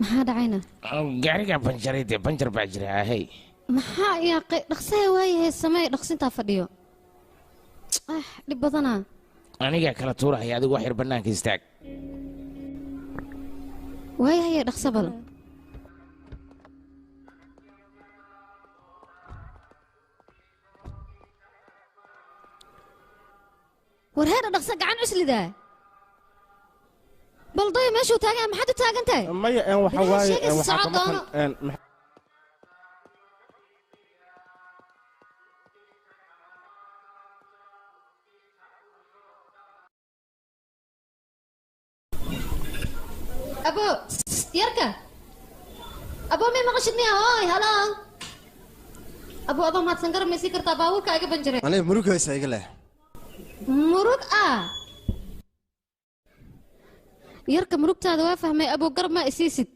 Maxaa dhacayna? Gaariga banjaray dee banjar baa jira ahey. Maxaa yaaqay dhaqsaha waayahay samee dhaqsintaa fadhiyo. Ah dhib badanaa. Aniga kala tuurahaya adigu wax yar bannaanka istaag. Waayahay dhaqso bal. War heer dhaqso gacan cuslidaa. Bal day meeshuu taagan maxaad u taagan tahay? Maya een waxa waaye waxa ka maqan een Abo yarka. Abo ma maqashid miya hooy halo. Abo adoo mahadsan garab ma sii kartaa baabuurka iga banjaray. Aniga murug haysa iga leh. Murug ah. Yarka murugtaada waa fahmay abo garab ma isiisid.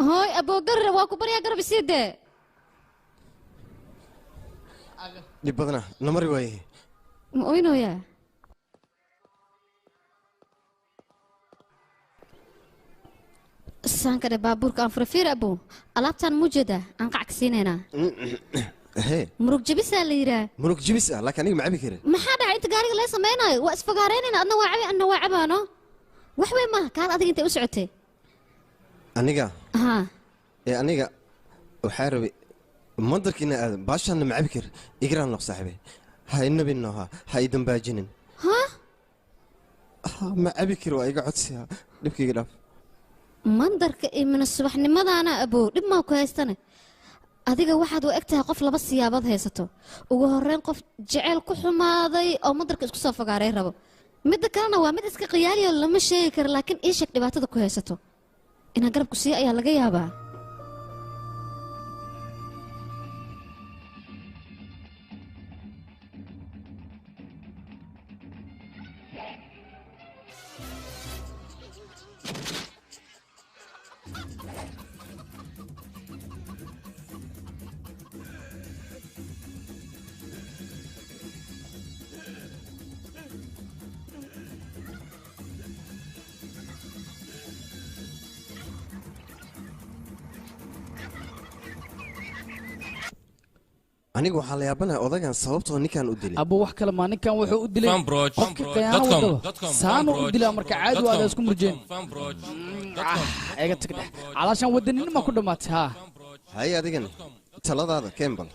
Hooy abo garab waa ku baryaa garab isiide. Dhib badana namari waaye. Ma oynoyaa? Saanka dhe baabuurka aan fura fiir abo alaabtaan mujada aan qac ka siinaynaa. Hee murug jabisaa la yidhaa. Murug jabis ah laakiin aniga ma cabi karin. Maxaa dhacay inta gaariga laga samaynayo waa isfagaareynayna adna waa cabi anna waa cabaano wax weyn maaha kaal adiga intay u socotay. Aniga haa ee aniga waxaa rabay mandarkiina aadan baashaanna ma cabi karin igraan noq saaxiibay ha inabinno ha ha i dambaajinin. Haa ma cabi kari waa iga codsiya dhibkayga dhaaf. Mandarka iyo mina subaxnimadaana abow dhib maa ku haystane. Adiga waxaad u eg tahay qof laba siyaabood haysato. Ugu horreyn qof jecel ku xumaaday oo mandarka isku soo fogaaray rabo. Midda kalena waa mid iska qiyaaliyo lama sheegi karo laakiin ii sheeg dhibaatada ku haysato. Inaan garab ku siiyo ayaa laga yaabaa. Anigu waxaa la yaabanahay odagan sababtoo ninkan u dilay. Abo wax kale ma ninkan wuxuu u dilay qofka qiyaano wadaba saanu u dilaa marka caadi waa la isku murjeen. Eega tag dhex calaashan wadaninima ku dhamaatay haa. Hay adigan taladaada Campbell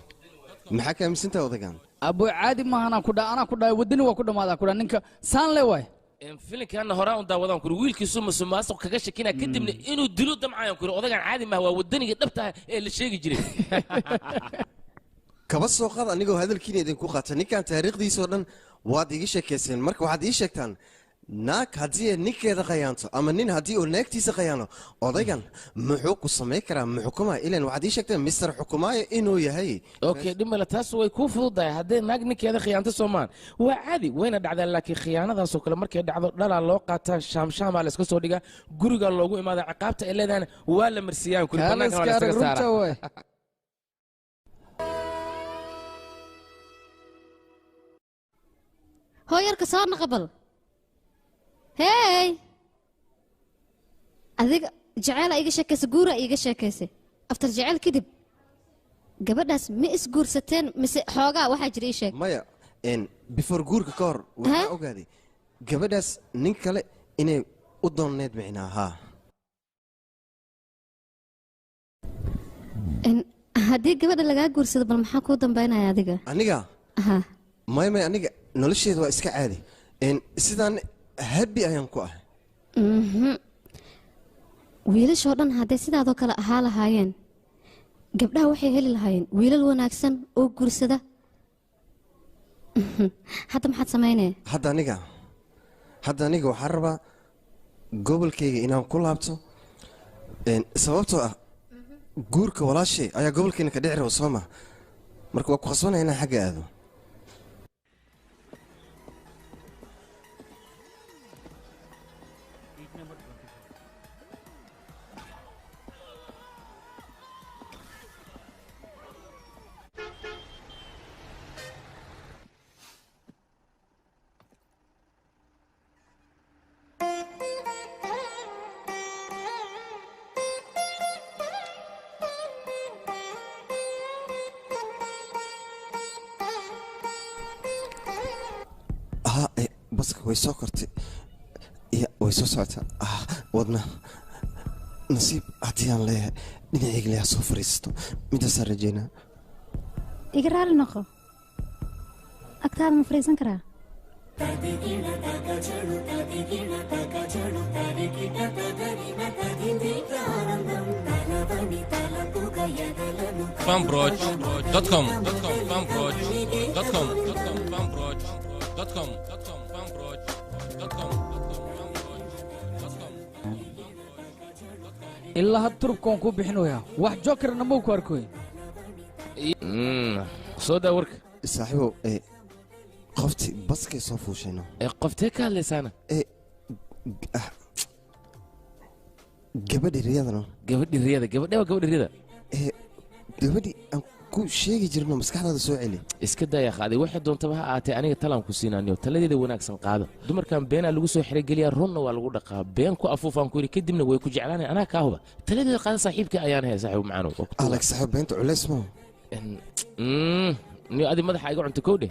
maxaa ka aaminsantahay odagan? Abo caadi maahan ku dhaa anaa ku dhahay wadani waa ku dhamaadaa ku dhaa ninka saan le waay. Filinkan horaan u daawadaan kuri wiilkiisu musuqmaasuq kaga shakina kadibna inuu dilo damcayaan kuri odagan caadi maaha waa wadaniga dhabta ee la sheegi jiray. Kaba soo qaad anigoo hadalkiina idinku qaata ninkan taariikhdiisa oo dhan waad iga sheekayseen marka waxaad ii sheegtaan naag haddii ay ninkeeda khayaanto ama nin haddii uu naagtiisa khayaano odaygan muxuu ku samayn karaa ma xukumaya ilan waxaad ii sheegteen mister xukumaayo inuu yahay. Okay dhib male taas way kuu fududahay haddee naag ninkeeda khiyaanto soomaan waa caadi wayna dhacdaa laakiin khiyaanadaasoo kale markay dhacdo dhalaa loo qaataa shaamshaamaa la iska soo dhigaa gurigaa loogu imaada ciqaabta ay leedahana waa la marsiiyaan kuri bannaanka waa la iskaga saaraa. Hooyarka soo naqbal. Hey adiga jacayl iga sheekaysay guura iga sheekaysay after jacayl kadib gabadhaas ma isguursateen mise xoogaa waxaa jira ii sheeg. Maya before guurka ka hor waxaa ogaaday gabadhaas nin kale inay u doonneed micnaa haa. Haddii gabadha lagaa guursado bal maxaa kuu dambaynaya adiga? Aniga haa maya maya aniga nolosheedu waa iska caadi sidaan happy ayaan ku ahay. Wiilashoo dhan hadday sidaadoo kale ahaa lahaayeen gabdhaha waxay heli lahaayeen wiilal wanaagsan oo guursada. Hadda maxaad samaynaya? Hadda aniga waxaan rabaa gobolkayga inaan ku laabto sababtoo ah guurka walaashay ayaa gobolkayna ka dhici raba soo ma marka waa ku khasbanaya inaan xagga aado. Ha baska way soo kortay iyo way soo socotaa. Wadna nasiib haddii aan leeyahay dhinacayga leeyaha soo fariisato midaasaan rajaynaa. Iga raali noqo, agtaada ma fariisan karaa? Fanproj.com Fanproj.com Fanproj.com Fanproj.com. Ilaa had turubka waan kuu bixinayaa, wax jokerna mau ku arkoy. Soo daa warka saaxiibow. Qofti baskay soo fuushayno. Qoftee ka hadlaysaana? Gabadhi riyadana. Gabadhi riyada? Gabadhe waa gabadhi riyada? Gabadhi aan ku sheegi jirno, maskaxdaada soo celi. Iska daaya qaaday, waxay doontaba ha ahaatee, aniga talaan ku siinaaniyo, taladeeda wanaagsan qaado. Dumarkan beenaa lagu soo xerogeliyaa, runna waa lagu dhaqaa. Been ku afuufaan ku yidhi, kadibna way ku jeclaanaya. Anaa kaa huba, taladeeda qaada saaxiibka ayaan haya, saaxiib macaanow. Alex saaxiib, beenta culays ma Niyo adi madaxa iga cunto kowdhe.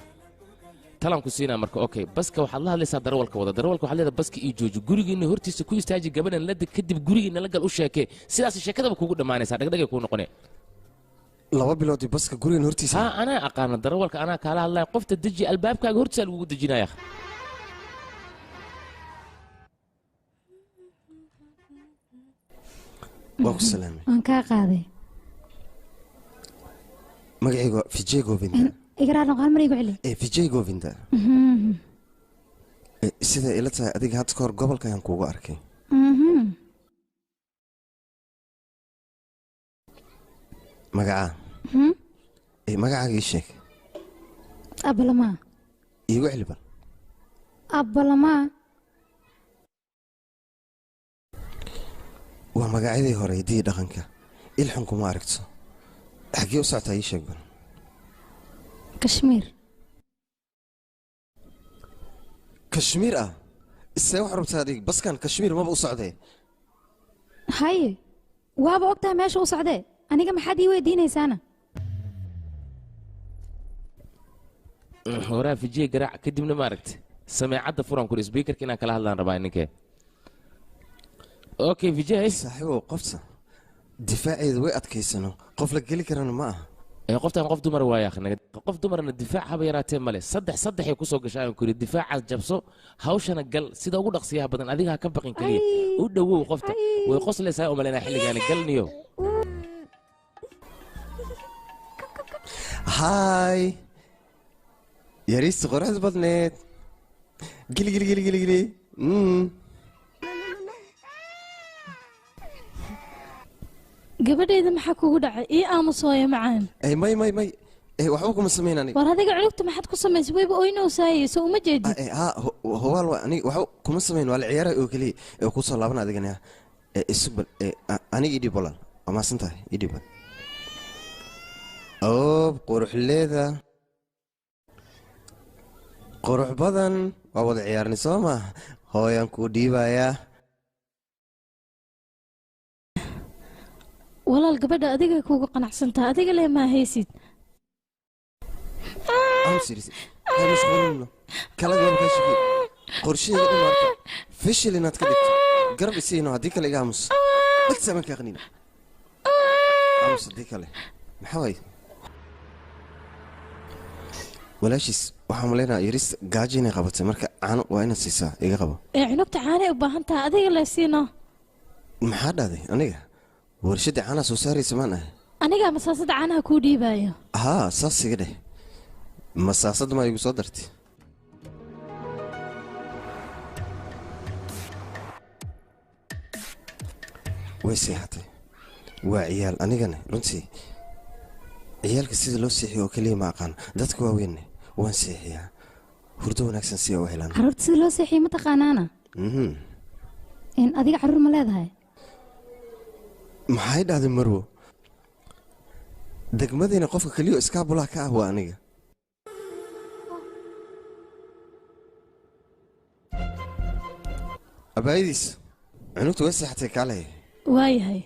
Talaan ku siinaa marka. Okay, baska waxaad la hadlaysaa darawalka wada. Darawalka waxaad leedahay baska ii jooji, gurigiina hortiisa ku istaaji, gabadhan la deg, kadib gurigiina la gal, u sheekee. Sidaas sheekadaba kugu dhammaanaysaa, dhagdhagay kuu noqonee. 2 bilood baska gurigan hortiisa. Ha, anaa aqaana darawalka, anaa kaala hadlaya. Qofta deji, albaabkaaga hortiisa lagugu dejinaya. Waa ku salaamay. Waan kaa qaaday. Magacaygu waa Vijay Govinda. Iga raali noqo, hal mar igu celi. Vijay Govinda. Sida ila tahay adiga hadda kahor gobolka ayaan kuugu arkay. Magacaa? Magacaaga ii sheeg. Abalamaa. Iigu celi bal. Abalamaa. Waa magacyadii hore hiddii dhaqanka. Ilxun kuma aragto. Xaggee u socotaa ii sheeg bal. Kashmiir. Kashmiir ah? Isee wax rabtaa adig? Baskan Kashmiir maba u socdee. Haye, waaba ogtahay meesha u socdee, aniga maxaad ii weydiinaysaana? Horaa Fijiye garaac, kadibna maaragta sameecadda furan kuri speakerka inaan kala hadlaan rabaa ninkee. Okay Vijay. Saaxiibow, qofta difaaceedu way adkaysano, qof la geli karana ma aha. Qoftan qof dumar waaya, qof dumarna difaac haba yaraatee male. Saddex saddexay kusoo gashaa aan kuri. Difaacaas jabso, hawshana gal sida ugu dhaqsiyaha badan. Adiga ha ka baqin, keliya u dhowow qofta. Way qoslaysaa umalaynaa xilligaani galniyo. Haay yariista qoraxda badneed, geli geli geli geli geli. Gabadhayda maxaa kugu dhacay? Ii aamusooya macaan. May may may, waxba kuma samayn aniga. War adiga cunugta maxaad ku samaysay? Wayba oynowsaayey, soo uma jeedid? Ha, hubaal waa aniga waxba kuma samayn, waa la ciyaaray oo keliya. Ee kusoo laaban adigana isug bal. Aniga ii dhib walaal, waa mahadsan tahay, ii dhib bal. Oob quruxleeda qurux badan, waa wada ciyaarnay soo ma? Hooyaan kuu dhiibayaa. Walaal, gabadha adiga kuugu qanacsantaha, adiga leh maa haysid. Mashquulino kala gaban kaa shaki qorshahayga dhan maanta fishil inaad ka dhigto. Garab isiino, haddii kale iga aamus, dhagta amaan kaa qanina. Aamus haddii kale. Maxaa waaye walaashiis? Waxaan maleynayaa yarista gaajo inay qabatay, marka caano waa inaad siisaa. Iga qabo. Ee cunugta caanay u baahan tahay, adiga le siino. Maxaa dhahday? Aniga warshadda caanaha soo saaraysa maan ahay? Anigaa masaasada caanaha kuu dhiibaayo. Haa, saas iga dheh. Masaasada maa igu soo dartay? Way seexatay. Waa ciyaal. Anigana runtii ciyaalka sida loo seexiyo oo keliya ma aqaan, dadka waaweynne waan seexiyaa, hurdo wanaagsan si ay u helaan. Carruurta sida loo seexiyo ma taqaanaana? In adiga carruur ma leedahay? Maxay dhahday marwo? Degmadiina qofka keliya oo iskaabulaha ka ah waa aniga. Abaayadiis cunugta way seexatay, kaalay. Waayahay.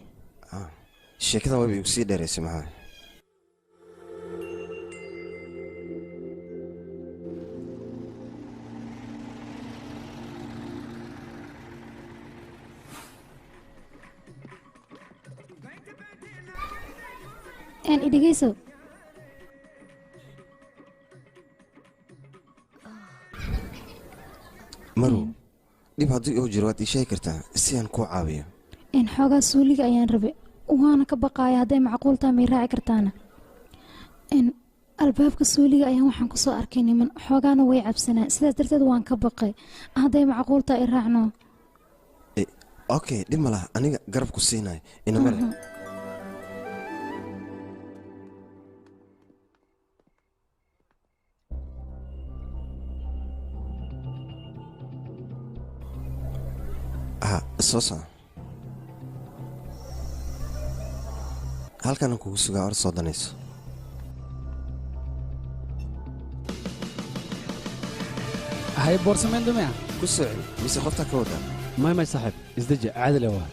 Sheekadan wayba igu sii dheeraysay, maxaa? Idhegeyso. Marow, dhib haddii uu jiro waad ii sheegi kartaa si aan kuu caawiyo. Xoogaa suuliga ayaan rabay, waana ka baqaaya. Hadday macquul tahay may raaci kartaana? Albaabka suuliga ayaan waxaan kusoo arkay niman, xoogaana way cabsanaa, sidaas darteed waan ka baqay. Hadday macquul tahay i raacno. Okay, dhib ma laha, aniga garab ku siinayo, ina mare. Ha soo soco, halkaana kugu sugaa, or soo danayso. Hay boorsameen dumea. Ku soo celi mise qoftaa ka wadaa? May may saaxiib, isdeji, caadi le waa.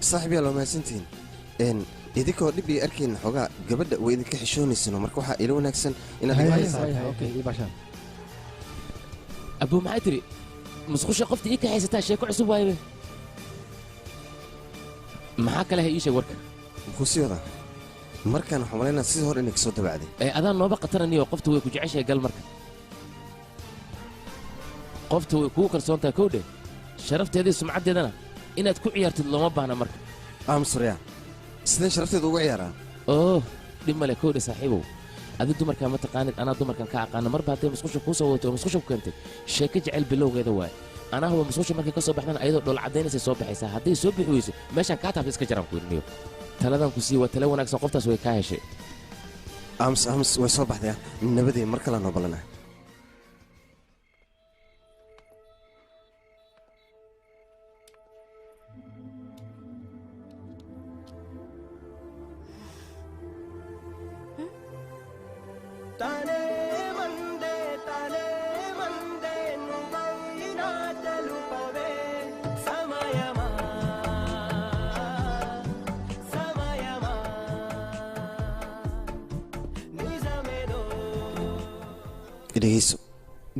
Saaxiib yaa, loo mahadsantihiin. Idinkoo dhib iyo arkayna xoogaa gabadha way idinka xishoonaysanoo, marka waxaa ila wanaagsan inaad Hay, iga hay, haysaa. hay, okay, ii bashaan. Abuu, maxay tiri? Musqusha qofta ii kaxaysataa sheeko cusub waayebe. Maxaa kale? Ha ii sheeg warka. Muxuu sii wadaa markaan? Waxaan malaynaa sidii hore inay kasoo dabacday. Ee adaan nooba qataraniyo, qofta way ku jeceshahay, gal marka. Qofta way kugu kalsoon tahay, kow dheh. Sharafteeda iyo sumcaddeedana inaad ku ciyaartid looma baahna marka. Aamusurya, sideen sharafteeda ugu ciyaaraa? Oh, dhib male, kow dheh saaxiibow. Adi dumarkaa ma taqaanid, anaa dumarkan ka aqaana. Marba hadday musqusha kuu soo wadato oo musqusha ku keentay, sheeko jecel bilowgeeda waaye. Anaa huba musqusha markay ka soo baxdana ayadoo dhool caddaynaysa soo baxaysaa. Hadday soo bixi weyso, meeshaan kaa taabta iska jaraan ku idhiniyo. Taladan ku sii waa tala wanaagsan, qoftaas way kaa heshay. Aamus, aamus, way soo baxday. Nabadii mar kale noo ballanaa. Dhegeyso,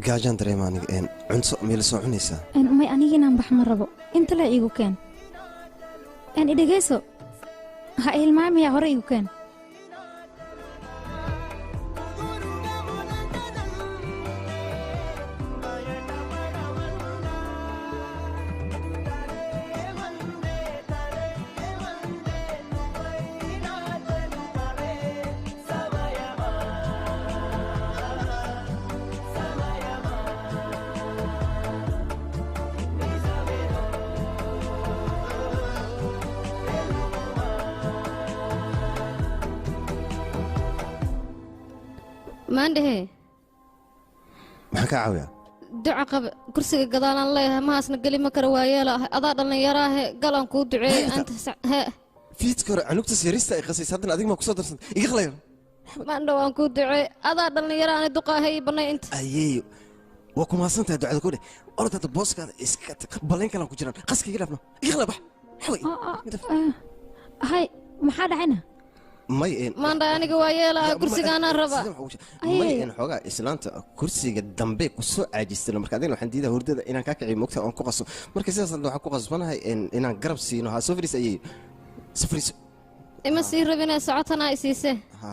gaajaan dareema aniga. Cunto miyla soo cunaysaa? May, aniga inaan bax ma rabo, inta le iigu keen. Idhegeyso, ha hilmaamaya, hore iigu keen. Maandhehe. Maxaan kaa caawiyaa? Duca qabe, kursiga gadaalaan leeyahay, mahaasna geli ma kara, waayeela ah. Adaa dhallinyaraahe, galaan kuu duceeyey anta he. Fiidka hore canugtaas yarista ay qasaysa, haddana adig maa kusoo darsanta? Iga qalayo. Maandha, waan kuu duceey, adaa dhallinyara, ani duqaahe, ii bannay inta. Ayeeyo, waa ku mahadsan tahay ducada ku dheh. Orodada booskaada iska tag, ballayn kalaan ku jiraan, qaska iga dhaafno. Iga qala, bax. Hay, maxaa dhacayna? May Maandha, aniga waayeela ah, kursigaanaan rabaa. May, xoogaa islaanta kursiga dambe ku soo caajistana, marka adigna waxaan diidaa hurdada inaan kaa kiciyo, mogta oon ku qaso. Marka sidaas hadda waxaan ku qasbanahay inaan garab siino. Ha soo fadhiis ayeeyo, soo fadhiiso. Ima sii rabinee, socotanaa i siise. Ha.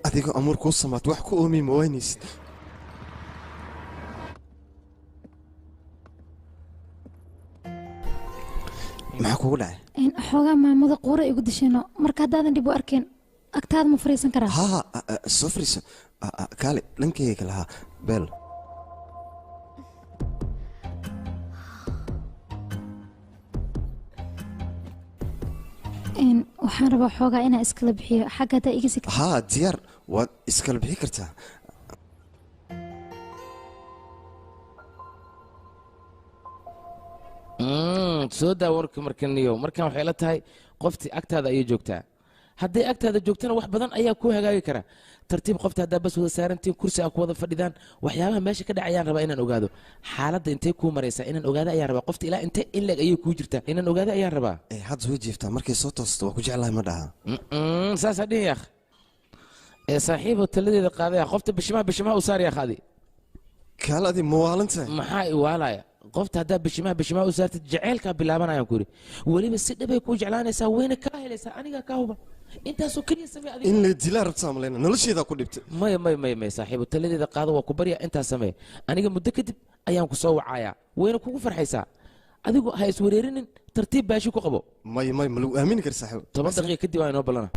Adigoo amuur kuu samaad wax ku oomi ma waynaysid. Maxaa kugu dhacay? Xoogaa maamada quura igu dishino, marka haddaadan dhib u arkeen agtaada ma fariisan karaa? Haa, soo fariiso. Kaale dhankayga kale. Haa, beel. Waxaan rabaa xoogaa inaan iskala bixiyo xagga, haddaa iga sigta. Haa, diyaar, waad iskala bixi kartaa. Soo daa warka markaniyo. Markan waxay la tahay qoftii agtaada ayay joogtaa. Hadday agtaada joogtana wax badan ayaa kuu hagaagi kara. Tartiib qofta haddaa bas wada saarantiin, kursi aa ku wada fadhidaan, waxyaabaha meesha ka dhacayaan rabaa inaan ogaado. Xaaladda intee kuu maraysaa inaan ogaado ayaan rabaa. Qofta ilaa intee in leeg ayay kuu jirtaa inaan ogaado ayaan rabaa. Hadda way jiiftaa, markay soo toosto waa ku jeclahay ma dhaha. Saasaa dhihin yaakh. Saaxiibo taladeeda qaadaya, qofta bishimaha bishimaha u saar yaakh adi. Kaal adi mawaalinta. Maxaa iwaalaya? Qofta haddaa bishimaha bishimaha u saartid jaceylkaa bilaabanayaan ku yidhi. Weliba si dhabay kuu jeclaanaysaa, wayna kaa helaysaa, anigaa kaa huba. Intaasoo keliya samee adiga. In la dilaa rabtaa malayna, nolosheedaa ku dhibtay. Maya maya maya maya saaxiibo, taladeeda qaado, waa ku barya, intaas samee. Aniga muddo kadib ayaan ku soo wacayaa, wayna kugu farxaysaa. Adigu ha iswareerinin, tartiib baashi ku qabo. Maya maya, ma lagu aamini kara saaxiibo. 10 daqiiqa kadib waa inoo ballana.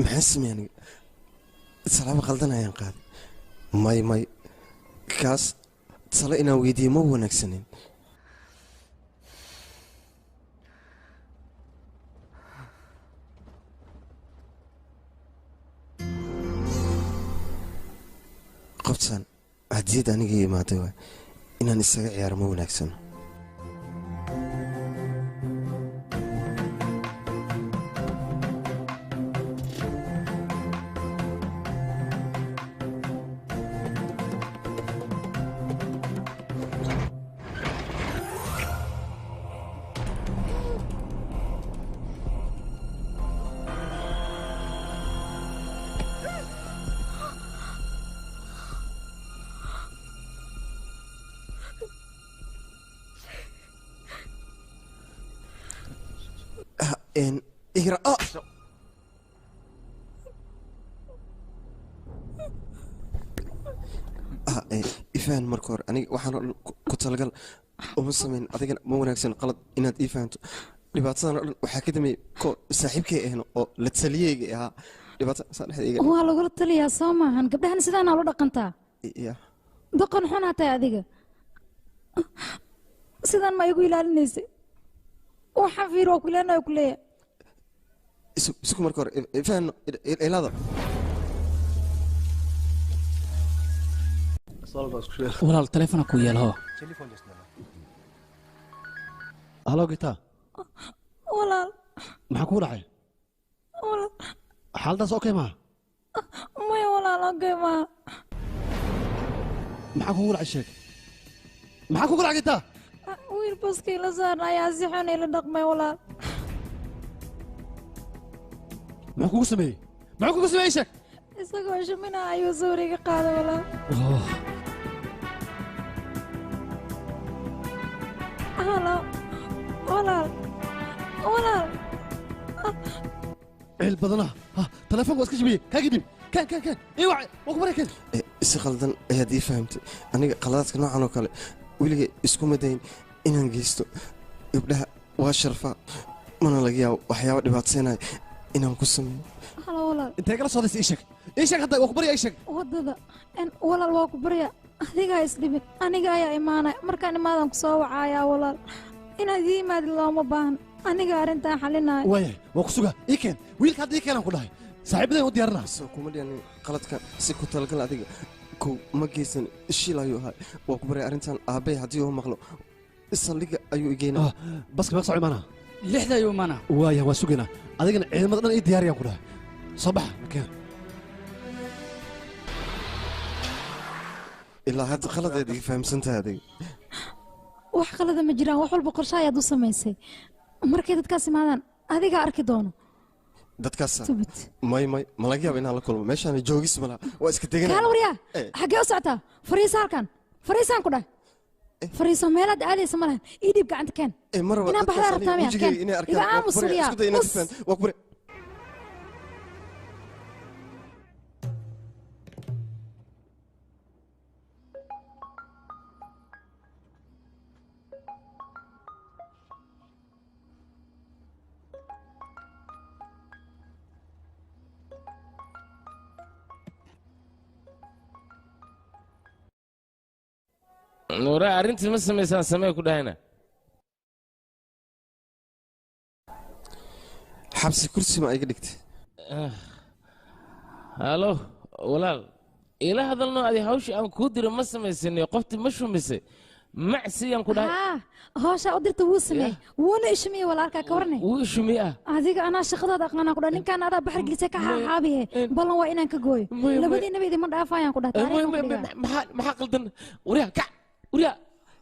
Maxaan sameeyay aniga? Salaabo qaldan ayaan qaaday. May may, kaas talo inaan weydiiyo ma wanaagsanin. Qoftan hadiyad aniga ii imaaday waay, inaan isaga ciyaaro ma wanaagsano. Ifaan marka hore aniga waxaan oo dhan ku talagal uma samayn, adigana ma wanaagsan qalad inaad ii fahanto. Dhibaatadan oo dhan waxaa ka dambeeyey ko saaxiibkay ahna oo la taliyeyga ahaa. Dhibaata saa dhexda iga Waa lagula taliyaa soo maahan, gabdhahan sidaanaa loo dhaqantaa. Ya Doqon xun haa tahay adiga, sidaan ma igu ilaalinaysay? Waxaan fiir waa ku ilaalinayo ku leeyahay. Isugu marka hore ifaan ilaada. Walaal taleefona ku yeel hoo. Halo Gita. Walaal. Maxaa kugu dhacay? Walaal. Xaaladaas okay maaha? Maya walaal, okay maaha. Maxaa kugu dhacay sheeg? Maxaa kugu dhacay Gita? Wiil baskii la saarna ayaa si xun ila dhaqmay walaal. Muxuu kugu sameeyey? Muxuu kugu sameeyey sheeg? Isagoo shumina ayuu sawir iga qaaday walaal. Halo walaal, walaal. Cil badana telefoonka waa iska jabiyey. Kaa gidib kan kan kan ii wacay waa ku baray kan. Si qaldan ayaad ii fahamtay. Aniga qaladaadka noocan oo kale weligay iskuma dayin inaan geysto. Gabdhaha waa sharfaa, mana laga yaabo waxyaaba dhibaataynayo inaan ku sameeyo. Halo walaal. Intee kala socdaysa ii sheeg, ii sheeg hadda waa ku barya, ii sheeg. Waddada walaal waa ku barya, adigaa isdhibin, aniga ayaa imaanaya. Markaan imaadaan ku soo wacayaa walaal. Inaad ii imaadid looma baahan. Aniga arrintan xalinaayo. Waayahay, waa ku sugaa. Ii keen wiilka hadda, ii keenaan ku dhahay. Saaxiibadeen u diyaarinaa. Soo kuma dhihan qaladka si ku talagal adiga kow ma geysan, shil ayuu ahaa. Waa ku baray arrintan aabbay haddii uu maqlo saldhigga ayuu igeynaa. Baska meeqa sac imaanaa? 6 ayuu imaanaa. Waaya, waa sugaynaa. Adigana ciidamada dhan ii diyaariyaan ku dhahay. Soo baxa makeen. Ilaa hadda khaladeed iga fahamsantahay adiga. Wax qalada ma jiraan, wax walba qorshe ayaad u samaysay. Markay dadkaas imaadaan adigaa arki doono. Dadkaas Stupid. May may, ma laga yaaba inaan la kulmo meeshaan joogis malaha, waa iska deganaya. Kaala waryaa, xaggee u socotaa? Fariiso halkan, fariisaan ku dhahay, fariiso. Meelaad aadaysa ma lahan. Ii dhiib gacanta, keen. Mar raba Inaan baxdaa dadkaas rabtaa aniga miya? wejigayga Keen. inay arkaan. Iga Waa ku aamus barya, waryaa. isku day inaad Us. fahanto. Waa ku barya. Nuura, arrintii ma samaysaan? Samee ku dhahayna. Xabsi kursi ma iga dhigtay? Halo walaal, ila hadalno. Adi hawshii aan kuu diro ma samaysanay? Qoftii ma shumisay? Macsiyaan ku dhahay. Haa, hawshaa u dirta wuu sameeyey, wuuna ishumiyey. Walaalkaa ka warnay. Wuu ishumiyey ah? Adiga anaa shaqadaada aqaanaan ku dhahay. Ninkaan adaa baxar gelisay ka xaaxaabihe. Ballan waa inaan ka gooyo. Labadiinaba idima dhaafayaan ku dhahay. Taariikh ku dhigaa. Maxaa qaldan? Waryaa, kac! Waryaa,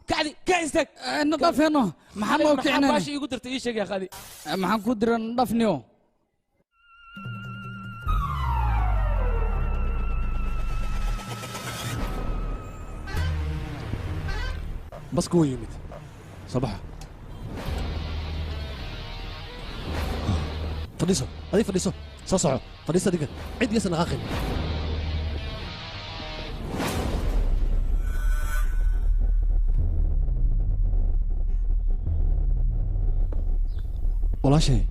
kacdi ka istaag. Nadhafeeno, maxaa noo Maxaa kicinayna? Baashi iigu dirtay ii sheeg yaa qaadi. Maxaan ku dira? Nadhafniyo. Baska wuu yimid, soo baxa. Fadhiiso adig, fadhiiso. Soo soco, fadhiiso adiga. Cid yaysan dhaqaaqin. Walaashay.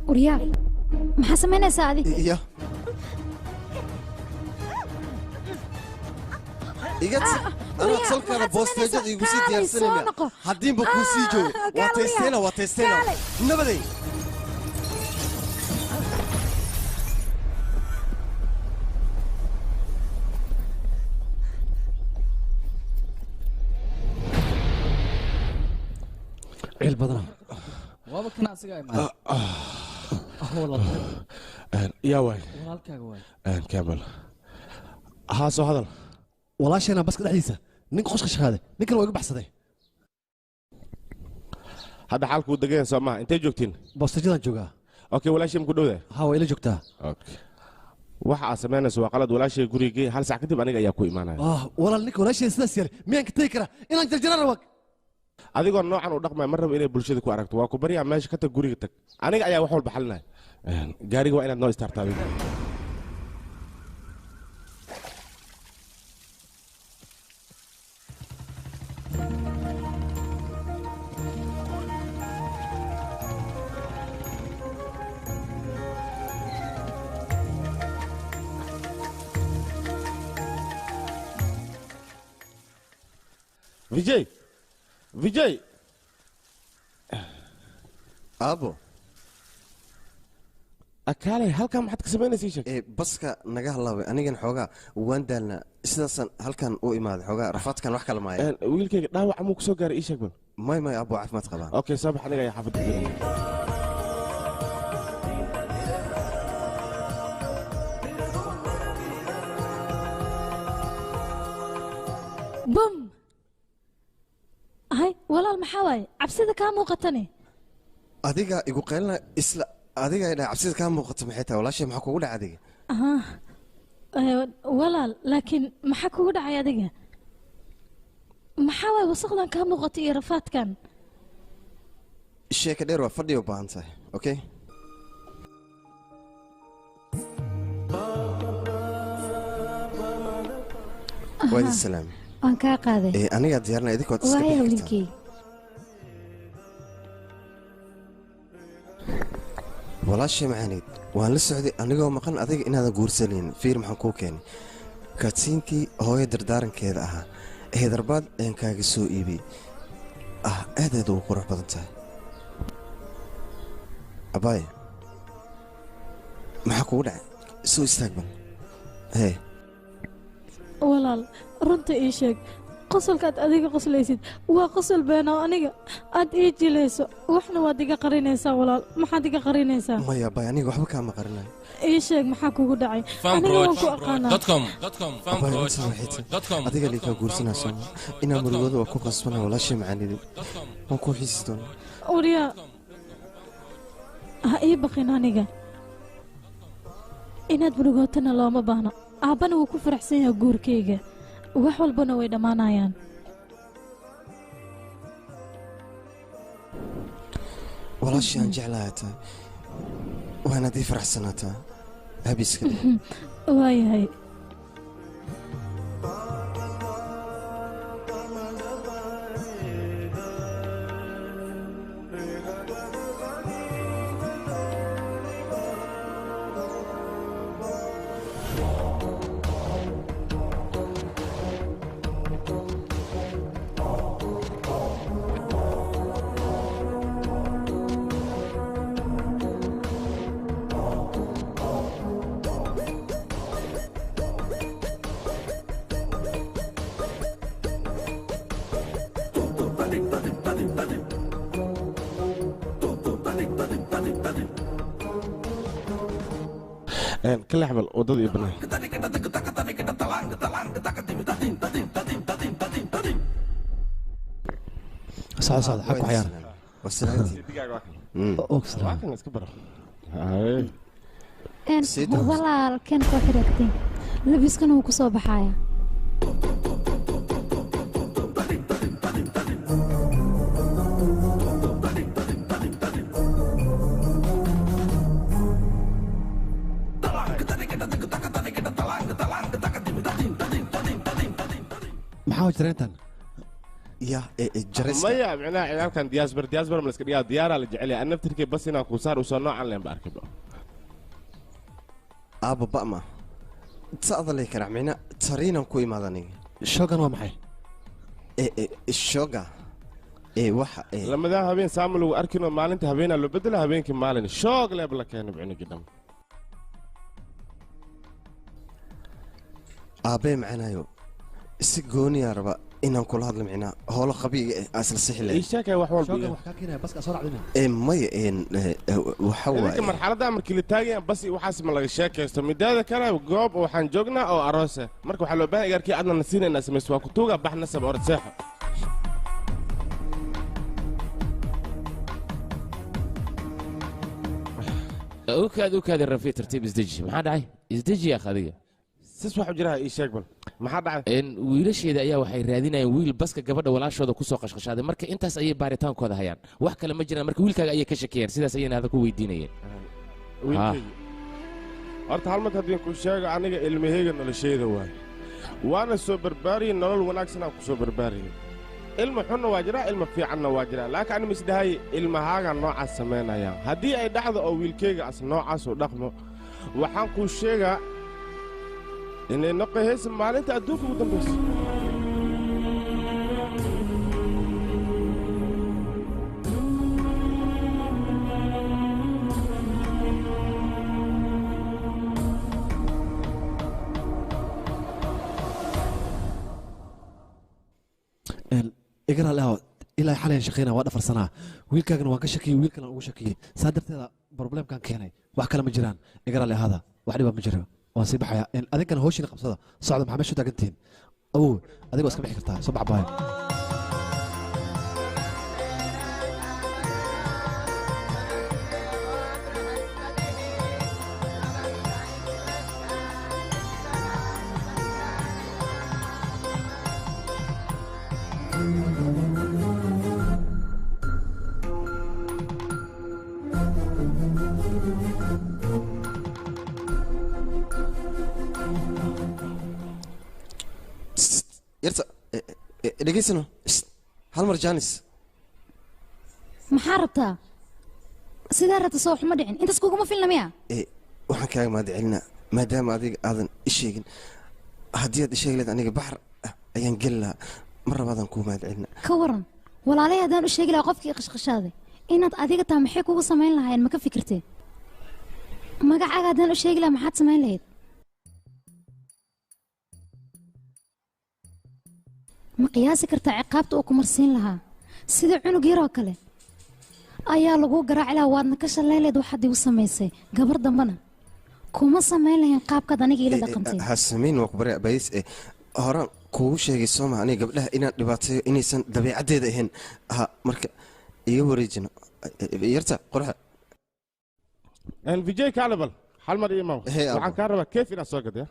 Waryaa, maxaa samaynaysaa adi? Ya iga anaa salkaada boosteejada igu sii diyaarsanayna haddiinba kuu sii joogo. Waa taysteena, waa taysteena. Nabaday. Ciil badana. Waaba kana asigaa imaada. Yaa waay? Walaalkaaga waay. Campbell haa, soo hadal. Walaashayna baska dhexdiisa ninka qoshka shaqaaday, ninkan waa iga baxsaday. Hadda xaalkuu degan soo maha? Intee joogtiin? Boostejadaan joogaa. Okay, walaashay ma ku dhowda? Haa, waa ila joogtaa. Okay, waxa aad samaynayso waa qalad. Walaashay gurigii hal sac kadib aniga ayaa ku imaanaya. Ah walaal, ninka walaashay sidaas yeelay miyaan ka tegi karaa? Inaan jarjaraan rabaa. Adigoo noocan u dhaqmaya ma rabo inay bulshada ku aragto. Waa ku baryaa, meesha ka tag, guriga tag. Aniga ayaa wax walba xalinaya. Gaariga waa inaad noo istaartaa adiga. Vijay, Vijay. Aabo. Akaalay, halkan maxaad ka samaynaysa? Ii sheeg. Ee baska naga halaabay, anigan xoogaa waan daalnaa, sidaasaan halkan u imaaday. Xoogaa rafaadkan wax kala maaya. Wiilkayga dhaawac muu kusoo gaaray? Ii sheeg bal. May may aabo, caafimaad qabaan. Okay, soo bax, aniga ayaa xaafadda ku jira. Bum! Hay walaal, maxaa waaye cabsida kaa muuqatane? Adiga igu qaylina, isla adiga ay dhahay cabsida kaa muuqato maxay tahay? Walaashay, maxaa kugu dhacay adiga? Aha. Walaal, laakiin maxaa kugu dhacay adiga? Maxaa waaye wasaqdan kaa muuqata iyo rafaadkan? Sheeka dheer, waa fadhi u baahan tahay. Okay. Waa idin salaam. Waan kaa qaaday. Ee anigaa diyaarina, idinka waad iska waaya bixi kartaan. Wiilkeyga. Walaashay macaanayd, waan la socday anigoo maqan adiga inaadan guursanaynin. Fiir, maxaan kuu keenay? Kaadsiinkii hooyo dardaarankeeda ahaa Hyderabad ayaan kaaga soo iibiyey. Aad aad ugu qurux badan tahay. Abaay, maxaa kugu dhacay? Soo istaag bal. Hee walaal, runta ii sheeg, qosolkaad adiga qoslaysid waa qosol been oo aniga aad ii jilayso, waxna waad iga qarinaysaa walaal. Maxaad iga qarinaysaa? Maya abaay, aniga waxba kaama qarinayo. Ii sheeg maxaa kugu dhacay? Aniga waan ku aqaanaa. Abaay, runta waxay tahay adiga liikaa guursanaa sooma inaa murugooda waa ku qasbana. Walaashay macaanidin waan ku xiisi doonaa. Waryaa, ha ii baqin aniga. Inaad murugootana looma baahno. Aabbana wuu ku faraxsan yahay guurkayga, wax walbana way dhammaanayaan. Walaashii aan jeclahay tahay, waa inaad ii faraxsanaataa. Habiiska dheh. Waayahay. Kala xbal waddada ii bannaan. Socda socda, xag ku xayaar. Waa kan iska baro. Haye. Walaal, kan koo xidhagtay labiskan wuu ku soo baxaaya. Maxaa jira intan? Ya jarayska. Maya, micnaha ciyaalkan diyaasbar diyaasbar ma la iska dhigaa, diyaaraa la jecel yahay. Naftirkay bas inaan kuu saar usoo noocan leen ba arkay. Aabba, ba'ma ta'da lay karac micna tariinan ku imaada aniga. Shoogan waa maxay? Shoga waxa Lamadaa habeen saama lagu arkinoo, maalinta habeenaa loo bedela, habeenkii maalin shoog leeb la keeno cunugii dhan. Aabbee macanayo, si gooniyaa raba inaan kula hadlo, micnaa howlo qabiiga aan isla sixi ii lahayn. Sheekay wax walba shoogan iyo wax kaa keenaya baska soo racdina. Maya, waxa idinka waaye marxaladda markii la taagaya bas iyo waxaas ma laga sheekaysto. Midaada kale goob waxaan joognaa oo aroose, marka waxaa loo baahan igaarkii adna nasiina inaa samaysto. Waa kutuuga bax nasab orod seexo. Ukaadi ukaadi Rafi, tartiib, isdeji. Maxaa dhacay? Isdeji yaakh adiga. Sis wax u jiraa, ii sheeg bal maxaa dhacay? In wiilasheeda ayaa waxay raadinayaan wiil baska gabadha walaashooda kusoo qashqashaaday, marka intaas ayay baaritaankooda hayaan, wax kale ma jiraan. Marka wiilkaaga ayay ka shakiyeen, sidaas ayayna hada ku weydiinayeen. Wiilkayga horta hal mid haddii ku sheego, aniga ilmahayga noloshayda waay, waana soo barbaariyey, nolol wanaagsan aan ku soo barbaariyey. Ilma xunna waa jiraa, ilma fiicanna waa jiraa, laakiin ani misdhahay ilmahaaga noocaas samaynayaan. Haddii ay dhacdo oo wiilkayga as noocaas u dhaqmo, waxaan kuu sheegaa inay noqohaysa maalinta adduunka ugu dambayso. Igara leho, ilaa xalayan shaqeynaa waa dhafarsanaa. Wiilkaagana waan ka shakiyey, wiilkana ugu shakiyey, saa darteeda problemkan keenay, wax kale ma jiraan. Igara lehada, wax dhiba ma jiro, waan sii baxayaa. Adinkana hawshiina qabsada, socda. Maxaa meesha u taagantihiin? Awow, adiga waa iska bixi kartaa, soo bax baayo. Yarta dhegaysano hal mar janis. Maxaa rabtaa? Sidaa rabta soo xuma dhicin, intaas kuguma filna miya? Waxaan kaaga mahad celinaa maadaama adiga aadan i sheegin Haddii aad isheegi lahayd aniga baxar ayaan geli lahaa. Mar labaadaan kuu mahad celina. Ka waran walaalay haddaan u sheegi lahaa qofkii qashqashaaday inaad adiga taa maxay kugu samayn lahaayeen ma ka fikirtee? Magacaaga haddaan u sheegi lahaa maxaad samayn lahayd? Ma qiyaasi kartaa ciqaabta uu ku marsiin lahaa? Sida cunug yaroo kale ayaa laguu garaaci lahaa, waadna ka shallayn lahayd waxaad igu samaysay. Gabar dambana kuma samayn lahayn qaabkaad aniga ila dhaqantay. Ha samayn, waa ku barya abaayis. Horaan kuugu sheegay sooma aniga gabdhaha inaan dhibaateeyo inaysan dabeecaddeeda ahayn. Ha marka iga wareejino yarta qorxa. Vijay Carnival hal mar ii imaam. Waxaan kaa rabaa keef inaad soo gadaya.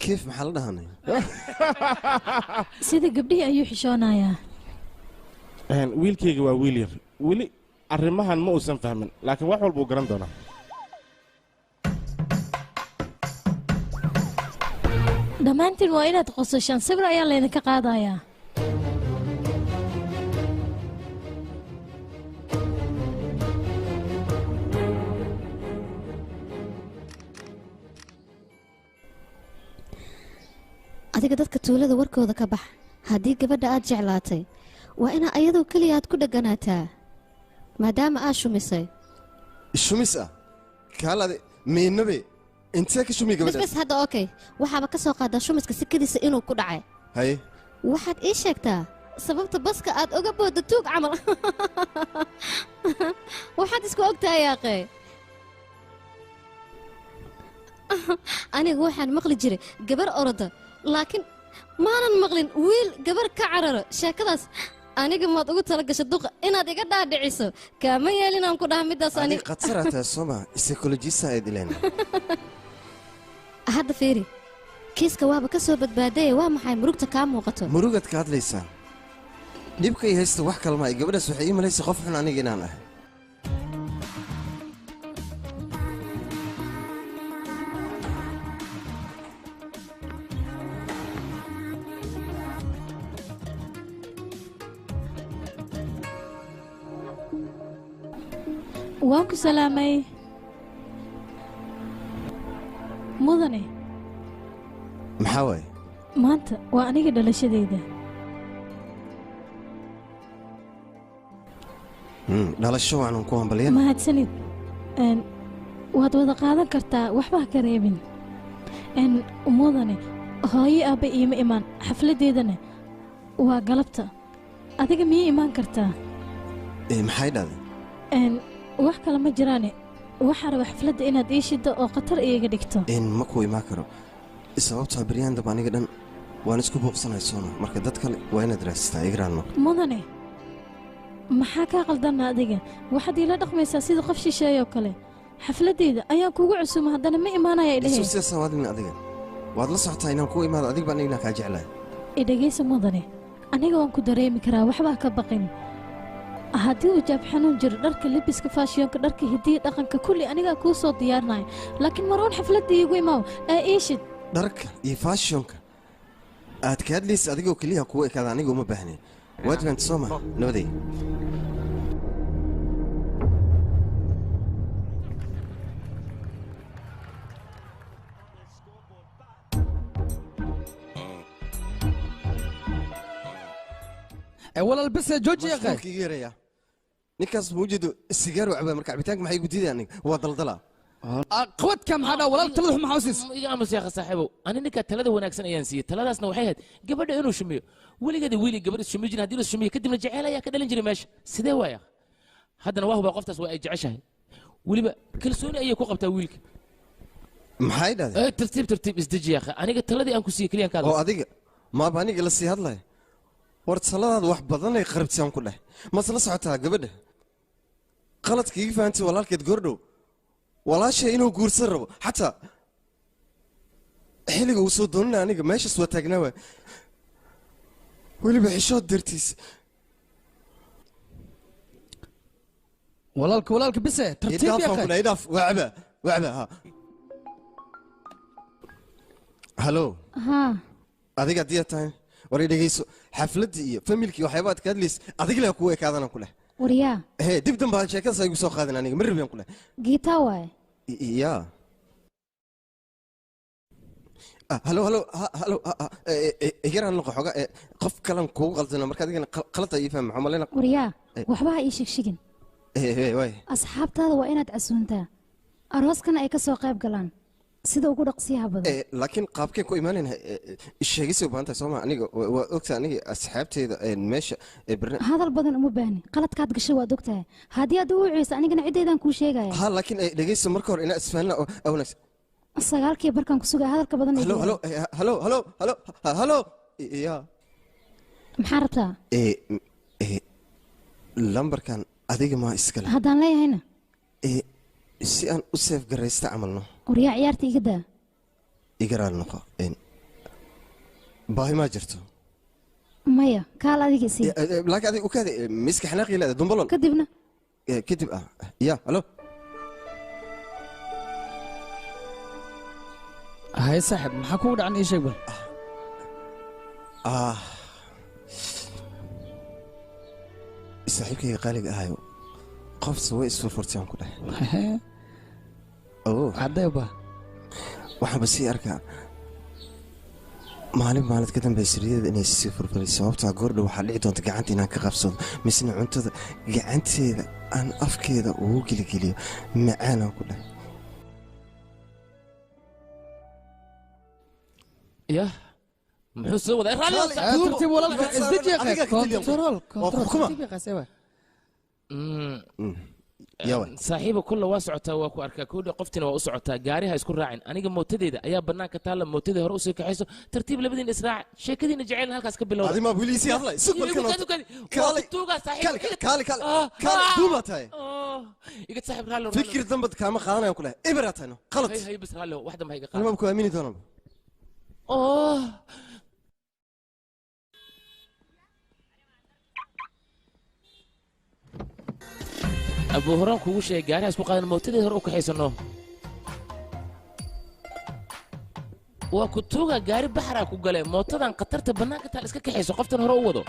Keef maxaa la dhahanay? Sida gabdhihii ayuu xishoonayaa. Wiilkayga waa wiil yar, weli arrimahan ma uusan fahmin, laakiin wax walba uu garan doonaa. Dhammaantiin waa inaad qososhaan, sawir ayaa laydinka qaadayaa. Adiga dadka tuulada warkooda ka bax. Haddii gabadha aad jeclaatay waa inaa ayadoo keliya aad ku dheganaataa, maadaama aad shumisay. Shumis ah kaalade miinabe intee ka shumi gabadha? Bas hadda okay, waxaaba ka soo qaadaa shumiska sikadiisa inuu ku dhacay. Haye, waxaad ii sheegtaa sababta baska aad uga boodda tuug camal. Waxaad isku ogtahay yaaqee. Anigu waxaan maqli jiray gabar oroda, laakiin maanan maqlin wiil gabar ka cararo. Sheekadaas aniga maad ugu tala gasho duqa inaad iga dhaadhiciso? Kaama yeelin aan ku dhaha midaas. Aniga khatar aad tahay sooma, psychologist aad ileen. Hadda fiiri, kiiska waaba ka soo badbaadaya. Waa maxay murugta kaa muuqato? Murugaad ka hadlaysaa? Dhibka i haysta wax kalma ay gabadhaas waxay ii malaysa qof xun aniga inaan ahay. Waan ku salaamay mudane. Maxaa waaye? Maanta waa aniga dhalashadayda. Dhalasho waanan ku hambalyan. Mahadsanid. Waad wada qaadan kartaa, waxba ha ka reebin. Mudane, hooyo aabba iima imaan, xafladdeedana waa galabta. Adiga miyay imaan kartaa? Maxay dhahday? Wax kale ma jiraane, waxaa raba xafladda inaad ii shiddo oo khatar iiga dhigto. Ma kuu imaan karo, sababtoo beryahan damba aniga dhan waan isku buuqsanahay sooma. Marka dad kale waa inaad raadsataa igraanno. Mudane, maxaa kaa qaldanna adiga? Waxaad iila dhaqmaysaa sida qof shisheeyoo kale. Xafladdayda ayaan kugu cusuma, haddana ma imaanaya idhehe. Sidaas waadmin adiga waad la socotaa inaan kuu imaado, adig baan inaan kaa jeclahay. Idhegaysa mudane, aniga waan ku dareemi karaa, waxbaa ka baqin. Haddii uu jaab xanuun jiro, dharka lebiska faashiyonka, dharka hidiya dhaqanka kulli anigaa kuu soo diyaarinaya, laakiin maruun xafladda iigu imaaw ee iishid. Dharka iyo faashiyonka aad ka hadlaysa adigoo keliya kugu ekaada, aniga uma baahnayn. Waad fahamtay soo ma? Nabaday. Walaal bas jooji ya akhi. Yaraya ninkaas mawjado sigaar u cabaa, marka cabitaanka maxay igu diiday aniga? Waa daldala. Qawadka maxaa dhaa walaal? Talada xuma xawsis iga aamus yaa saaxiibow. Ani ninka talada wanaagsan ayaan siiyey. Taladaasna waxay ahayd gabadha inuu shumiyo. Weligeeda wiili gabadh is shumiyo jirin, haddii la shumiyo kadibna jeceyl ayaa ka dhalin jiray meesha. Sidee waaya? Haddana waa hubaa qoftaas waa ay jeceshahay, weliba kalsooni ayay ku qabtaa wiilka. Maxay dhahday? Tartiib tartiib isdeji yaa akhi. Aniga taladii aan ku siiyey keliyan ka hadlay. Oo adiga maaba aniga la sii hadlaya? War taladaada wax badanay qaribtisaan ku dheh. Mase la socotaa gabadha qaladka iga fahantay walaalkeed goordhow walaashay inuu guursan rabo, xataa xilliga uu soo doonina aniga meeshaas waa taagnaa waay, weliba xishood dartiis. Walaalka walaalka bise tartiib ya akhi. Idhaaf, wacba wacba. Ha halo. Haa adiga haddii aad tahay war i dhegeyso, xafladda iyo familkii waxyaaba aad ka hadlaysa adig leh kuwa ekaadana ku leh. Waryaa hee, dib dambe sheekadaas igu soo qaadin aniga ma rabin ku leh. Giitaa waaye. Yaa Halo halo halo igaraan noqo xoga qof kalan kugu qaldana marka adigana qalad ii faham maxaa malena waryaa waxba ha ii shigshigin waay asxaabtaada waa inaad casuuntaa arooskana ay ka soo qayb galaan sida ugu dhaqsiyaha badan laakiin qaabkee ku imaanayna sheegisay u baahan tahay sooma aniga waa ogtahay aniga asxaabteyda meesha hadal badan uma baahni qaladkaad gashay waad ogtahay haddii aad u wiceyso anigana ciddeydaan kuu sheegaya ha laakiin dhegeyso marka hore inaa isfahanna oo wanaagsan sagaalkii barkaan ku sugaya hadalka badan halo halo halo halo halo halo ya maxaa rabtaa lambarkan adiga maa iskale haddaan leeyahayna si aan u seef garaysta camalno waryaa ciyaarta iga daa iga raali noqo baahi maa jirto maya kaal adiga isii laakiin adiga u kaadi miska xanaaqii leeda dumbalol kadibna kadib ya halo hay saaxib maxaa kugu dhacan ii sheeg bal saaxiibkayga qaaliga ahayo qofse way isfurfurtay aan ku dhahay caddeeba waxaanba sii arkaa maalin maalid ka dambe sariideeda inay sii furfuray sababtaa goordhow waxaa dhici doonta gacanta inaan ka qabsado misna cuntada gacanteeda aan afkeeda ugu geligeliyo macaanaan ku dhahay yah muxuu soo wadaa tartiib walaalka isdeji control control saaxiiba kulla waa socotaa waa ku arkaa koodhi qoftina waa u socotaa gaariha isku raacin aniga mootadeeda ayaa bannaanka taalla mootadii hore usii kaxayso tartiib labadiina israac sheekadiina jeceyl halkaas ka bilowda adima wiiliisii hadlay sug kaali kaali kaali duumaa tahay iga saaxiib raallo fikir dambad kaama qaadanayaan ku lehay eberaa tahayno qalad hay hay bas raallo wax dambe ha iga qaad anima ku aamini doonaba abuu horaan kuugu sheegay gaariha isku qaadan mootadeed hore u kaxaysano waa ku tuuga gaari baxraa ku gale mootadan khatarta bannaanka taal iska kaxayso qoftan hore u wado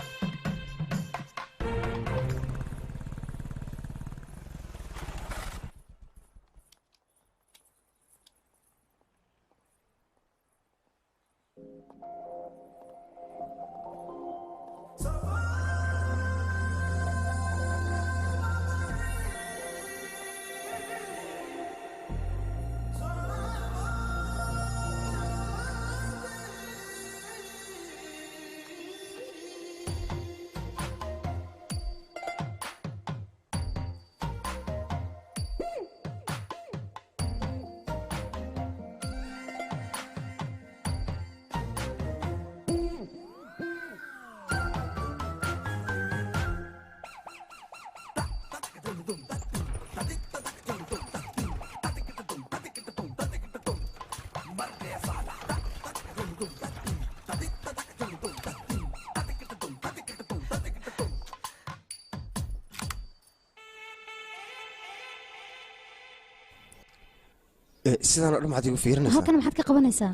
Sidaan oo dhan maxaad igu fiirinaysaa halkan maxaad ka qabanaysaa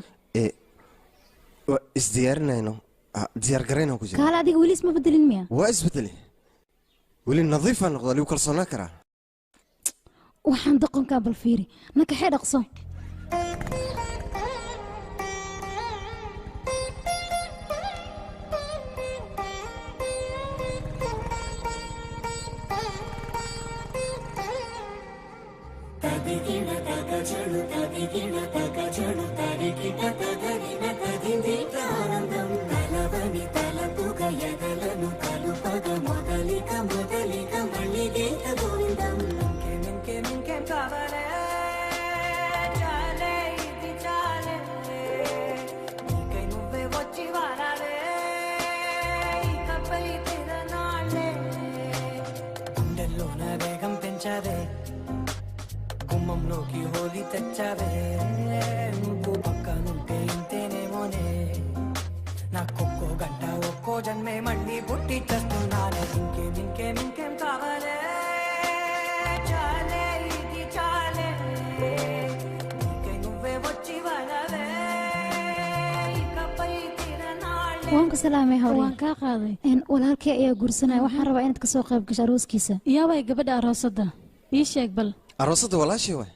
waa isdiyaarinayno diyaar garaynaan ku jira kaale adiga weli isma bedelin miya waa isbedeli weli nadiifaan noqdaa ligu kalsoonaan karaa waxaan doqonkaa bal fiiri nakaxee dhaqso waan kaa qaaday walaalkay ayaa guursanaya waxaan rabaa inaad kasoo qayb gasho arooskiisa yaabay gabadha aroosadda ii sheeg bal aroosadda walaashay waay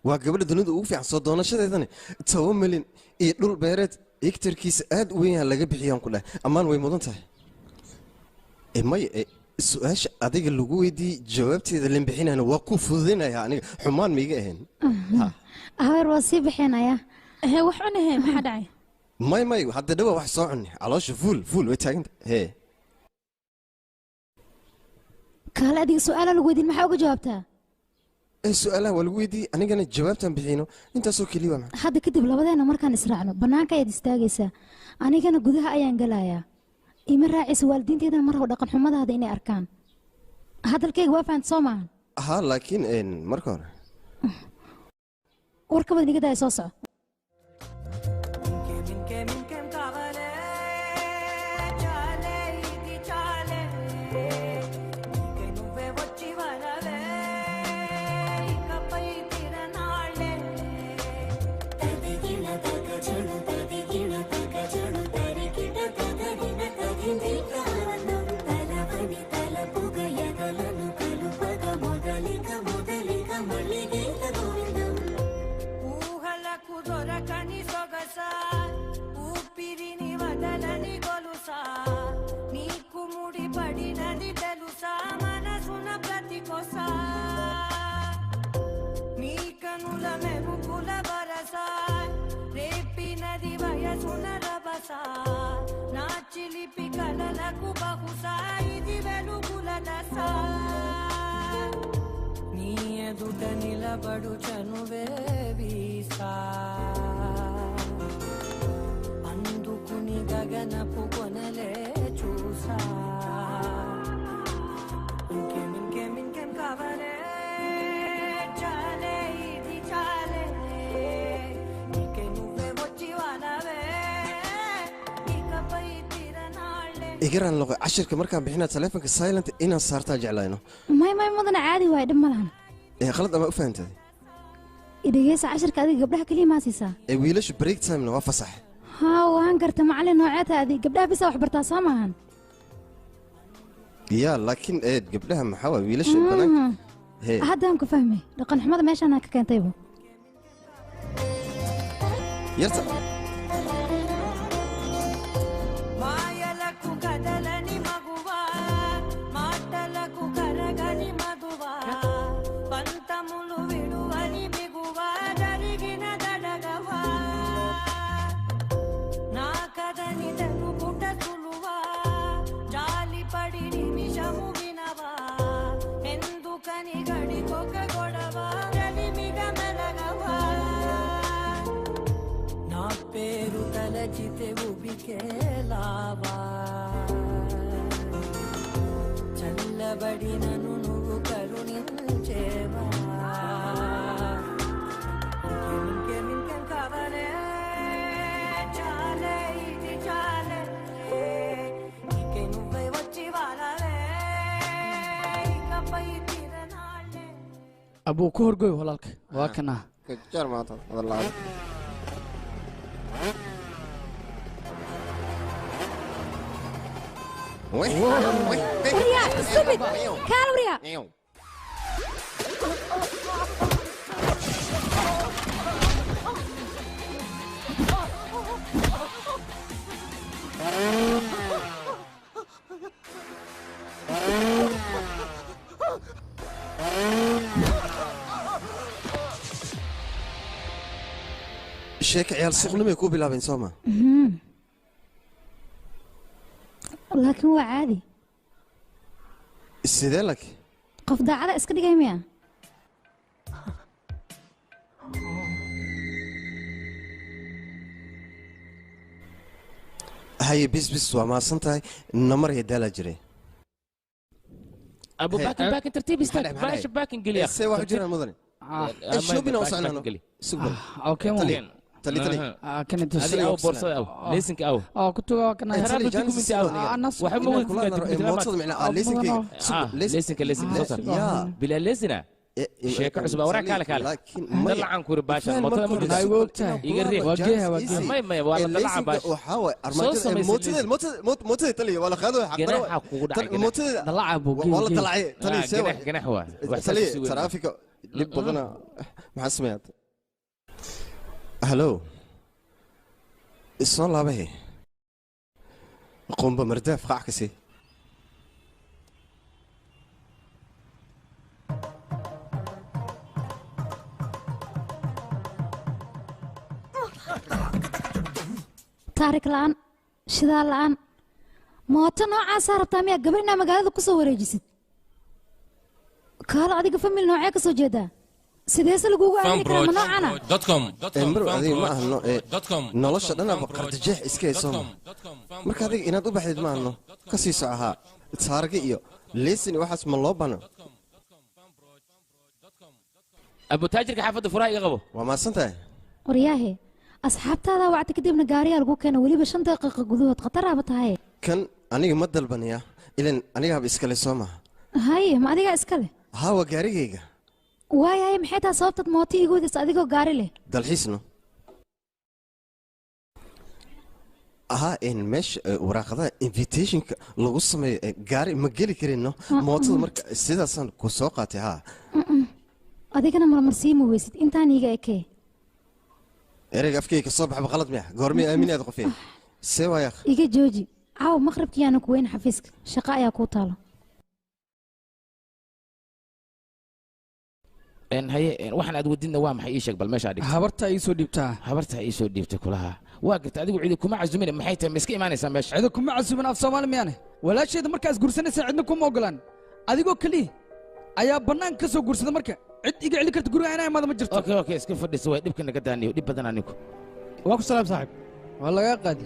Waa gabadha dunida ugu fiican soo doonashadeedana 10 milyan iyo dhul beereed hektarkiisa aad u weyn yahay laga bixiyaan ku dhahay. Ammaan way mudan tahay. May su-aasha adiga lagu weydiiyey jawaabteeda lan bixinayna waa ku fududinayaa aniga xumaan maiga ahayn. Habeer waa sii bixinaya. Hee wax cunahe maxaa dhacay? May may hadda dhawaa wax soo cunay caloosha fuul fuul way taaganta. Hee kaale adiga su-aala lagu weydiin maxaa uga jawaabtaa? Su-aalaha waa lagu weydiiyey anigana jawaabtaan bixino intaasoo keliya waa maxay? Hadda kadib labadeena markaan israacno bannaanka ayaad istaagaysaa anigana gudaha ayaan galayaa. Ima raacaysa waalidiinteedana mar rabo dhaqan xumadaada inay arkaan. Hadalkayga waa fahanta soo maahan? Haa laakiin marka hore warka badan iga daaya soo soco. Igaraan loqo cashirka markaan bixinaa taleefanka silent inaan saartaa jeclayno. May may mudana caadi waay dhib ma lahan. Khalad ama u fahantay? Dhegeysa cashirka adiga gabdhaha kaliya maa siisaa? Wiilashu break time-na waa fasax. Haa waan garta macallin nooceeta adiga gabdhaha bisa wax bartaa soo maahan? Yaa laakiin gabdhaha maxaa waay wiilasha banaanka. Haddaan ku fahmay dhaqan xumada meeshaan ka keentaybo. Yarta abuu ku horgoy walaalka waa kana kajar maanta hadalaa. Waryaa stupid kaal waryaa. Sheeka ciyaal suuqnimay ku bilaabeen soo ma? Laakiin waa caadi. Sidee laakiin? Qof daacada iska dhigay miya? Haye bis bis waa mahadsan tahay namar iyo daalaa jiray. Abu baakin baakin tartiib istaag baasha baakin geliya. See wax u jiraan mudane? Shoobina u soconayno. Okay tali tali. Kan inta adiga aw boorsada aw leesinka aw. Ku tuga kana. Taraab dukumenti aw. Waxa ma weydiin mootada macnaa leesinkayga. Leesinka leesinka soo saar. Bilaa leesina sheeko cusub waraa kaale kaale dalacan kuri baashan mootada ma jirto iga riix may may waa la dalaca baash waxaa waay armaajada mootadeed mootadeed taliya waa la qaado xaq ganaxa kugu dhacay mootadeed dalaca buu waa la dalacay taliya see ganax ganax waa taliya taraafika dhib badana Maxaa sameeyaad? Hallo, isoo laabahe. Qumba mardaaf qaac ka sii. Taarik la'aan, shidaal la'aan, mooto noocaasaa rabtaa miyaa gabar inaa magaalada ku soo wareejisid? Kaalo, adiga famil noocee ka soo jeedaa? Sideese lagugu aamini karaa ma noocana? Marow, adiga ma ahno nolosha dhanaba qardajeex iska haysooma. Marka adiga inaad u baxdid ma ahno, ka sii soco. Haa, taarge iyo leesin waxaas ma loo bano. Abutaajirka xaafadda furaha iga qabo. Waa mahadsan tahay. Waryaahe, asxaabtaadaa wacta, kadibna gaariyaa lagu keena weliba 5 daqiiqa gudahood. Khataraaba tahay. Kan aniga ma dalbanaya, ilan anigaaba iskale soo maha. Haye, ma adigaa iska leh? Haa, waa gaarigayga. Waayahay, maxay tahay sababtaad mooto iigu wadaysa adigoo gaari leh? Dalxiisno ahaa in meesha waraaqadaha invitationka lagu sameeyo, gaari ma geli karino mootada, marka sidaasaan ku soo qaatay, haa. Adigana marmarsiima weysid, intaan iiga ekee. Ereyga afkayga ka soo baxba qalad miya? Goormay aaminaad qofee see waayaa? Iga jooji. Caawa maqribkii aana ku weyn xafiiska, shaqo ayaa kuu taalo. Haye, waxaan aad wadidna waa maxay? Ii sheeg bal meeshaa dhigtay. Habarta ii soo dhiibtaa. Habarta ii soo dhiibtay kulaha. Waa garta, adigu cidi kuma casumin, maxay tahay? Ma iska imaanaysaa meesha? Cidi kuma casumin af Soomaali miyaane? Walaasheeda markaas guursanaysa cidna kuma ogolaan, adigoo keliya ayaa bannaanka ka soo guursada. Marka cid iga celi karta guriga inaa imaada ma jirto. Okay, iska fadhiisa. Way dhibka naga daaniyo, dhib badan anigu. Waa ku salaam, saaxiib. Waa lagaa qaadi.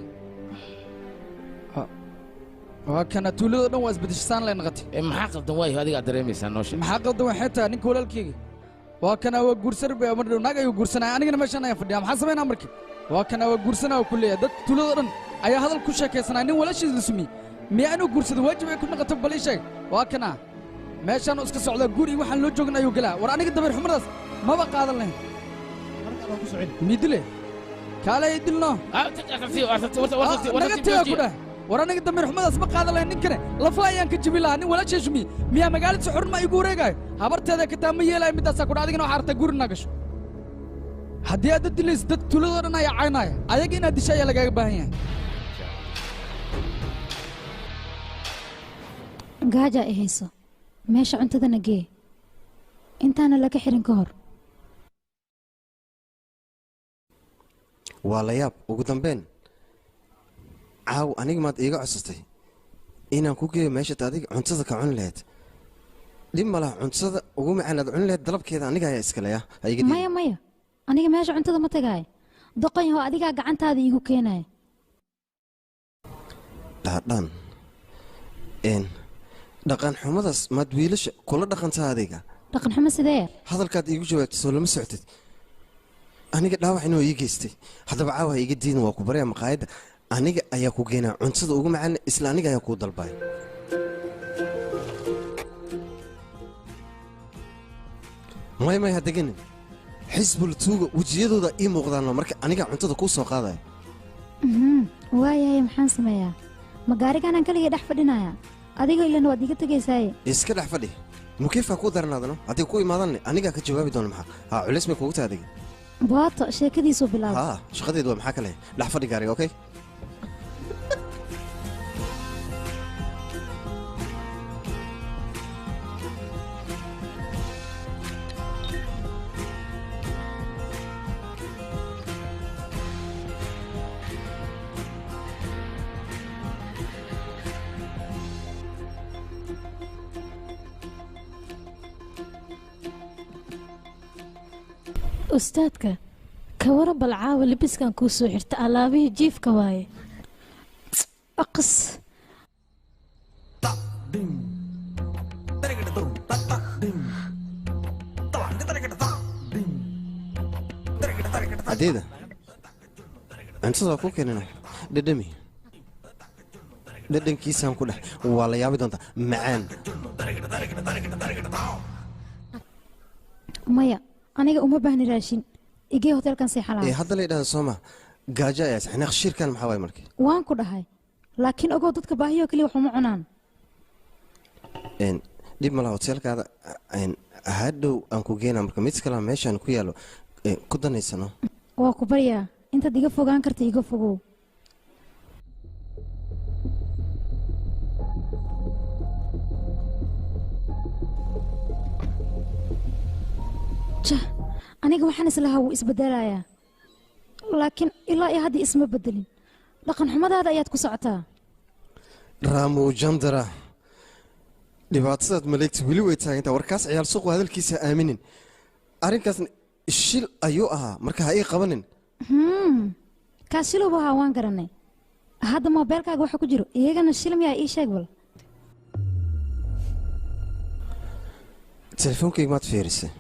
Waa kana tuulada dhan waa isbedeshisaan lay noqotay. Maxaa qaldan? Waayo, adigaa dareemaysaa noo sheeg. Maxaa qaldan? Waxay tahay ninka walaalkeyga waa kana waa guursan bay mar dhow, naag ayuu guursanaya, anigana meeshaan ayaan fadhiyaa. Maxaa samaynaa marka? Waa kana waa guursanaa ku leeyahay. Dadka tuulada dhan ayaa hadal ku sheekaysanaya, nin walaashiis la sumiyey miyaa inuu guursado waajib ay ku noqoto? Bal ii sheeg. Waa kana meeshaan iska socdaa, guur iyo waxaan loo joogin ayuu galaa. War aniga dabeer xumadaas maba qaadan lahayn. Midile kaale dilno naga tagaa ku dhah. War aniga dameer xumadaas ma qaadan lahayn, ninkane lafa ayaan ka jebin lahaa. Nin walaashay shumiye miyaa magaalada si xurma igu wareegaayo? Habarteeda kataa ma yeelayo midaasaa ku dhah. Adigana waxaa rabtaa guur inaa gasho. Haddii aad dilayso, dad tuuladoo dhan ayaa caynaya, ayaga inaad disho ayaa lagaaga baahan yahay. Gaaja ay hayso, meesha cuntadana gee intaana laga xirin ka hor. Waa la yaab. Ugu dambeyn caaw aniga maad iiga codsatay inaan ku geeyo meeshaad adiga cuntada ka cuni lahayd. Dhib ma laha, cuntada ugu macaan aad cuni lahayd dalabkeeda aniga ayaa iskaleya, ha iga diidin. Maya, maya, aniga meesha cuntada ma tagaayo. Doqon yahow, adigaa gacantaada iigu keenaya. Dhaadhaan een dhaqan xumadaas maad wiilasha kula dhaqantaa adiga? Dhaqan xumo sidee? Hadalkaad iigu jawaabtay soo lama socotid aniga dhaawac inuu ii geystay. Haddaba caawa ha iga diidin, waa ku baraya maqaayadda, aniga ayaa ku geynaa cuntada ugu macaan, isla aniga ayaa kuu dalbaya. Maya, maya, ha deganin. Xisbul tuuga wejiyadooda ii muuqdaano, marka aniga cuntada kuu soo qaadaya. Waayahay, maxaan sameeyaa? Ma gaarigaanaan keligay dhex fadhinaya? Adiga ilan waad iga tegaysaaye. Iska dhex fadhi, mukiifkaa kuu daranaadano. Haddii ku imaadanne anigaa ka jawaabi doona. Maxaa haa, culays may kugu tahay adiga? Booto sheekadiisuu bilaabay. Haa, shaqadeedu waa maxaa kale? Dhex fadhi gaariga, okay. Ustaadka, ka waran bal caawa labiskan kuu soo xirta? Alaabihii jiifka waaye. Aqas. Adeeda, cuntada waa kuu keenana, dhadhami. Dhadhankiisaan ku dheh, waa la yaabi doontaa, macaan. Maya, aniga uma baahni raashin, igee hotelkan seexalaa. Ee hadda la yidhahda sooma gaajo ayaa saxnaq shirkan, maxaa waay marka? Waan ku dhahay, laakiin ogow, dadka baahiyoo keliya wax uma cunaan. Een Dhib malaha hoteelkaada hadhow aan ku geynaa marka mid kale meeshaan ku yaalo ku danaysano. Waa ku baryaa intaad iga fogaan karta iga fogow. Jah, aniga waxaan islahaa wuu isbedelayaa, laakiin ilaa iyo hadda isma bedelin. Dhaqan xumadaada ayaad ku socotaa. Raamu Jandara, dhibaatadaad maleegta weli way taagantaa. Warkaas ciyaal suuqu hadalkiisa aaminin. Arrinkaasna shil ayuu ahaa, marka ha ii qabanin. Kaas shilowbu ahaa waan garanay. Hadda moobeelkaaga waxa ku jiro iyagana shil miyaa? Ii sheeg bal. Telefoonkayga maad fiirisay?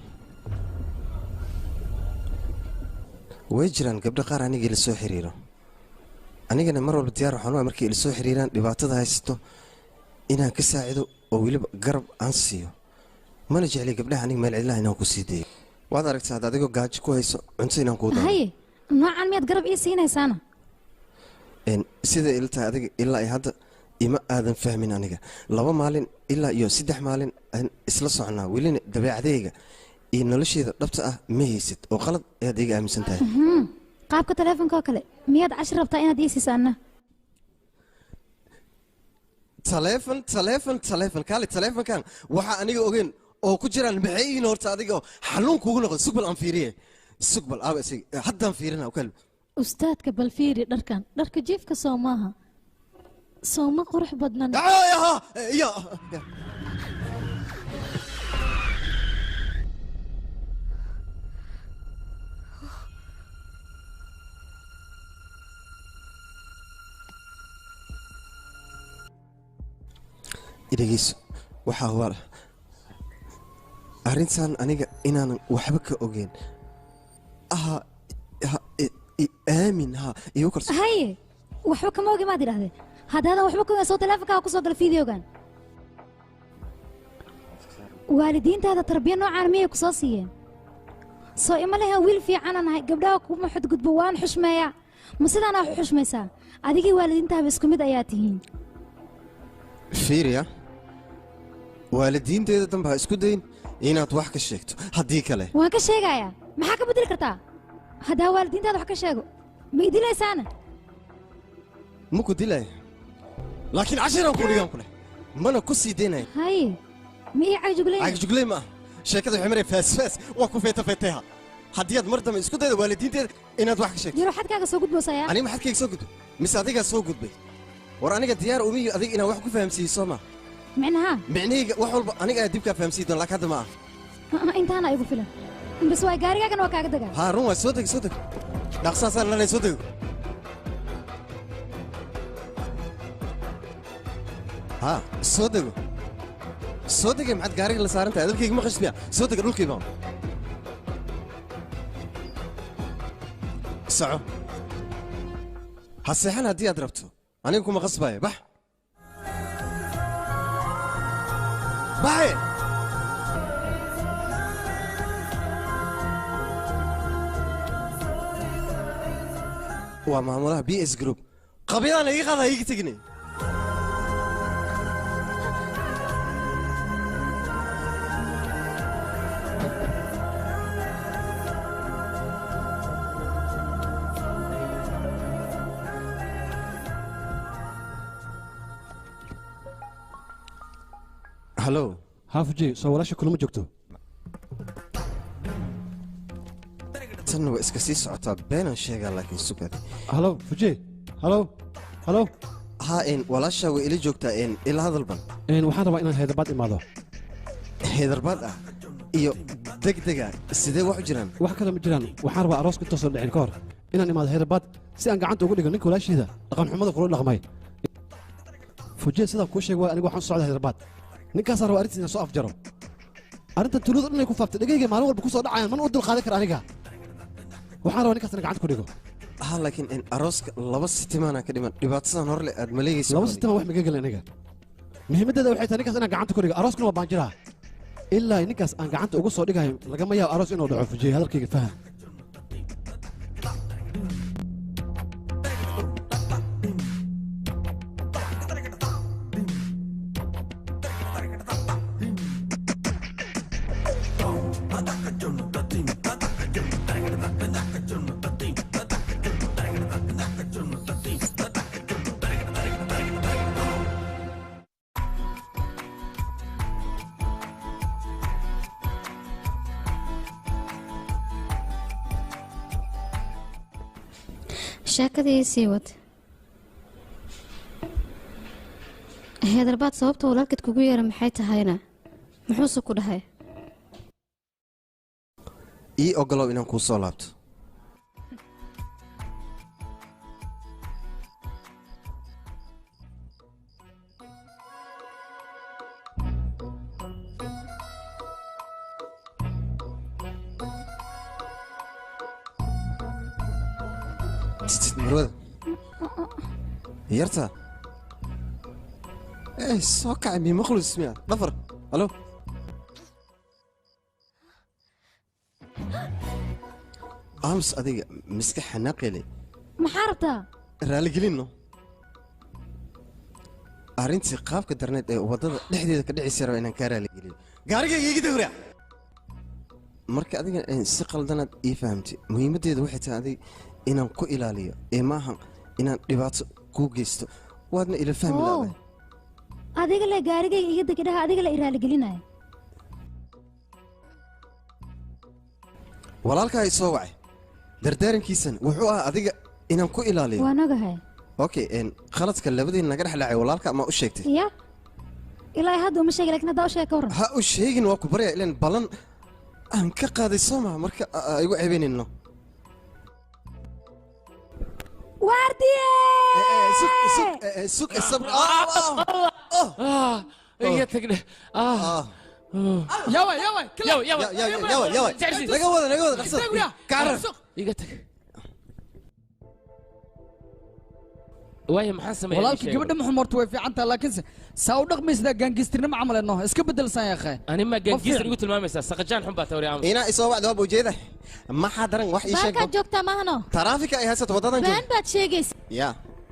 Way jiraan gabdho qaar aniga ila soo xiriiro, anigana mar walba diyaar waxaan u ahay markay ila soo xiriiraan dhibaatada haysato inaan ka saacido oo weliba garab aan siiyo. Mana jecli gabdhaha aniga meel cidlaha inaan ku sii dayo. Waad aragtaa hadda adigoo gaajo ku hayso cunto inaan kuu daro. Haye, noocan miyaad garab ii siinaysaana? Sida ila tahay adiga ilaa iyo hadda ima aadan fahmin. Aniga 2 maalin ilaa iyo 3 maalin aan isla soconaa, welina dabeecadayga iyo nolosheeda dhabta ah ma haysid oo qalad ayaad iga aaminsan tahay. Qaabka taleefonka oo kale miyaad cashir rabtaa inaad ii siisaana? Taleefon, taleefon, taleefon, kaali taleefonkan waxaa aniga ogeyn oo ku jiraan maxay yihiin horta adiga oo xanuun kugu noqdo? Sugbal aan fiiriye, sugbal aaba isaga haddaan fiirina ukal. Ustaadka, bal fiiri dharkan, dharka jiifka soo maaha, soo ma qurux badnan? Ya. Dhegeyso, waxaa hubaal arrintan aniga inaanan waxba ka ogeyn. Aha ha aamin ha igu kalso. Haye, waxba kama ogi maad idhahdee? Haddaadan waxba ka ogeyn, soo taleefonkaaga ku soo gala fideogan. Waalidiintaada tarbiya noocaan miyay ku soo siiyeen? Soo ima lehen wiil fiicanaan ahay, gabdhaha kuma xadgudbo, waan xushmeeyaa. Ma sidaanaa wax u xushmaysaa? Adigii waalidiintaaba isku mid ayaa tihiin. Fiiriya, waalidiinteeda dambe ha isku dayin inaad wax ka sheegto, haddii kale waan ka sheegayaa. Maxaa ka bedeli kartaa haddaa waalidiintaada wax ka sheego? Ma idilaysaana? Ma ku dilaya, laakiin cashiraan ku dhigaan ku leh, mana ku sii daynaya. Haye, ma ii cagjugley? Cagjugley ma ah, sheekada waxay maraya faasfaas, waa ku feeta feeteha. Haddii aad mar dambe isku daydo waalidiinteeda inaad wax ka sheegto, yaro xadkaaga soo gudboosaya. Aniga ma xadkayga soo gudbo mise adigaa soo gudbay? War aniga diyaar umiyo adiga inaan wax ku fahamsiiyo soo ma? Micnaha? Micnahayga wax walba aniga ayaa dibkaa fahamsiiyi doona, laakiin hadda ma ah. Intaana igu filan bas, waay gaarigaagana waa kaaga dagaa. Haa, run waay. Soo deg, soo deg, dhaqsaasaan lanay, soo dego. Haa, soo dego, soo degay. Maxaad gaariga la saaran tahay? Adalkayga ma qashmiya? Soo dega, dhulkii baan soco. Ha seexan haddii aad rabto, aniga kuma qasbaayo. Bax, baxe. Waa maamulaha B S Group. Qabyadaan iga qaada, iga tegine. Hallo. Haafuje, soo walaasha kulama joogto? Tanna waa iska sii socotaa, beenaan sheegaa, laakiin sugaad. Hallo Fuje, hallo, hallo. Haa, walaashaa way ila joogtaa, ila hadalban. Waxaan rabaa inaan Haydarbaad imaado. Haydarbaad ah iyo degdega, sidee wax u jiraan? Wax kale ma jiraan, waxaan rabaa arooska intoosan dhicin ka hor inaan imaado Haydarbaad si aan gacanta ugu dhigo ninka walaasheeda dhaqan xumada kula dhaqmay. Fuje, sidaan kuu sheeg waay, anigu waxaan u socdaa Haydarbaad. Ninkaasaan rabaa arrintiis inaan soo afjaro. Arrintan tuulada dhan ay ku faaftay, dhegayga maalin walba ku soo dhacayaan, mana u dulqaadan kara. Aniga waxaan rabaa ninkaas inaan gacanta ku dhigo. Haa, laakiin arooska 2 sitimaanaa ka dhiman, dhibaatadan horle aad maleegaysa. 2 sitimaan wax maga gelin. Aniga muhiimaddeeda waxay tahay ninkaas inaan gacanta ku dhigo, arooskuna waa baanjiraa. Ilaa ninkaas aan gacanta ugu soo dhigayo lagama yaabo aroos inuu dhaco. Fujiyey, hadalkayga faham. Sheekadii sii wad. Heedarbaad sababta walaalkeed kugu yeera maxay tahayna? Muxuuse ku dhahay? Ii ogolow inaan kuu soo laabto. Marwada yarta eh soo kacay mi maqlus miya dhafar alo ams adiga miska xanaaqele maxaa rabtaa? Raaligelinno arrintii qaabka darneed ee waddada dhexdeeda ka dhicisa raba inaan kaa raaligeliyo. Gaarigayga iga dawra marka adiga si qaldanaad ii fahamtay. Muhiimaddeedu waxay tahay adiga inaan ku ilaaliyo ee maaha inaan dhibaato kuu geysto. Waadna ila fahmi lahayd. Adiga le gaarigayga iga deg dhaha, adiga la i raaligelinaya. Walaalkaa i soo wacay dardaarankiisan wuxuu ahaa adiga inaan ku ilaaliyo. Waan ogahay. Okay, khaladka labadiin naga dhex dhacay walaalka ma u sheegtay? Ya ilaa hadda uma sheegin, laakiin haddaa u sheeg ka warran. Ha u sheegin, waa ku baryaa ilaan ballan aan ka qaaday soo maha. Marka igu ceebaynayno. Waardiye sug sabr. Iga tagdhe. Yawa yawa yawa yawa yawa yawa naga wada naga wada dhaqso karar iga tag. Waayo maxaan sameeyay? Walaalkii gabadha muxuu horta way fiican tahay, laakiinse saa u dhaqmaysidaa gaangistirnimo camal eno iska bedelsan yaa akhay. Ani ma gaangistir igu tilmaamaysaa? Saqajaan xun baa tawri aamus. Inaa isoo wacdo waaba ujeeda. Maxaa daran wax ii sheeg. Baarkaad joogtaa maahano? Taraafika ay haysato waddadan joog. Been baad sheegaysa. Ya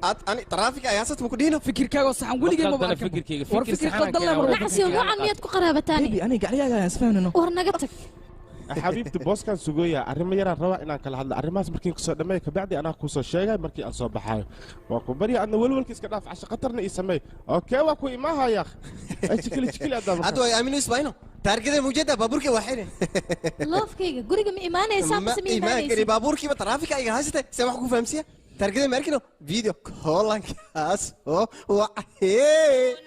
ad ani taraafika ay haysato ma ku dhihino. Fikirkaaga oo saxan weligay ma qaldana fikirkayga. War fikir qaldan leh mar. Nacsiyo noocan miyaad ku qaraabataani? Baby aniga gacliyaaga ayaan isfahanayno. War naga tag. Xabiibti booskan sugooya arrimo yaraan rabaa inaan kala hadlo. Arrimahaas markiin kusoo dhammeeyo kabacdi anaa kuusoo sheegay markii aan soo baxaayo. Waa ku barya adna welwelka iska dhaaf, casho khatarna ii sameey. Okay, waa ku imaahaya jikili jikili adaa. Hadda way aaminu isbayno taargada mujada baabuurkii waa xidhan. Loofkayga guriga ma imaanaysaa mise ma imaan kari imaanaysid? Baabuurkiiba taraafika iga haysatay see wax ku fahamsiya taargada ma arkino video koolankaas oo wacee.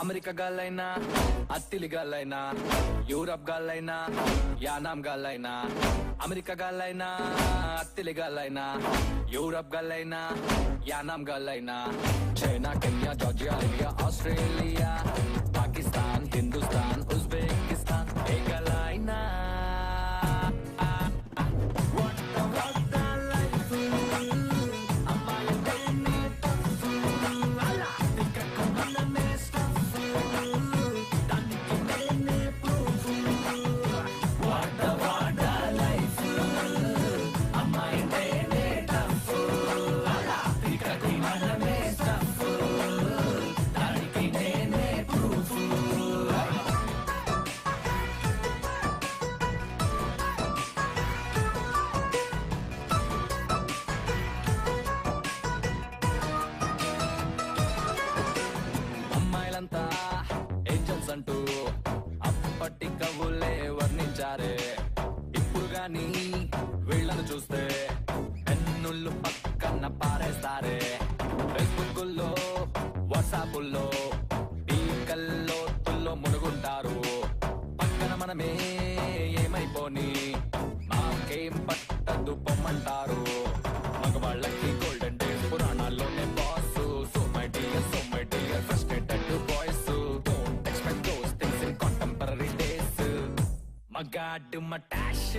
America గాలైనా అత్తిలి గాలైనా యూరప్ గాలైనా యానాం గాలైనా అమెరికా గాలైనా అత్తిలి గాలైనా యూరప్ గాలైనా యానాం గాలైనా China Kenya Georgia Libya Australia Pakistan Hindustan Uzbekistan ఏ గాలైనా. అమ్మాయిలంతా ఏంజల్స్ అంటూ అప్పటి కవులే వర్ణించారే. ఇప్పుడు గాని వీళ్ళను చూస్తే పెన్నుళ్ళు పక్కన పారేస్తారే. ఫేస్బుక్ లో వాట్సాపుల్లో పీకల్లో తుల్లో మునుగుంటారు. పక్కన మనమే ఏమైపోని మాకేం పట్టదు పొమ్మంటారు. మగవాళ్ళకి గోల్డెన్ డేస్ పురాణాల్లోనే boss. So my dear, so my dear, frustrated boys, don't expect those things in contemporary days. మగాడు మటాష్.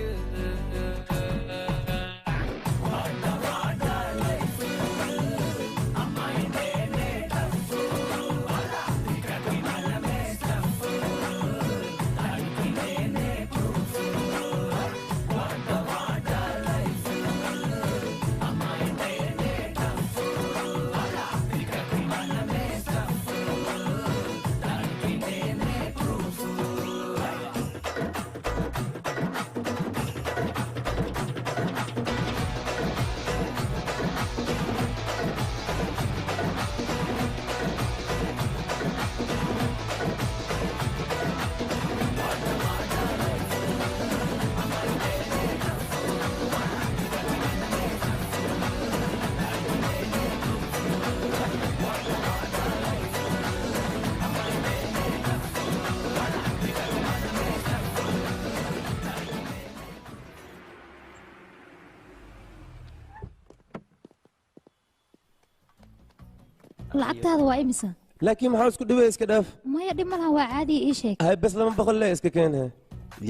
Lacagtaada waa imisa? Laakiin maxaa isku dhibay iska dhaaf? Maya dhib ma laha, waa caadi ii sheeg. Hay bas 200 le iska keen.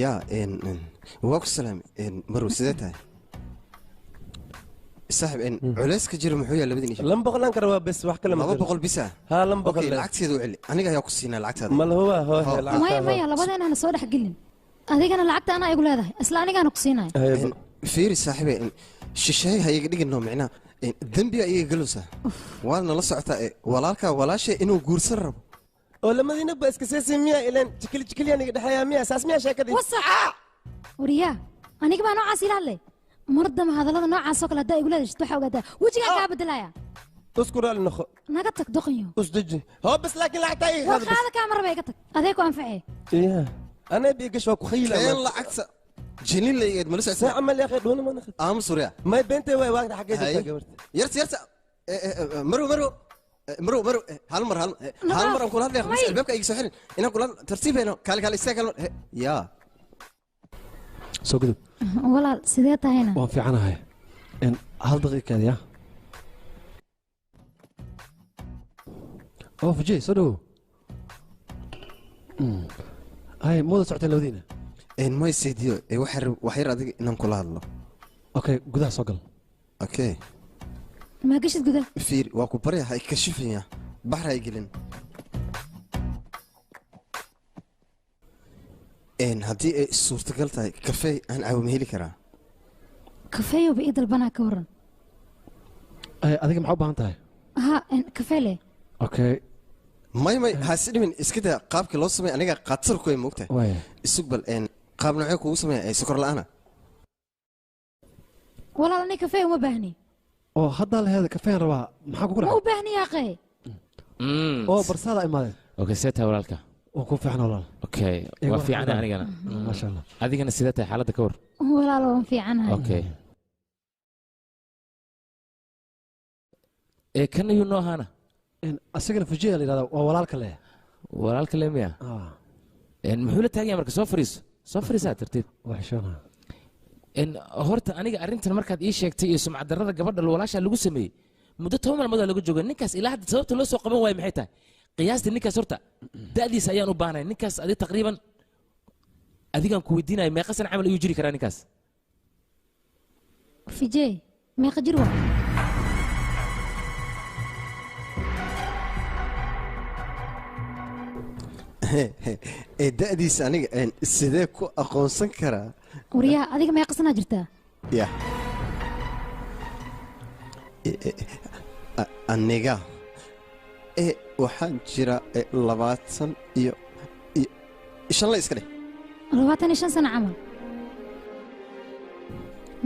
Yaa een waa ku salaam een marow sidee tahay? Saaxib een culayska jira muxuu yahay labadin ish? 200 aan ka rabaa bas wax kale ma 200 bisa? Ha 200. Okay, lacagteedu u celi. Aniga ayaa ku siinaa lacagtaada. Ma lahuwa hoo lacagta. Maya maya labadeena hana soo dhex gelin. Adigana lacagta anaa igu leedahay, isla anigaana ku siinaya. Fiiri saaxibe shisheey ha iga dhigin micnaa dembiga iga galusa. Waadna la socotaa walaalka walaashay inuu guursan rabo. Oo lamadiina ba iska seesay miya ilaan jikil jikil yaan iga dhaxayaa miya saas miya sheekadii. Wasac. Wariyaa aniga baa noocaas ila hadlay. Mardama hadallada noocaas oo kale haddaa igu leedahay waxaa ogaataa wejigaan kaa bedelaya. Isku raali noqo. Naga tag doqonyo. Isdeji. Hoo bas laakiin lacagta iga qaad. War qaada kaa marba iga tag. Adee ku anfacay. Iya. أنا بيجش وكخيل. كان لعكسة جنين اللي يد ملوش عسى. عمل يا أخي دون ما نخد. سوريا. ما بنتي وين واحد حكيت لك. يرت يرت مرو مرو مرو مرو هالمر هالمر نقول هذا يا أخي الباب كأي سحر أنا أقول ترتيب هنا قال قال استاكل يا. سو كذب. والله سيدتها هنا. وان في عنها هاي. إن هل دقيقة يا. أوه فجي صدو. هاي موضة سعتين لودينا. إن ما يسيديو وحر وحير أدق إنهم كل هذا. أوكي جودها سجل. أوكي. ما قشت جودها. فير واكو بري هاي كشفني بحر هاي جلن. إن هدي صورة قلتها كافيه أنا عاوم هيلي كرا. كافيه وبإيد البنا كورن. هاي أدق محبة أنت هاي. ها إن كافيه ليه. أوكي. ماي ماي هاسيني من اسكده قابك loo sameeyay aniga qatar ku moogtahay isug bal een qaab noocee kugu sameeyay sokor la'aan walaal aniga kafee uma baahni oo hadda la hada kafee rabaa maxaa kugu dhacay ma u baahni yaa qey oo barsada imaadeen okay seeta walaalka oo ku fiican walaal okay waa fiican anigana ma sha Allah adigana sidee tahay xaaladda ka war walaal waan fiicanahay okay ee kan ayuu noo ahaana إن أسجل فجيه اللي هذا وولالك له ولالك له ميا إن محولة تاجي مركز سوفريس سوفريس ترتيب وحشونا إن هرت أنا أرنت المركز إيش يكتي سمع درة قبل الولاش اللي جسمي مدتهم المدة اللي جوجو نكاس إلى حد سببت له سوق قبل وين محيتها قياس النكاس صرت دادي سيانو بانا نكاس أدي تقريبا أدي كان كويدينا ما قصنا عمل يجري كرا نكاس فجيه ما يقدروا da'diisa aniga sidee ku aqoonsan karaa wariyaa adiga ma qasna jirtaa ya aniga waxaan jira 25 la iska dheh 25 sano camal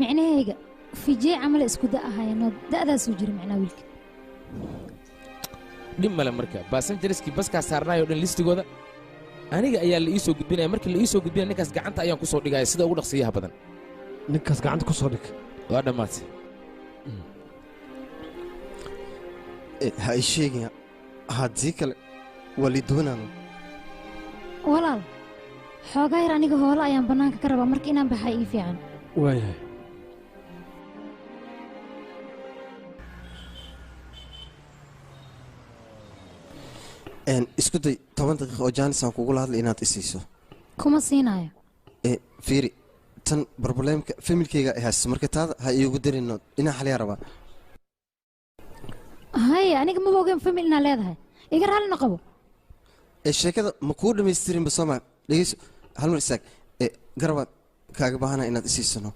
micnahayga fijee camal isku da ahaayeen da'daas uu jira micnaa wiilka dhib male marka basanjariskii baskaa saarnaayoo dhan listigooda aniga ayaa la ii soo gudbinaya markii la ii soo gudbinaya ninkaas gacanta ayaan ku soo dhigaya sida ugu dhaqsiyaha badan ninkaas gacanta ku soo dhig waa dhammaatay ha ii sheegin haddii kale waa lii duwanaano walaal xoogaa yar aniga hoolo ayaan bannaanka ka rabaa marka inaan baxaa ii fiican waayahay isku day 10 daqiiqo oo jaanis aan kugu hadlay inaad isiiso kuma siinayo fiiri tan problemka familkayga ay haysto marka taada ha iigu darino inaan xaliya rabaa hay aniga ma ogeyn famil inaa leedahay iga raalli noqobo sheekada ma kuu dhamaystirinba sooma dhegeyso hal mar istaag garabaan kaaga baahana inaad isiisano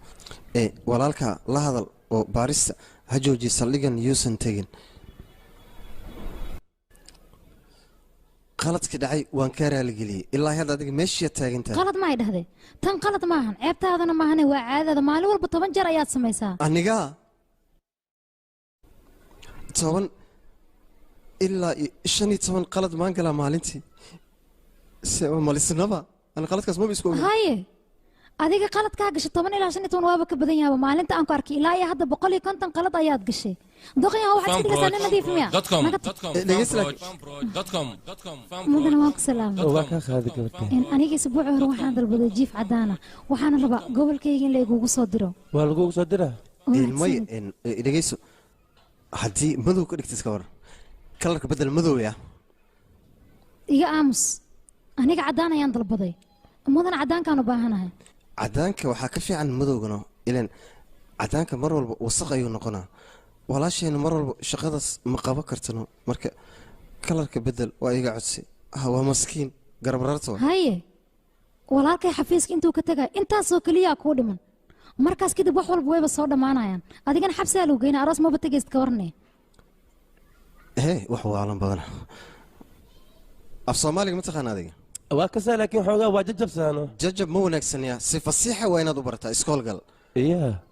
walaalka la hadal oo baarista ha joojiyo saldhigan yuusan tegin qaladka dhacay waan ka raaligeliyey ilaa hadda adiga meesha taagan tahay qalad ma ay dhahday tan qalad ma ahan ceebtaadana ma ahane waa caadada maalin walba 10 jeer ayaad samaysaa aniga 10 ilaa 15 qalad maan galaa maalintii se malisnaba ana qaladkaas maba isku ogeyn haye adiga qaladkaa gashay 10 ilaa 15 waaba ka badan yahay maalinta aan ku arkay ilaa iyo hadda 150 qalad ayaad gashay doqon waxaad ka dhigaysaa nin nadiif miya mudana waan ku salaamay waa ka qaaday gabadha in aniga isbuuci hore waxaan dalbaday jiif cadaan ah waxaana rabaa gobolkayga in la igugu soo diro waa lagugu soo diraa may dhegeyso haddii madow ka dhigtay iska waran Kalarka bedel madow ya. Iga aamus. Aniga caddaan ayaan dalbaday. Mudan caddaankaan u baahanahay. Caddaanka waxaa ka fiican madowgana, ilan caddaanka mar walba wasaq ayuu noqonaa. Walaasheena mar walba shaqadaas ma qaban kartano. Marka kalarka bedel waa iga codsi. Ha waa maskiin garab rarto. Haye. Walaalkay xafiiska intuu ka tagay intaasoo kaliya kuu dhiman. Markaas kadib wax walba wayba soo dhammaanayaan. Adigana xabsigaa lagu geynaa, aroos maba tagaysid ka warnee. Hee wax waalan badan. Af Soomaaliga ma taqaan adiga? Waa kasaa laakiin xoogaa waa jajabsaano. Jajab ma wanaagsan yaa, si fasiixa waa inaad u barataa iskool gal. Iya.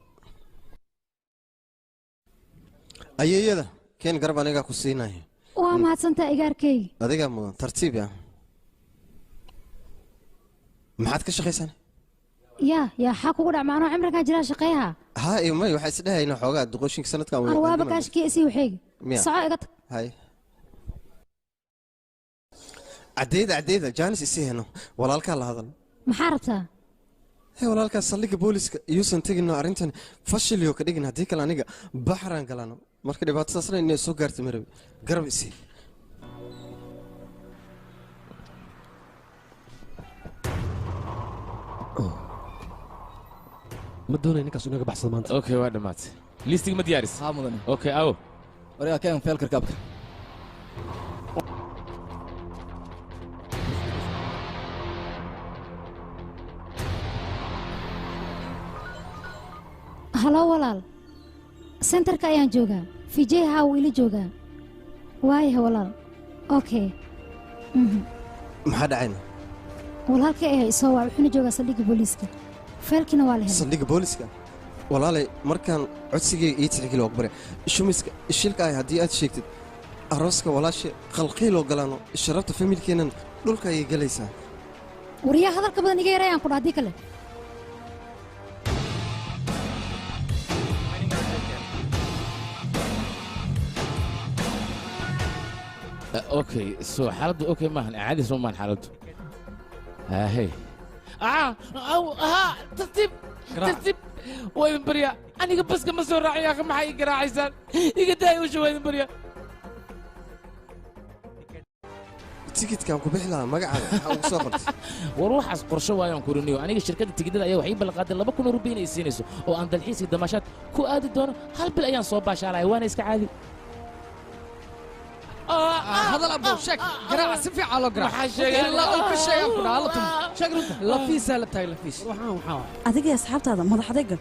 Ayeeyada keen garab anigaa ku siinaya. Waa mahadsantaa igaarkayga. Adigaa mudan tartiib yaa. Maxaad ka shaqaysan? Yaa yaa xaa kugu dhac macnoo cimrigaa jiraa shaqeeyaha. Haa iyo may waxaa isdhehayna xoogaa duqooshinka sanadkan way. Arwaaba kaashkii isii waxeegi. Soco iga tag. Hay. Caddeeda caddeeda jaanis isii heno walaalkaa la hadal. Maxaa rabtaa? Hee walaalkaa saldhigga booliska iyuusan tegino arrintan fashiliyo ka dhigin haddii kale aniga baxraan galano. Marka dhibaatadaasna inay soo gaartay ma rabi. Garab isii. Ma doonay ninkaas inaga baxsado maanta. Okay waa dhamaatay. Liistiga ma diyaaris? Haa mudane. Okay awo. Warigaa keen feelka rakaabka. Halo walaal. Centerka ayaan joogaa. Vijay haa wuu ila joogaa. Waayahay walaal. Okay. Maxaa dhacayna? Walaalkay ayaa isoo wac wuxuuna joogaa saldhigga booliiska. Feelkiina waa la helay. Saldhigga booliiska? Walaalay markaan codsigayga ii tixgeli waa ku bare. Shumiska shilka ay haddii aad sheegtid arooska walaashe qalqiiloo galaano sharafta familkeennan dhulka ayay galaysaa. Waryaa hadalka badan iga yarayaan ku dhaha haddii kale. Okay so xaaladdu okay maahan caadi soo maahan xaaladdu. Hey. Tartiib tartiib waa idin baryaa aniga baska ma soo raacay akhi maxaa ii garaacaysaan iga daaya usha waa idin baryaa. Tikidkaan ku bixi lahaa magacaaga maxaa ugu soo qortay? War waxaas qorsho waayaan kuriniyo aniga shirkadda tigidhada ayaa waxay ii ballanqaaday 2000 rubi inay siinayso oo aan dalxiis iyo damaashaad ku aadi doono hal bil ayaan soo baashaalaya waana iska caadi. Hadal abu sheeg garaac si fiican loo garaac. Ilaa uu ka sheegan ku dhaha tum sheeg runta lafiisa la tahay lafiis. Waxaan adiga asxaabtaada madax adayga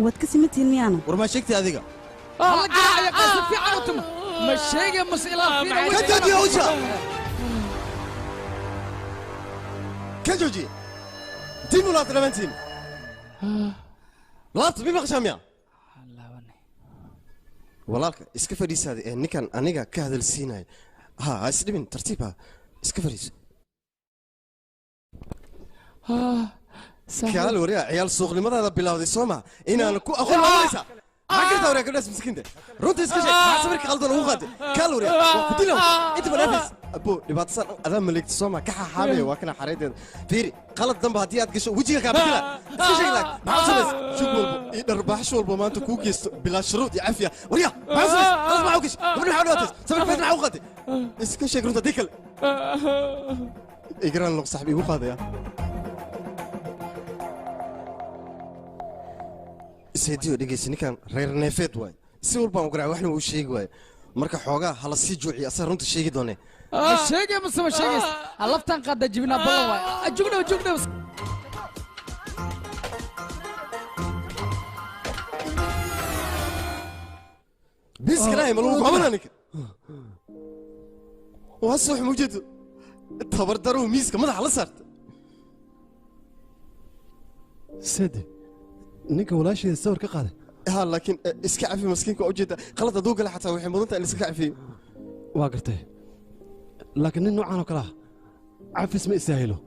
waad ka simantiin miyaana? War ma sheegtay adiga? Hal garaac ya si fiican u tum ma sheegay mas ilaa fiina. Ka jooji hawsha. Ka jooji. Diin u laabta dhammaantiin. Laabta mi maqashaa miyaa? Walaalka iska fadhiisaada ee ninkan aniga ka hadalsiinaya. Ha ha isdhibin tartiib ha iska fadhiiso. Kaal wariyaa ciyaal suuqnimadaada bilowday soo ma inaan ku aqoon malaysa. Maxaa kartaa wariyaa gabdhaas miskiinta? Runta iska sheeg maxaa sawirka qaldan ugu qaaday? Kaal wariyaa waa ku dilow inta banaafis. Abo dhibaatasan adaa maleegta soo ma ka xaxaamaya waa kana xareedeeda. Fiiri qalad dambe haddii aad gasho wejiga kaa bedela. Iska sheeg laag maxaa samays? Shug walba iyo dharbaaxsho walba maanta kuu geysto bilaa shuruud iyo cafiya. Wariyaa maxaa samays? Qalad maxaa u gashay? Gabadha maxaa u dhibaatays? Sawirka feed maxaa ugu qaaday? Iska sheeg runta haddii kale. Igraan loq saxbi igu qaadaya. Seediyo dhegeysa ninkan reer neefeed waay. Si walbaan u garaac waxna uu sheegi waay. Marka xoogaa hala sii juuciyo asaa runta sheegi doonee. Ma sheegay mase ma sheegays? Laftaan qaada jibinaa ballan waay. Jugdhow jugdhow. Bis kalaay ma lagu qabanaa ninka. Waa soo mujeedo. Tabardarow miiska madaxa la saarta. Sedi ninka walaasheeda sawir ka qaaday. Haa laakiin iska cafi maskiinka waa ujeedaa qalad hadduu gala xataa waxay mudan tahay in iska cafiyo. Waa gartay laakiin nin noocan oo kale ah cafis ma istaahilo.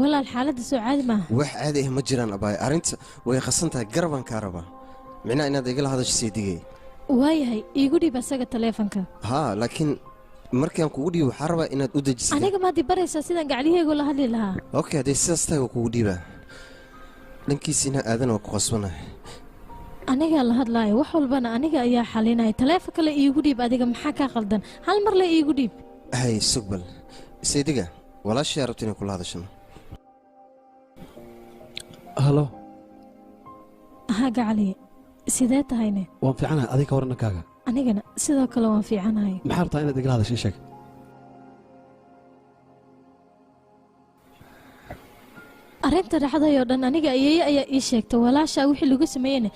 Walaal xaaladda soo caadi maaha. Wax caadi ah ma jiraan abaay arrinta way qasan tahay garabaan kaa rabaa. Micnaha inaad igala hadasho seedigay. Waayahay iigu dhiib asaga taleefanka. Haa laakiin markaan kugu dhiibo waxaan rabaa inaad u dejisid. Aniga maad i baraysaa sidaan gaclihaygu la hadli lahaa. Okay haddii sidaas tahay waa kugu dhiibaa. Dhankiisa inaa aadan waa ku qasbanahay. Aniga la hadlaayo wax walbana aniga ayaa xalinaya. Taleefon kale iigu dhiib adiga, maxaa kaa qaldan? Hal mar le iigu dhiib. Hay sugbal saydiga, walaashay rabta inay kula hadashano. Halo. Haa gacali, sidee tahayne? Waan fiicanahay, adiga ka waran dhankaaga? Anigana sidoo kale waan fiicanahay. Maxaa rabtaa inaad igala hadasho? Ii sheeg. Arrinta dhacday oo dhan aniga ayeeye ayaa ii sheegtay. Walaashaa wixii lagu sameeyeyna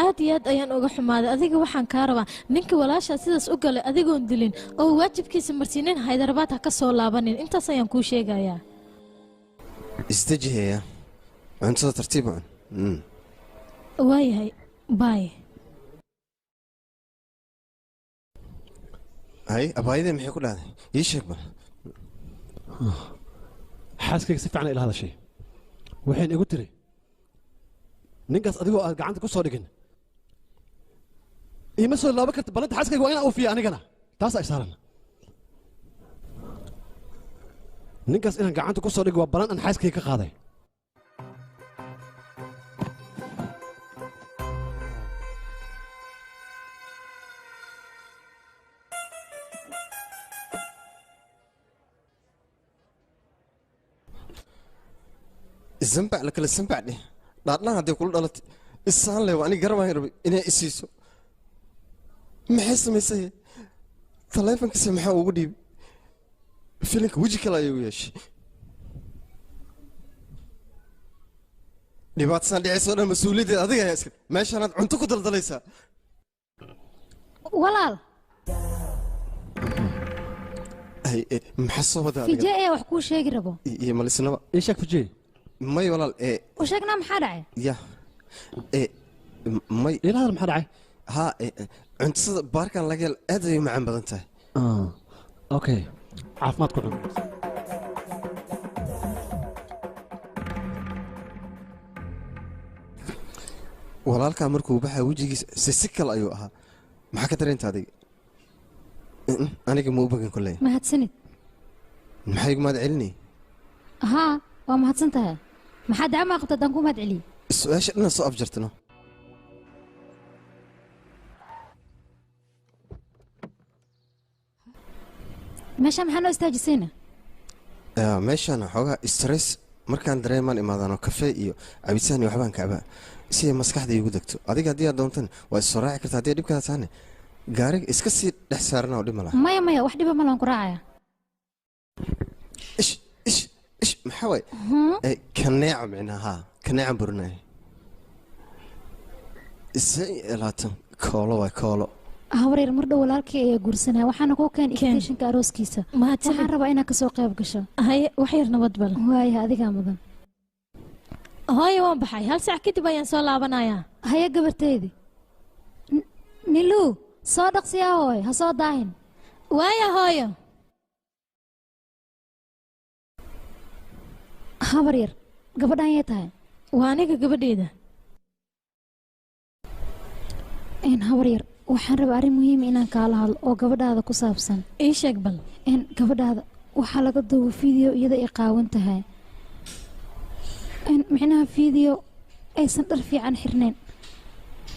aad iyo aad ayaan uga xumaaday. Adiga waxaan kaa rabaa ninka walaashaa sidaas u galay adigoon dilin oo waajibkiisa marsiinin Haydarabaad ha ka soo laabanin. Intaas ayaan kuu sheegayaa. Isdejihaya, cuntada tartiib u cun. Waayahay, baay. Hay, abaayadee maxay ku dhahday? Ii sheeg bal. Xaaskayga si fiican ila hadashay, waxayna igu tiri ninkaas adigoo aad gacanta ku soo dhigin iima soo laaban karta. Ballanta xaaskayga waa inaan oofiya, anigana taasaa isaaran. Ninkaas inaan gacanta ku soo dhigo waa ballan aan xaaskayga ka qaaday. Zambac la kala zambac dheh, dhaadhaan hadday kula dhalatay isaan leh. Waa aniga garabaan rabay inay isiiso. Maxay samaysay? Taleefankiisa maxaa ugu dhiibay? Filinka weji kale ayuu yeeshay. Dhibaatasan dhicisoo dhan mas-uuliyaddeed adiga ayaa iska. Meeshaanaad cunto ku daldalaysaa. Walaal. Hay, maxaa soo wadaa adiga? Fijay ayaa wax kuu sheegi rabo. Iyo malisnaba. Ii sheeg Fijay. May walaal, ee U sheegnaa, maxaa dhacay? Ya, ee may. Ila hadal, maxaa dhacay? Haa, cuntada baarkan laga hel aad ayay u macaan badan tahay. Okay, caafimaad ku cun. Walaalkaa markuu baxaa wejigiisa si si kale ayuu ahaa. Maxaa ka dareenta adiga? Aniga ma u bagan kolley. Mahadsanid. Maxay igu mahad celinay? Haa, waa mahadsan tahay. Maxaa dacmaa qabta haddaan kuu mahad celiyey? Su-aasha dhinaad soo afjartano. Meesha maxaa noo istaajisayna? Meeshaan xoogaa stress markaan dareemaan imaadaano, kafee iyo cabitaan iyo waxbaan kacbaa si ay maskaxda iigu degto. Adiga haddii aad doontan waa is soo raaci kartaa, haddii dhibkaa taane gaariga iska sii dhex saarana oo dhib ma laha. Maya maya, wax dhiba malaan, ku raacaya. Ish ish ish, maxaa waay? Kaneeca micnaha, haa, kaneecan burinaya 23 koolo waay, koolo. Habaryar, mar dhow walaalkii ayaa guursanaya, waxaana kuu keen invitation-ka arooskiisa. Waxaan rabaa inaad kasoo qayb gasho. Haye, wax yar nabad bal. Waaya, adigaa mudan. Hooyo, waan baxay, hal saac kadib ayaan soo laabanayaa. Haye gabarteydi. Niluu, soo dhaqsiyaa hooy, ha soo daahin. Waaya hooyo. Habaryar, gabadhan yay tahay? Waa aniga gabadheeda. Habaryar, waxaan rabaa arrin muhiim inaan kaala hadlo oo gabadhaada ku saabsan. Ii sheeg bal. Gabadhaada waxaa laga duuba video iyada ay qaawan tahay, micnaha video aysan dhar fiican xirnayn.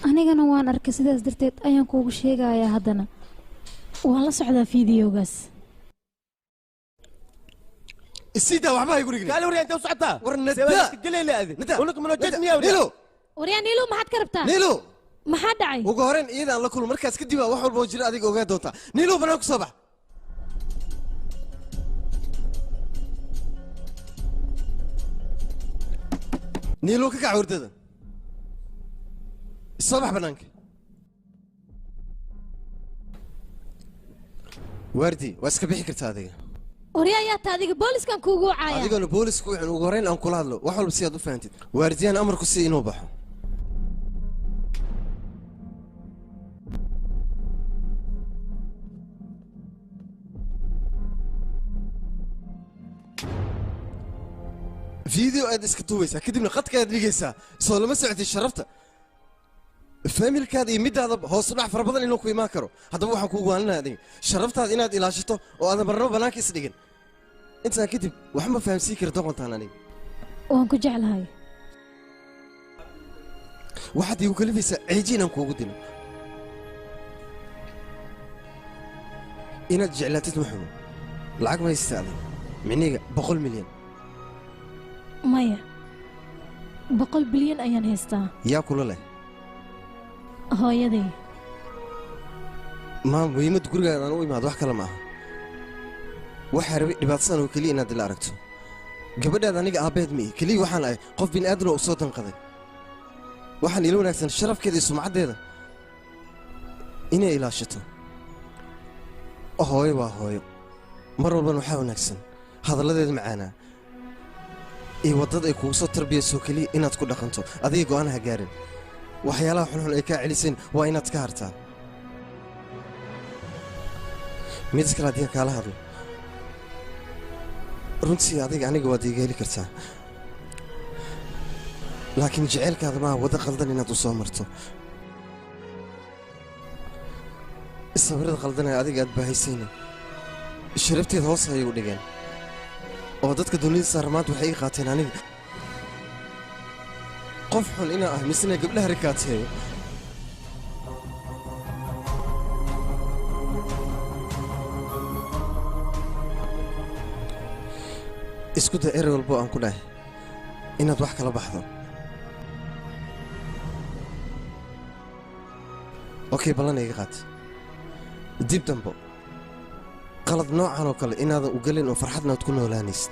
Anigana waan arkay, sidaas darteed ayaan kuugu sheegayaa haddana. Waan la socdaa fideogaas. Isidaa waxba hay gurigin. Kaali waryaa, intee u socotaa? War See nada. waa iska gelayla adi. Nada. Ulka manoo jeed miyaa waryaa? Nilo. Waryaa Niilu, maxaad ka rabtaa? Nilo. Maxaa dhacay? Ugu horreyn iyada aan la kulmo, markaas kadib aa wax walba oo jira adiga ogaa doontaa. Nilo, banaan ku soo bax. Nilo, ka kac hurdada, soo bax banaanka. Waardi waa iska bixi kartaa adiga. Waryaa, yaa taa adiga? Booliskan kuugu wacaya. Adigoona boolisku wuxuun ugu horreyn aan kula hadlo wax walba si aad u fahantid. Waardiyahan amarku si inuu baxo. Video aad iska duubaysaa, kadibna khadka aad dhigaysaa. Soo lama socotid sharafta faamilkaada iyo midaada hoos u dhac fara badan inuu ku imaan karo? Haddaba waxaan kugu waaninaya adiga sharaftaada inaad ilaashato oo aadan marnaba bannaanka is dhigin. Intaa kadib wax ma fahamsiin kara doqontaan aniga. Waan ku jeclahay. Waxaad iigu kalifaysaa ceeji inaan kuugu dilo. Inaad jeclaatid ma xumo. Lacag ma haysata adig? Micnihiga 100 milyan. Maya, 100 bilyan ayaan haystaa. Yaa kula leh? Hooyaday. Ma muhiimadda gurigaaga aan u imaado wax kale ma aha. Waxaa rabay dhibaatadan oo keliya inaad ila aragto. Gabadhaada aniga aabbeed ma ihi, keliya waxaan ahay qof bini'aadan oo u soo danqaday. Waxaan ila wanaagsan sharafkeeda iyo sumcaddeeda inay ilaashato. Hooyo waa hooyo, mar walbana waxaa wanaagsan hadalladeeda macaanaa iyo waddada ay kugu soo tarbiyayso keliya inaad ku dhaqanto. Adiga go'aan ha gaarin. Waxyaalaha xunxun ay kaa celiseen waa inaad ka hartaa. Mid kale haddii aan kaala hadlo, runtii adiga aniga waad iiga heli kartaa, laakiin jaceylkaada maaha waddo qaldan inaad u soo marto. Sawirada qaldan ee adiga aad baahaysayna sharafteeda hoos ayay u dhigeen, oo dadka dunida saaran maanta waxay ii qaateen aniga qof xun inaan ah, misna gabdhaha rikaateeyo. Isku day erey walbo aan ku dhahay inaad wax kala baxdo. Okay, ballan iga qaat, dib dambo qalad noocan oo kale inaadan u gelin oo farxadna aad ku noolaanaysid.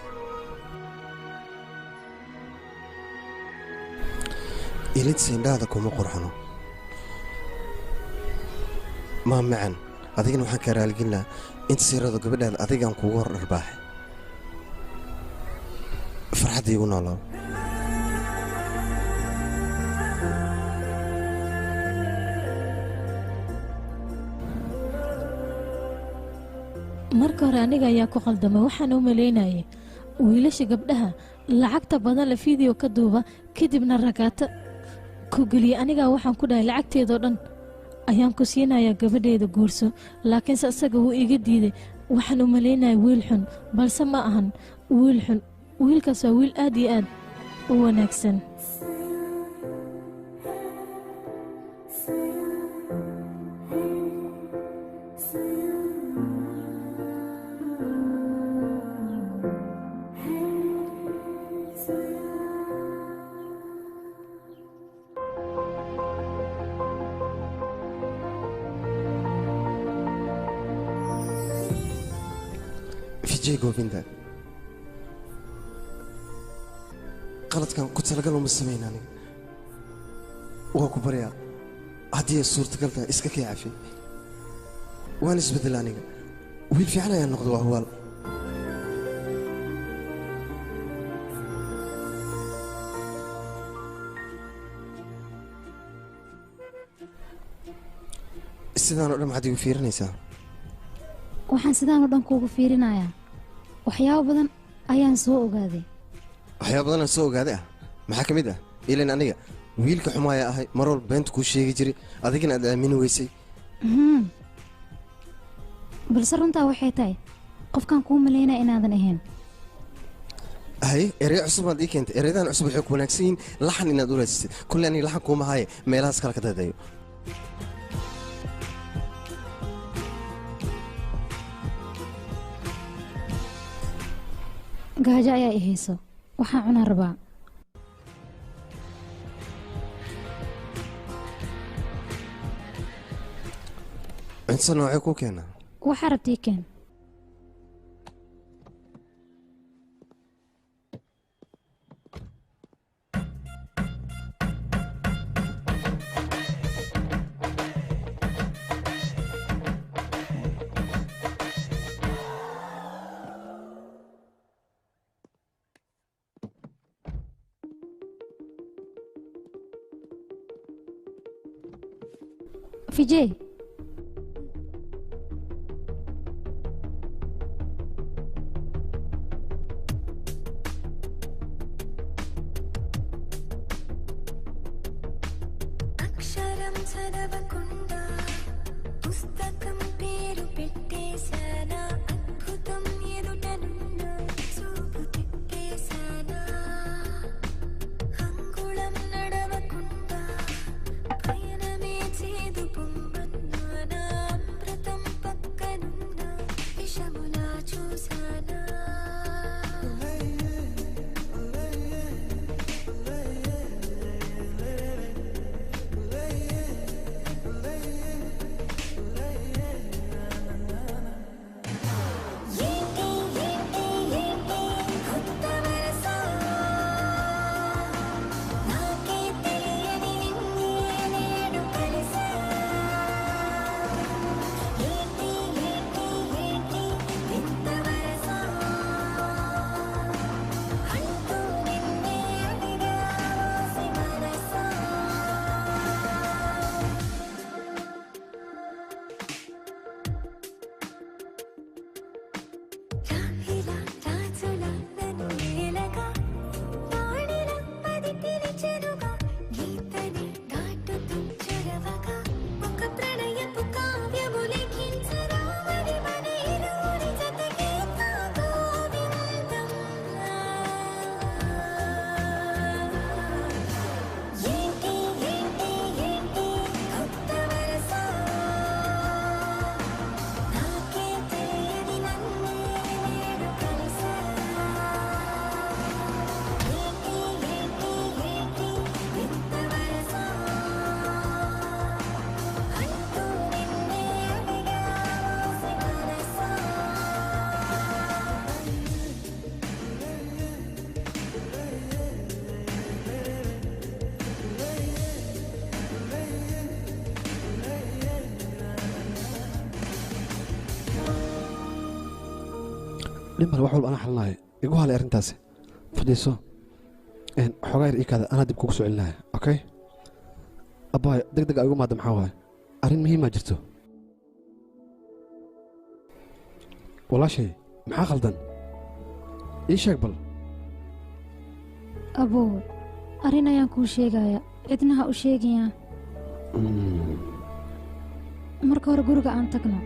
Ilidsa indhahada kuma qurxano, maa macan. Adigana waxaan kaa raaligelin lahaa inta sirado gabadhaada adigaan kuugu hor dharbaaxay. Farxadda iigu noolaaw. Marka hore aniga ayaa ku qaldamay. Waxaan u malaynayay wiilasha gabdhaha lacagta badan la fiideo ka duuba kadibna ragaata ku geliya. Anigaa waxaan ku dhahay lacagteedoo dhan ayaan ku siinayaa, gabadheeda guurso, laakiinse isaga wuu iga diiday. Waxaan u malaynayay wiil xun, balse ma ahan wiil xun. Wiilkaas waa wiil aad iyo aad u wanaagsan. Vijay Govinda, qaladkan ku talagal uma samayn aniga. Waa ku baryaa, haddii ay suurtagal tahay iska kay cafi. Waan isbeddel aniga, wiil fiican ayaan noqda, waa huwaal. Sidaan oo dhan maxaad igu fiirinaysaa? Waxaan sidaan oo dhan kuugu fiirinayaa waxyaabo badan ayaan soo ogaaday. Waxyaaba badan aan soo ogaaday ah maxaa ka mid ah? Ilan aniga wiilka xumaaya ahay, mar walba beenta kuu sheegi jiray, adigana aad aamini weysay. Balse runtaa waxay tahay qofkaan kuu malaynaya inaadan ahayn. Haye, erey cusub baad ii keentay. Ereydan cusub waxay ku wanaagsan yihiin laxan inaad u raadsatid. Kulley aniga laxan kuuma haaye, meelahaas kale ka dadayo. Gaajo ayaa i hayso, waxaan cunaa rabaa. Cunto noocee kuu keenaa? Waxaa rabta ii keen. Vijay, అక్షరం చదవకుండా పుస్తకం పేరు పెట్టేశానా? అద్భుతం ఎదుటనున్న చూపు తిప్పేశానా? అంగుళం నడవకుండా నిలిచెనుగా గీతని దాటుతూ చొరవగా ఒక ప్రణయపు కావ్యము లిఖించరామని మన ఇరువురి జతకే గోవిందం. ఏంటి ఏంటి ఏంటి కొత్త వరస నాకే తెలియని నన్నే నేడు కలిసా. ఏంటి ఏంటి ఏంటి వింత వరస అంటూ నిన్నే అడిగా మనసా. Dhib male, wax walba anaa xalinaayo, igu halay arrintaasi. Fadhiiso. Xoogaa yar ii kaada, anaa dib kugu soo celinaya. Okay abbaay, deg deg aa igu maadda. Maxaa waaye? Arrin muhiimaa jirto. Walaashay, maxaa khaldan? Ii sheeg bal. Abow, arrin ayaan kuu sheegaya, cidna ha u sheegayaa. Marka hore guriga aan tagno.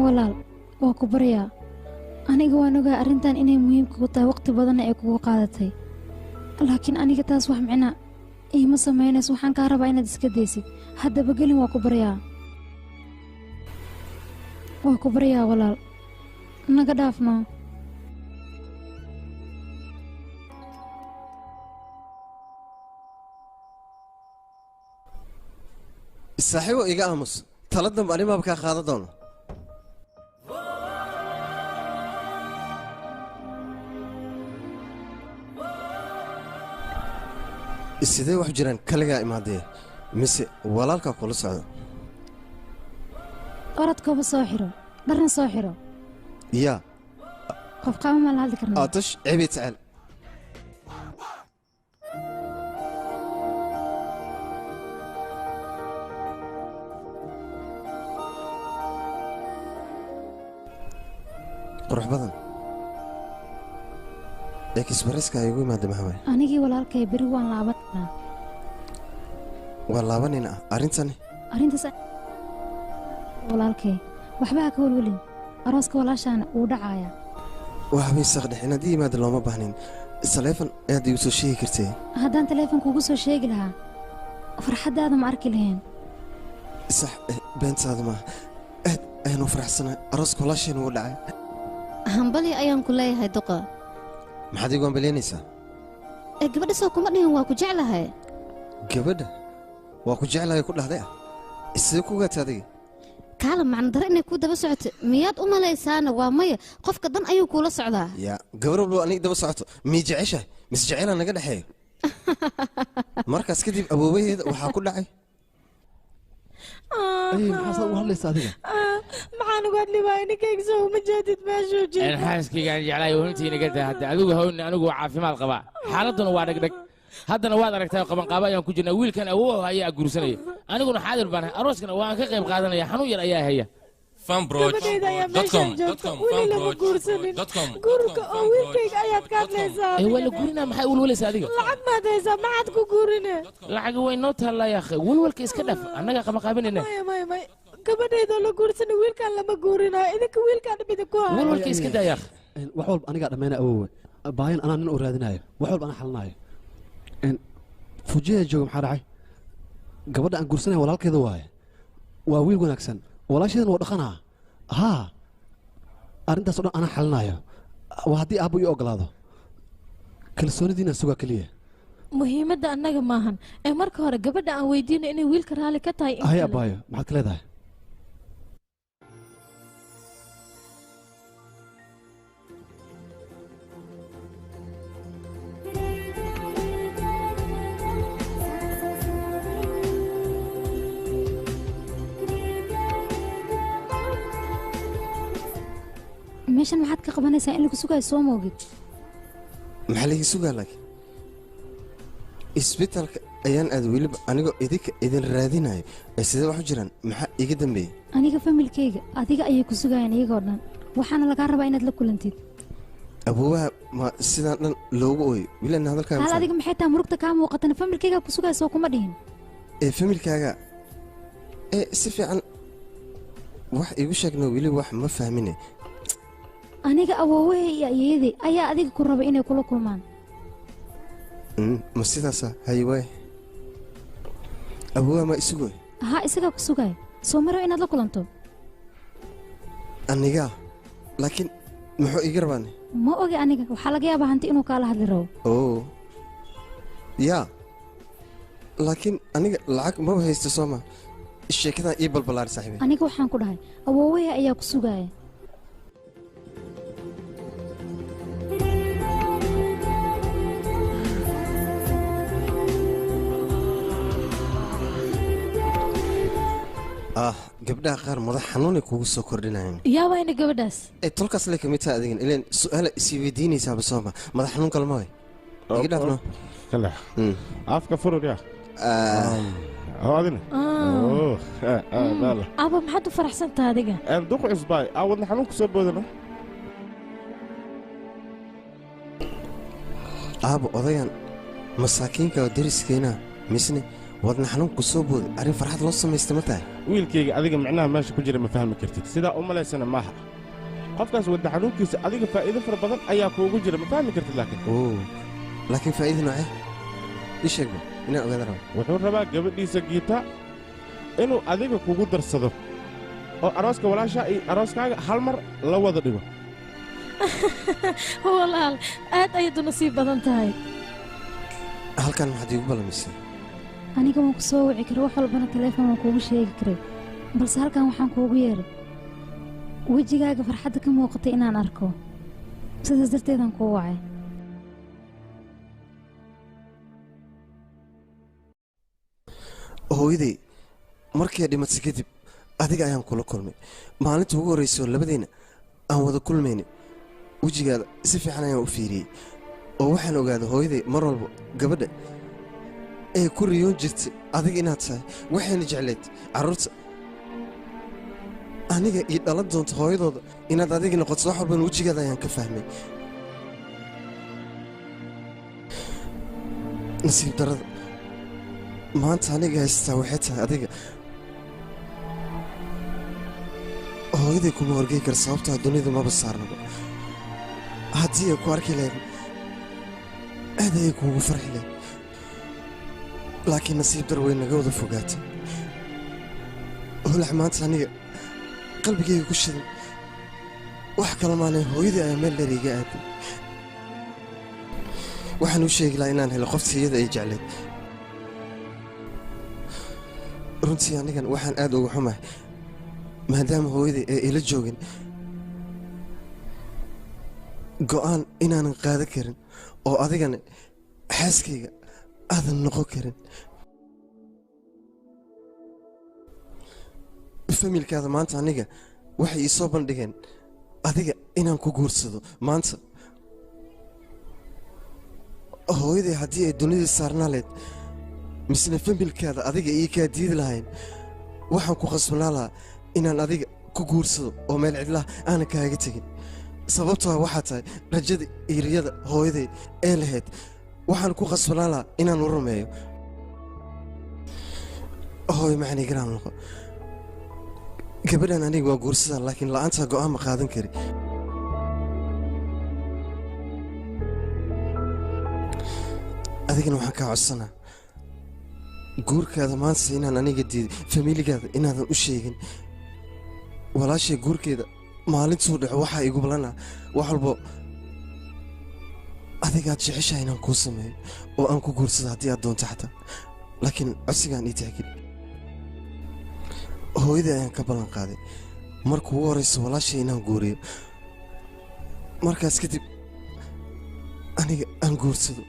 Walaal, waa ku baryaa. Aniga waan ogaa arrintan inay muhiim kugu tahay, waqti badanna ay kugu qaadatay, laakiin aniga taas wax micna iima samaynayso. Waxaan kaa rabaa inaad iska daysid. Haddaba gelin, waa ku baryaa, waa ku baryaa walaal, naga dhaafno. Saaxiibo, iga aamus. Tala dambe animaaba kaa qaadan doono. Sidee wax jiraan? Kaligaa imaadee mise walaalkaa kula socdo? Orodkooba soo xiro, dharna soo xiro. Yaa. Qof qaama maan la hadli karnaa? Aatash cebi tacaal. Qurux badan ee kisbariska ay igu imaada maxaa waaye? Anigii walaalkay beri waan laabanaa. Waa laabanayna arrintani. Arrintaas walaalkay waxba ha ka welwelin, arooska walaashaana wuu dhacayaa. Waa habeen saqdhex, inaad ii yimaada looma baahnayn. Taleefon ayaad igu soo sheegi kartay. Haddaan taleefon kugu soo sheegi lahaa, farxaddaada ma arki lahayn. Sax, beentaada maaha, aad ayaan u faraxsanahay. Arooska walaasheena wuu dhacay. Hambali ayaan ku leeyahay, duqa. Maxaad igu ambaleynaysaa? Ee gabadha soo kuma dhihin waa ku jeclahay? Gabadha waa ku jeclahay ku dhahday ah, sidee ku gaatay adiga? Kaala macno dare inay kuu daba socoto miyaad u malaysaana? Waa maya, qofka dan ayuu kuula socdaa. Yaa gabar walba aniga daba socoto miyay jeceshahay mise jeceylaa naga dhexeeyo? Markaas kadib awoowaheeda waxaa ku dhacay. Ay, maxaa saa ugu hadlaysa adiga? Maxaan uga hadli waayay? Ninkayga soo uma jeedid meeshuu jiro. Xaaskaygaan jeclahay, huntiina ka tahay hadda. Adigu hawni, anigu waa caafimaad qabaa, xaaladduna waa dhegdheg. Haddana waad aragtaa, qabanqaabo ayaan ku jirnaa. Wiilkan awoow ayaa guursanaya, aniguna xaadir baan ahay, arooskana waan ka qayb qaadanaya. Xanuun yar ayaa haya. Gabadhayda ayaa meeshaan joogta, weli lama guursanin. Guurka oo wiilkayga ayaad ka hadlaysaa. Ee waa la guurinaa, maxay welwelaysaa adiga? Lacag maad haysaa? Maxaad ku guurine? Lacag way noo taallaa yaakhe, welwelka iska dhaf, annagaa qabanqaabinayna. Maya, maya, maya, gabadhayda oo la guursanin wiilkaan lama guurinayo. Idinka wiilkaan dhib idinku hayo. Welwelka iska daa yaakhe. Wax walba anigaa dhammayna awoowe. Baayan anaa nin u raadinayo, wax walba anaa xalinaayo. Fujiya jooga, maxaa dhacay? Gabadha aan guursanaya walaalkeeda waaye, waa wiil wanaagsan, walaasheedana waa dhaqanaa. Haa, arrintaas oo dhan anaa xalinaayo, waa haddii aabbo ii ogolaado. Kalsoonidiina sugaa keliya. Muhiimadda annaga maahan ee marka hore gabadha aan weydiino inay wiilka raalli ka tahay in hay kale. Abbaayo, maxaad ka leedahay? Meeshan maxaad ka qabanaysaa? In lagu sugayo soo moogid. Maxaa laga sugaa laakiin? Isbitaalka ayaan aad weliba anigoo idinka idin raadinayo. Ee sidee wax u jiraan? Maxaa iga dambeeyey? Aniga familkayga adiga ayay ku sugayaan iyagoo dhan, waxaana lagaa rabaa inaad la kulantid. Awoowaha ma sidaan dhan loogu ooyo? Wiilana hadalkaaga hal adiga maxay tahay murugta kaa muuqatana? Familkayga ku sugaya soo kuma dhihin. Ee familkaaga ee si fiican wax iigu sheegna, weli wax ma fahmine. Aniga awoowahay iyo ayeeyaday ayaa adiga ku raba inay kula kulmaan. Ma sidaasa? Haye waay, awoowaha ma isugu? Haa, isagaa ku sugaya, soo ma rabo inaad la kulanto? Aniga laakiin muxuu iiga rabaan? Ma ogi aniga, waxaa laga yaabaa hanti inuu kaala hadli rabo. Oo yaa, laakiin aniga lacag maba haysto soo ma? Sheekadan ii balbalaari saaxiibay. Aniga waxaan ku dhahay awoowahay ayaa ku sugaya. Ah, gabdhaha qaar madax xanuunay kugu soo kordhinayaan. Yaa wayna gabadhaas? Ee tolkaas le kamid tahay adigan ileen su'aala isii weydiinaysaaba soo ma? Madax xanuun kalma way iga dhaafno. Kala afka furur yaa adina. Aba, maxaad u faraxsan tahay adiga? Duq cusbaay aa wadna xanuun kusoo boodano. Aabo, odayan masaakiinka oo deriskeena misne wadna xanuun ku soo booday, arrin farxad loo samaysta ma tahay? Wiilkayga, adiga micnaha meesha ku jira ma fahmi kartid, sidaa u malaysana maaha. Qofkaas wadna xanuunkiisa adiga faa'iido fara badan ayaa kuugu jira, ma fahmi kartid laakiin. Oo laakiin faa'iido noocee? Ii sheegba inaan ogaada rabo. Wuxuu rabaa gabadhiisa Giita inuu adiga kugu darsado oo arooska walaashaa iyo arooskaaga hal mar la wada dhigo. Walaal, aad ayaad u nasiib badan tahay. Halkan maxaad iigu ballamisay? Aniga waan ku soo wici karay, wax walbana taleefon waan kuugu sheegi karay, balse halkan waxaan kuugu yeeray wejigaaga farxadda ka muuqatay inaan arko, sidaas darteedaan kuu wacay. Hooyaday markay dhimatay kadib adiga ayaan kula kulmay. Maalinta ugu horraysay oo labadeenna aan wada kulmayna wejigaada si fiican ayaan u fiiriyey, oo waxaan ogaaday hooyaday mar walba gabadha ee ku riyoon jirtay adiga inaad tahay, waxayna jeclayd carruurta aniga iyo dhalan doonta hooyadooda inaad adiga noqoto. Wax walbana wejigaada ayaan ka fahmay. Nasiib darrada maanta aniga haystaa waxay tahay adiga hooyaday kuma horgey kara, sababtaa dunidu maba saarnaba. Haddii ay ku arki lahayd aad ayay kuugu farxi lahayd, laakiin nasiib dar way naga wada fogaatay. Holac maanta aniga qalbigayga ku shidan wax kale maanay, hooyadii ayaa meel dheer iga aaday. Waxaan u sheegi lahaa inaan helo qoftii iyada ay jeclayd. Runtii anigan waxaan aad uga xumahay maadaama hooyaday ay ila joogin, go'aan inaanan qaadan karin oo adigana xaaskayga aadan noqon karin. Familkaada maanta aniga waxay ii soo bandhigeen adiga inaan ku guursado maanta. Hooyaday haddii ay dunida saarnaa leed misna familkaada adiga ii kaa diidi lahayn, waxaan ku khasbanaa lahaa inaan adiga ku guursado oo meel cidlaha aanan kaaga tegin, sababtoo waxaa tahay rajada iyo riyada hooyaday ee lahayd. Waxaan ku khasbanaa lahaa inaan u rumeeyo. Hooyo macani garaan noqo, gabadhan aniga waa guursadaa, laakiin la'aantaa go'aan ma qaadan kari. Adigana waxaan kaa codsanaa guurkaada maanta inaan aniga diiday familigaada inaadan u sheegin. Walaashay guurkeeda maalintuu dhaco waxaa igu ballanaa wax walbo adigaad jeceshahay inaan kuu sameeyo oo aan ku guursado haddii aad doonto xataa, laakiin codsigaan ii tixgeli. Hooyadii ayaan ka ballan qaaday marka ugu horraysa walaashay inaan guuriyo, markaas kadib aniga aan guursado.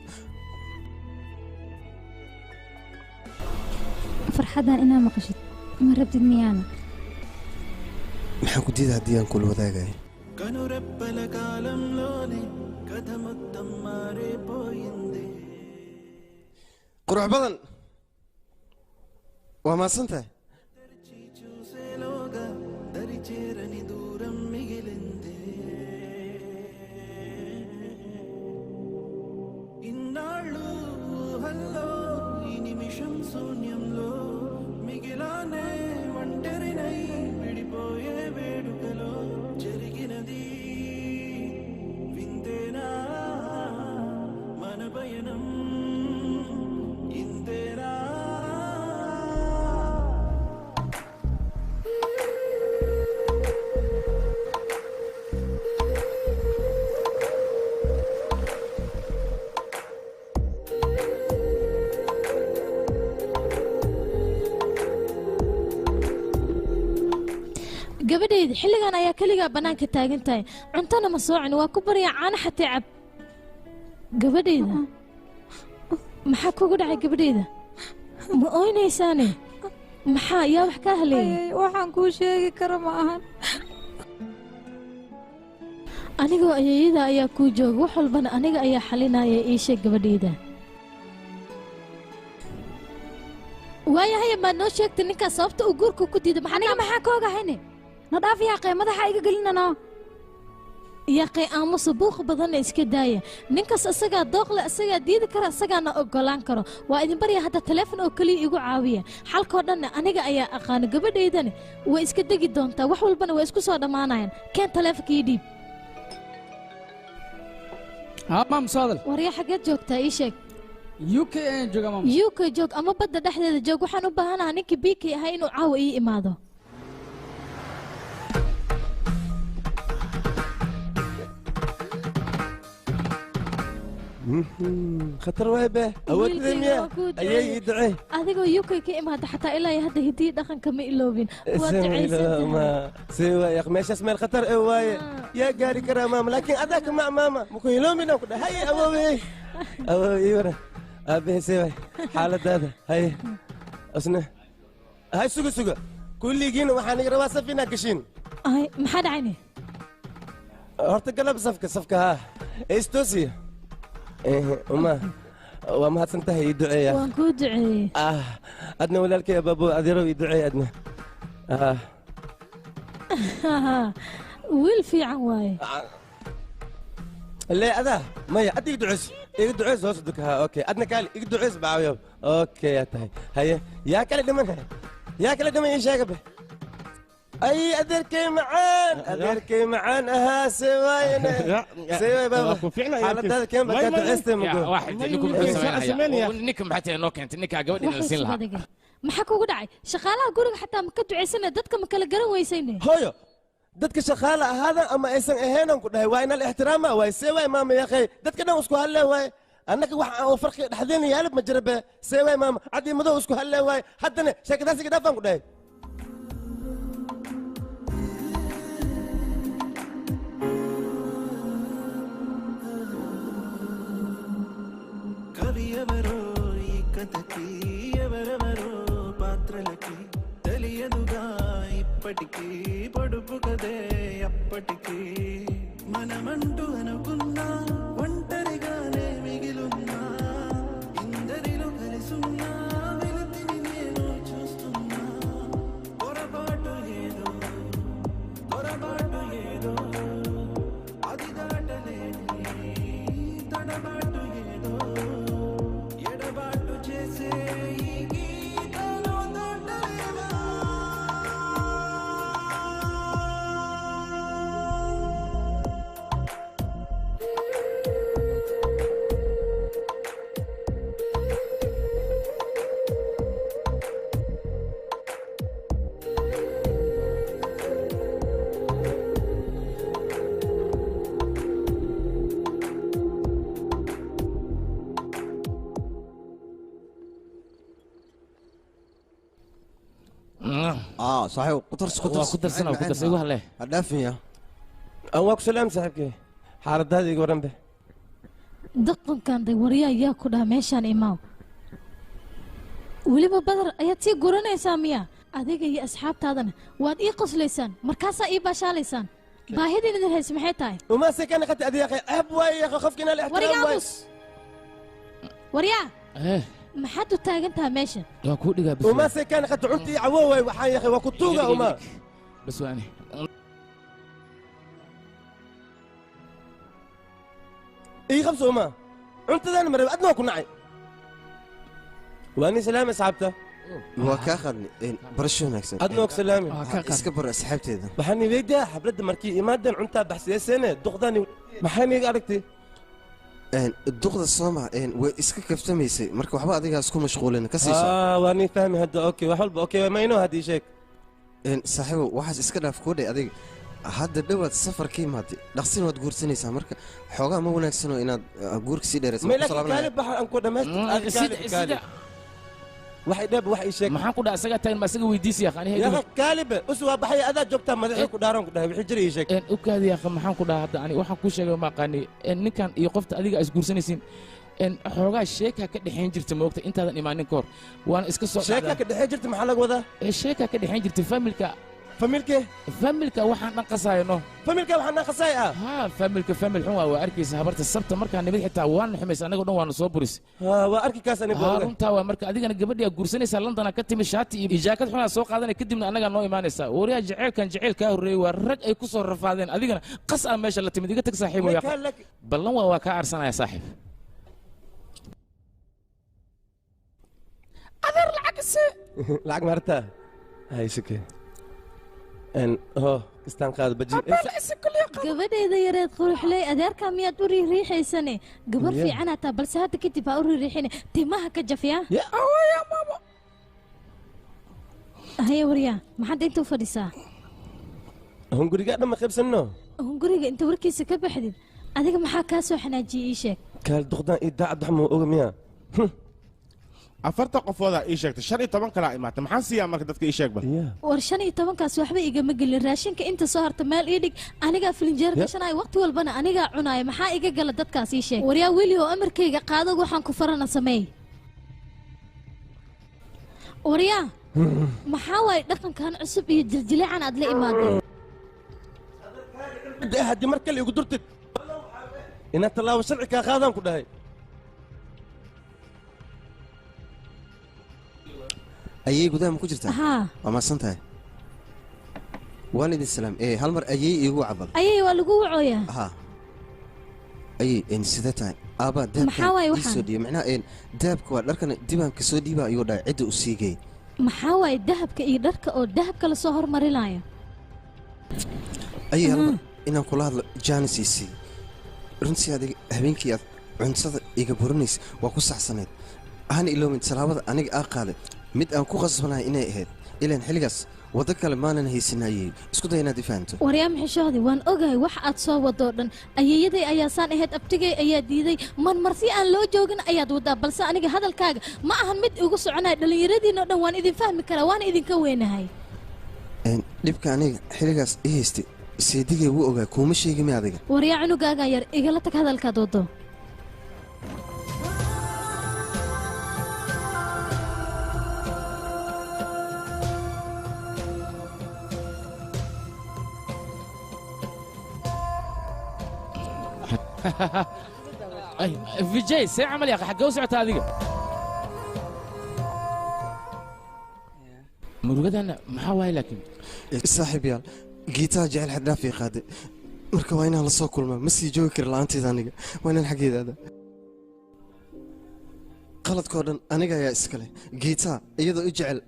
Farxaddan inaa maqashid ma rabtid miyaana? Maxaan ku diida haddii aan kula wadaagayo? కనురెప్పల కాలంలోనే కథ మొత్తం మారిపోయింది. Qurux badan waa mahadsantahay. దరిచేరని దూరం మిగిలింది ఇన్నాళ్ళు ఊహల్లో ఈ నిమిషం శూన్యంలో మిగిలానే ఒంటరినై విడిపోయే వేడుకలో జరిగినది వింతేనా మన పయనం ఇంతేనా. Gabadhayda xilligan ayaa keligaa bannaanka taagan tahay, cuntana ma soo cun, waa ku baryaa caano xatee cab. Gabadhayda maxaa kugu dhacay? Gabadhayda ma ooynaysaane? Maxaa yaa wax kaa haleeyay? Waxaan kuu sheegi karo ma ahan. Anigoo ayeeyada ayaa kuu jooga, wax walbana aniga ayaa xalinaya. Ii sheeg gabadhayda. Waayahay, maad noo sheegtay ninkaas sababta uu guurka ku diiday? Aniga maxaa ka ogahayne? Na dhaaf yaaqee, madaxa iga gelinano. Yaaqee aamusa, buuqa badanna iska daaya. Ninkaas isagaa dooqle, isagaa diidi kara, isagaana ogolaan karo. Waa idin barya hadda taleefon oo keliya igu caawiya. Xalkoo dhanna aniga ayaa aqaano, gabadhaydana way iska degi doontaa, wax walbana way isku soo dhammaanayaan. Keen taleefonka ii dhiib. Haa maam, soo hadal. Warya, xaggeed joogtaa? Ii sheeg. UK ayaan joogaa maam. UK joog ama badda dhexdeeda joog, waxaan u baahanahaa ninkii BK ahaa inuu caawa ii imaado. Khatar waay be awoodda miya ayay ii ducee. Adigoo UK ka imaada xataa ilaa iyo hadda hiddii dhaqanka ma iloobin, waa ducaysantahay. See waay meeshaas meel khatar eh waaye, yaa gaari karaa maama, laakiin adaa kama maama maku hiloomin ku dhahay. Haye awoowe, awoowe ii waran aabahe, see waay xaaladaada? Haye asna hay, suga suga, kulligiina waxaan iga rabaa saf inaad gashiin. Ay, maxaa dhacayne? Horta galab safka safka haa istoosiya. Uma waa mahadsan tahay, ii duceeya. Waan kuu duceeyey. Ah, adna walaalkay abaabo adeerow ii duceeya adna. Ah, wiil fiican waaye. lee adaa maya, adda iga duceys, iga duceys hoos duka. Ha, okay, adna kaali iga duceys bacaawiyo. Okay, yaa tahay? Haye, yaa kale dhiman? Yaa kale dhiman? Ii sheega be. Ay, adeerkay macaan, adeerkay macaan ahaa, see waayene, see waay baaba, xaaladaada keen ba kaa duceystay mugo. Ninka maxay tahay noo keentay ninkaa gabadha la siin lahaa? Maxaa kugu dhacay? Shaqaalaha guriga xataa ma ka ducaysana? Dadka ma kala garan weysayne? Hooyo, dadka shaqaala ahaada ama aysan ahaynan ku dhahay, waa inal ixtiraama waay. See waay maama yaqay, dadka dhan isku hadlee waay, annaka wax oo farqi dhexdeena yaalib ma jira be. See waay maama, cad iyo madow isku hadlee waay, haddana sheekadaas iga dhaafaan ku dhahay. కవి ఎవరో ఈ కథకి, ఎవరెవరో పాత్రలకి తెలియదుగా ఇప్పటికీ, పొడుపు కదే అప్పటికి. మనమంటూ అనుకున్నా ఒంటరిగానే మిగిలున్నా, ఇందరిలో కలిసున్నా వెలుతిని నేను చూస్తున్నా. పొరపాటు ఏదో, పొరపాటు ఏదో, అది దాటలేని తడబాటు ఏదో, ఎడబాటు చేసే ఈ గీతలో దాటలేవా. اه صحيح، قطرس قطرس. Waa ku darsan, waa ku darsan, igu halee. Hadhaafin ya. Aan waa ku salaam saaxiibkay, xaaladaada iga waran be. Dhaqankan day, waryaa yaa ku dhaha meeshaan imaaw? Weliba badar ayaad sii guranaysaa miya? Adiga iyo asxaabtaadana waad ii qoslaysaan, markaasaa ii baashaalaysaan. Baahidin idin hayse maxay tahay? Uma se kana qati adiga ceeb waaye, qofka inaa la Wariga ixtiraam waaye. Aamus waryaa. Maxaad u taagan tahay meesha? Waa kuu dhigaa bas. Uma se kaan qad cuntii cawooway waxaan yahay waa ku tuuga uma. Bas waani. Ii qabso uma. Cuntadan marab adna ku nacay. Waani salaam asxaabta. Waa kaa qadni barasho wanaagsan. Adna og salaami. Iska bar asxaabteeda. Waxaan weydiyaa xafladda markii imaadan cuntaa baxsiyeyseen duqdani maxay iga aragtay? Duqda sooma way iska kaftamaysay marka waxba adigaas ku mashquulin ka siiso. Waani fahmi hadda okay wax walba okay ma inoo hadii sheeg. Saaxiibow waxaas iska dhaaf ku dhay adiga hadda dhowaad safar ka imaatay dhaqsin waad guursanaysaa marka xoogaa ma wanaagsano inaad guurka sii dheerayso. Waxay dhab wax ii sheeg. Maxaan ku dhahay asaga taagan ma asaga weydiisi yaqaan yaa kaalibe us waa baxay adaa joogtaa madaxii ku dhaaran ku dhahay wixii jira ii sheeg. U kaadi yaqa maxaan ku dhahay hadda ani waxaan ku sheegay ma aqaani ninkan iyo qofta adiga is guursanaysiin xoogaa sheeka ka dhexeyn jirta moogta intaadan imaanin ka hor waana iska soo sheeka ka dhexeyn jirta maxaa laga wadaa? Sheeka ka dhexeyn jirta familka. Familke? Familka waxaan dhan qasayno. Familka waxaan dhan qasay ah. Ha familka famil xun waa arkaysa habarta sabta markaan nimid xitaa waan xumaysa anaga dhan waan soo buris. Ha waa arki kaas aniga. Ha runtaa waa marka adigana gabadhi aad guursanaysa London ka timi shaati iyo jaakad xun aad soo qaadanay kadibna anaga noo imaanaysa. Wariyaa jaceylkan jaceylka horeeyay waa rag ay ku soo rafaadeen adigana qas ah meesha la timid iga tag saaxiib oo yaqa. Ballan waa ka arsanaya saaxiib. Adeer lacag si. Lacag marta. Hay sike. En oh istaan qaad baji. Gabadheeda yareed quruxley adeerka miyaad u riixaysane gabar fiican ataa balse hadda kadib ha u riixine timaha ka jafiya. Awaya maama. Haye waryaa maxaad inta u fadhisaa? Hunguriga dhan ma qaybsanno. Hunguriga inta warkiisa ka baxdid adiga maxaa kaa soo xanaajiyey ii sheeg. Kaal duqdan ii daacad wax ma oga miyaa? Afarta qofooda ii sheegtay 15 kala imaatay maxaan siiyaa marka dadka ii sheeg bal. War 15kaas waxba igama gelin raashinka inta soo harta meel ii dhig aniga filinjeer gashanay waqti walbana aniga cunaay maxaa iga gala dadkaas ii sheeg. Waryaa wiili oo amarkayga qaado waxaan ku farana sameey. Waryaa maxaa waay dhaqankan cusub iyo jiljileecan aad la imaadeen? Haddii mar kale igu durtid inaad tallaabo sharci kaa qaadaan ku dhahay. Ayay gudaha ma ku jirtaa? Waa mahadsan tahay. Waan idin salaam. Hal mar ayay iigu cabal. Ayay waa lagu wacooyaa. Ha. Ayay sidee tahay? Aabba dahabka ii soo dhiibay. Macnaha dahabka waa dharkana dibaan ka soo dhiiba ayuu dhahay cidda u siigay. Maxaa waaye dahabka iyo dharka oo dahabka la soo hormarinayo? Ayay hal mar inaan kula hadlo jaanis ii sii. Runtii adiga habeenkii aad cuntada iga burinaysa waa ku saxsanayd. Hana iloomin tallaabada aniga aa qaaday mid aan ku qasbanahay inay ahayd ilaan xilligaas waddo kale maanan haysanayay isku day inaad i fahanto. Waryaa maxishoodi waan ogahay wax aad soo wadoo dhan ayeeyaday ayaa saan ahayd abtigay ayaa diiday marmarsi aan loo joogin ayaad wadaa balse aniga hadalkaaga ma ahan mid igu soconaya dhallinyaradiinoo dhan waan idin fahmi karaa waana idinka weynahay. Dhibka aniga xilligaas i haystay seedigay wuu ogaa kuuma sheegi mi adiga. Waryaa cunugaaga yar igala tag hadalkaad wado. Vijay see camal yaqa xaggee u socotaa adiga? Murugadana maxaa waaye laakiin? Saaxiib yaal geetaha jecel xad dhaaf ii qaaday marka waa inaan la soo kulmaa ma sii joogi kara la'aanteeda aniga waa inaan xaggeeda aadaa. Qaladkoo dhan aniga ayaa iskale geetaha iyadoo i jecel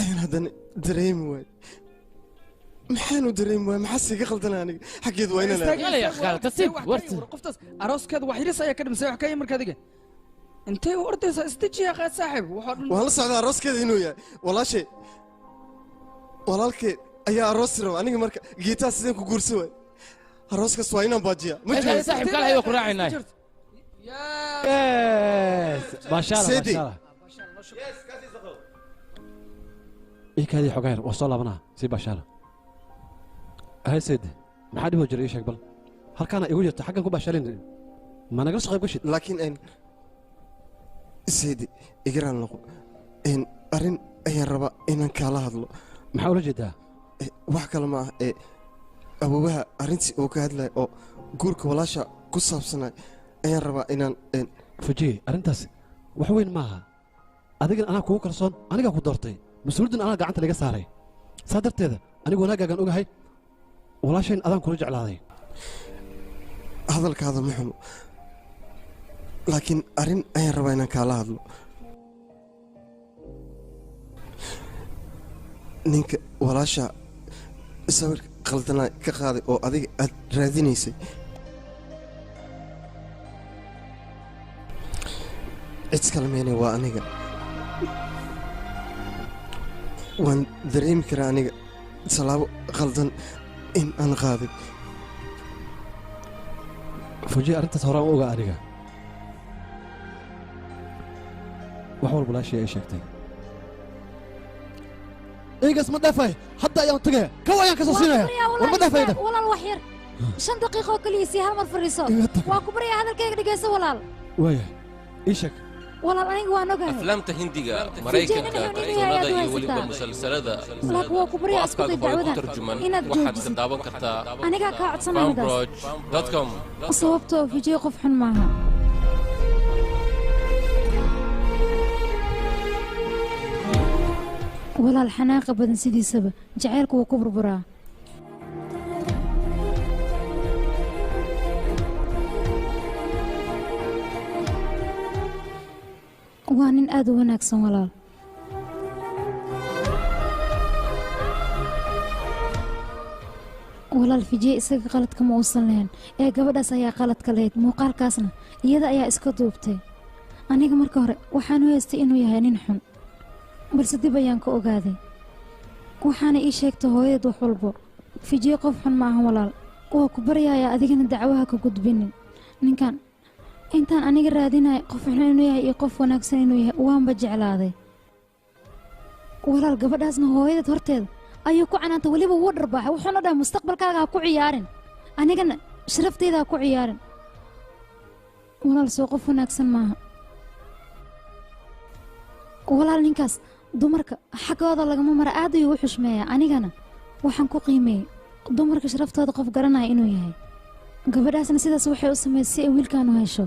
ayaan haddana dareemi waay. Maxaan u dareemi waay maxaa siiga qaldana aniga xaggeedu waa inaan qoftaas arooskeeda wax yaris ayaa ka dhimsay wax ka yimid marka adiga intay u ordaysaa isdejiya qaad saaxiib waxoo dhan. Waan la socdaa arooskeeda inuu yahay walaashay walaalkeed ayaa aroos raba aniga marka geetaha sideen ku guursan waay arooskaas waa inaan baajiyaa. Ma jiro saaxiib kale ayuu ku raacinay. Maasha Allah maasha Allah. Ii kaadii xogaa yar waa soo laabanaa sii baashaala. Hay seed maxaa dhiboo jira ii sheeg bal halkaana igu jirta xaggan ku baashaalin ma nagala soo qayb gashid. Laakiin seedi igaraan noqo arrin ayaan rabaa inaan kaala hadlo. Maxaa ula jeedaa? Wax kale ma ah awoowaha arrintii uu ka hadlaya oo guurka walaasha ku saabsanay ayaan rabaa inaan fujiye arrintaas Wax weyn maaha. Adigana anaa kugu kalsoon, anigaa ku doortay. Mas-uuliyaddan anaa gacanta laga saaray. Saa darteeda anigu wanaaggaagaan ogahay, walaashayn adaan kula jeclaaday. Hadalkaada ma xumo, laakiin arrin ayaan rabaa inaan kaala hadlo. Ninka walaasha sawirka qaldanaa ka qaaday oo adiga aad raadinaysay, cid kale meene waa aniga. Waan dareemi karaa aniga tallaabo qaldan in aan qaaday. Fujiya, arrintaas horaan u ogaa aniga. Wax walba walaashii ay sheegtay. Eygaas ma dhaafay, hadda ayaan tagaya, kow ayaan ka soo siinaya. War ma dhaafay dhaf. Walaal, wax yar, 5 daqiiqo oo kaliya sii, hal mar fadhiiso. Waa ku baryaa, hadalkayga dhegeyso walaal. Waaya, ii sheeg. Walaal, aniga waan ogahay. Aflaamta Hindiga, Maraykanka, kartoonada iyo weliba musalsalada Laakiin waa ku baryaa, oo isku day afkaaga hore ku dacwadan tarjuman inaad waxaad ka joojisid. daawan kartaa Anigaa kaa codsanaya midaas. fanproj.com. Sababtoo Vijay qof xun maaha. Walaal, xanaaqa badan sidiisaba jacaylku wuu ku burburaa. Waa nin aad u wanaagsan walaal. Walaal, Vijay isaga qaladka ma uusan lahayn ee gabadhaas ayaa qaladka lahayd. Muuqaalkaasna iyada ayaa iska duubtay. Aniga marka hore waxaan u haystay inuu yahay nin xun, balse dib ayaan ka ogaaday, waxaana ii sheegtay hooyadeed wax walbo. Vijay qof xun ma ahan walaal. Waa ku baryayaa, adigana dacwaha ka gudbinin ninkan. Intaan aniga raadinaya qof xun inuu yahay iyo qof wanaagsan inuu yahay, waanba jeclaaday walaal. Gabadhaasna hooyadeed horteeda ayuu ku canaantay, weliba wuu dharbaaxay, wuxuuna dhahay mustaqbalkaaga ha ku ciyaarin, anigana sharafteyda ha ku ciyaarin. Walaal, soo qof wanaagsan maaha walaal? Ninkaas dumarka xaggooda lagama mara, aad ayuu u xushmeeyaa. Anigana waxaan ku qiimeeyey dumarka sharaftooda qof garanaya inuu yahay. Gabadhaasna sidaas waxay u samaysay si ay wiilkan u hesho,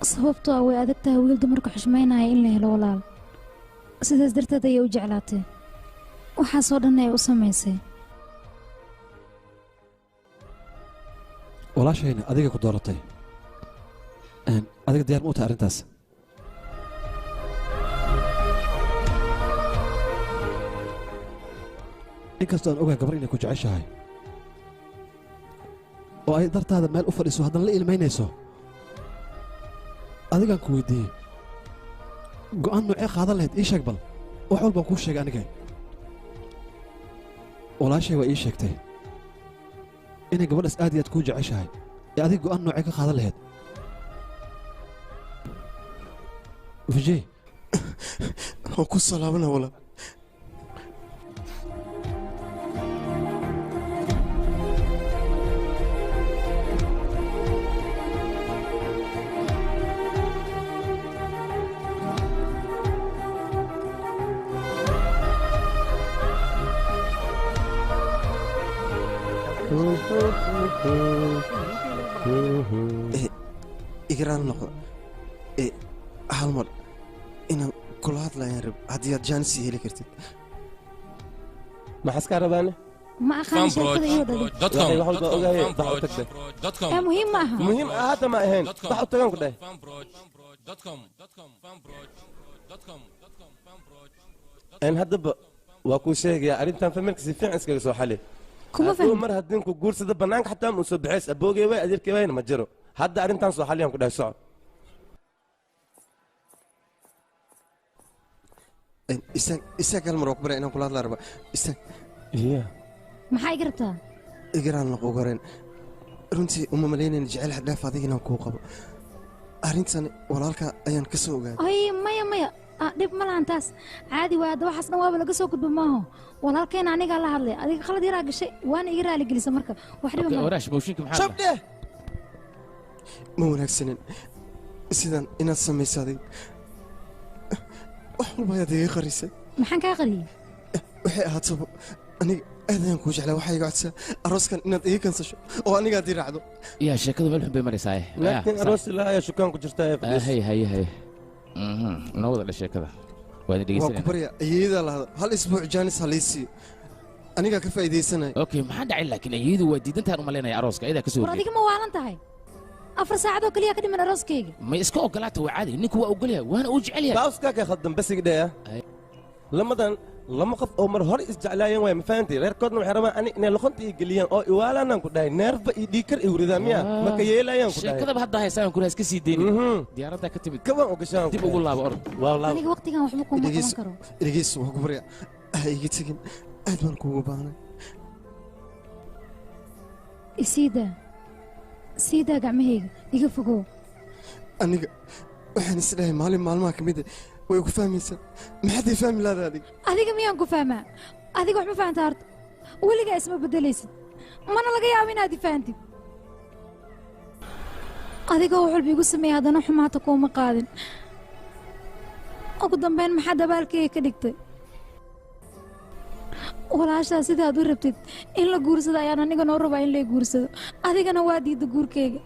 sababtoo ah way adag tahay wiil dumarka xushmeynaya in la helo walaal. Sidaas darteed ayay u jeclaatay, waxaasoo dhan ay u samaysay. Walaashayna adiga ku dooratay. Adiga diyaar ma u tahay arrintaas? Inkastoo aan ogahay gabar inay ku jeceshahay oo ay dartaada meel u fadhiso, haddana la ilmaynayso, adigaan ku weydiiyey, go'aan noocee qaadan lahayd? Ii sheeg bal. Wax walbaan kuu sheegay aniga. Walaashay waa ii sheegtay inay gabadhaas aad iyo aad kuu jeceshahay. Ee adiga go'aan noocee ka qaadan lahayd, Vijay? Waan ku salaamana walaal. Igaraan noqdo hal mar inaan kula hadlayaan rab, haddii aad jaanis heli kartid. Maxaa iskaa rabaane? Ma aqaan sheekada iyo dhali. Waxay wax walba ogahay, bax u tagtay. Ee muhiim ma aha. Muhiim ah hadda ma ahayn, bax u tagaan ku dhahay. En haddaba waa kuu sheegayaa arrintan, familka si fiican iskaga soo xali. Kuma Hadduu fahmin. Mar haddii ku guursado, bannaanka xataa ma soo baxays. Aboogay way, adeerkay wayna ma jiro. Hadda arrintan soo xaliyaan ku dhahay, soco. Istaag, istaag, hal mar waa ku baraa inaan kula hadlaa raba. Istaag. Iya. Maxaa iga rabtaa? Igaraan noq. Ugu horeen, runtii uma malaynayna jecel xad dhaaf adiga inaan kuu qabo. Arrintan walaalka ayaan ka soo ogaaday. Ay, maya maya. Ah, dhib ma lahan, taas caadi waa. Hadda waxaas dhan waaba laga soo gudbo maaho. Walaalkeena anigaa la hadlay. Adiga khalad yaraa gashay, waana iga raali gelisa, marka wax dhiba ma. Waraash, mooshinka maxaa? Shabdhe, ma wanaagsanin sidan inaad samayso. Adiga wax walba ayaad iga qarisay. Maxaan kaa qariyey? Waxay ahaataba aniga Aad ayaan kuu jeclaa, waxaa iga codsaa arooskan inaad iga kansasho oo anigaad ii raacdo. Yaa sheekadu meel xun bay maraysaa. Laakiin aroos ilaa ayaa shukaan ku jirta ee fadhiis. Hay hay hay, noo wada dhe sheekada, waa idin Waan ku dhegeysanayna. baryaa, ayeeyadaa lahada hal isbuuc jaanis ha lii siiyo, anigaa ka faa'iidaysanaya. Okay, maxaa dhacay? Laakiin ayeeyadu waa diidantaan u malaynaya arooska, ayadaa ka soo War horjeeda. adiga ma waalan tahay? 4 saacadoo keliya ka dhiman arooskayga. Ma iska ogolaata, waa caadi, ninku waa ogolyahay waana uu jecel yahay. Baawskaa ka khaldan bas iga dhaya. Lamadan lama qof oo mar hore isjeclaayeen waay, ma fahantay? Reerkoodna waxay rabaan ani inay luqunta ii geliyaan oo iwaalanaan ku dhahay, neerfa iyo dhiikar i wridaa miya, maka yeelayaan ku dhahay. Sheekadaba hadda haysaan kula iska sii deynin, diyaaraddaa ka timid kaban u gashaan. Dib ugu laabo, orod. Aniga waqtigan waxba kuma qaban karo. Dhegeyso, waan ku baryaa, ha iga tegin, aad baan kuugu baahnay. Isiidaa, siidaa gacmahayga, iga fogow. Aniga waxaan isdhahay maalin maalmaha ka mid ah way ku fahmaysaa, maxaad ii fahmi lahada adiga? Adiga miyaan ku fahmaa? Adiga wax ma fahantaa horta? Weligaa isma beddelaysid, mana laga yaabo inaad i fahantid. Adigoo wax walba igu sameeyay haddana xumaata kuuma qaadin. Ugu dambeyn maxaad abaalkayga ka dhigtay? Walaashaa sidaad u rabtid in la guursado ayaan aniga noo rabaa in lay guursado, adigana waa diidda guurkayga,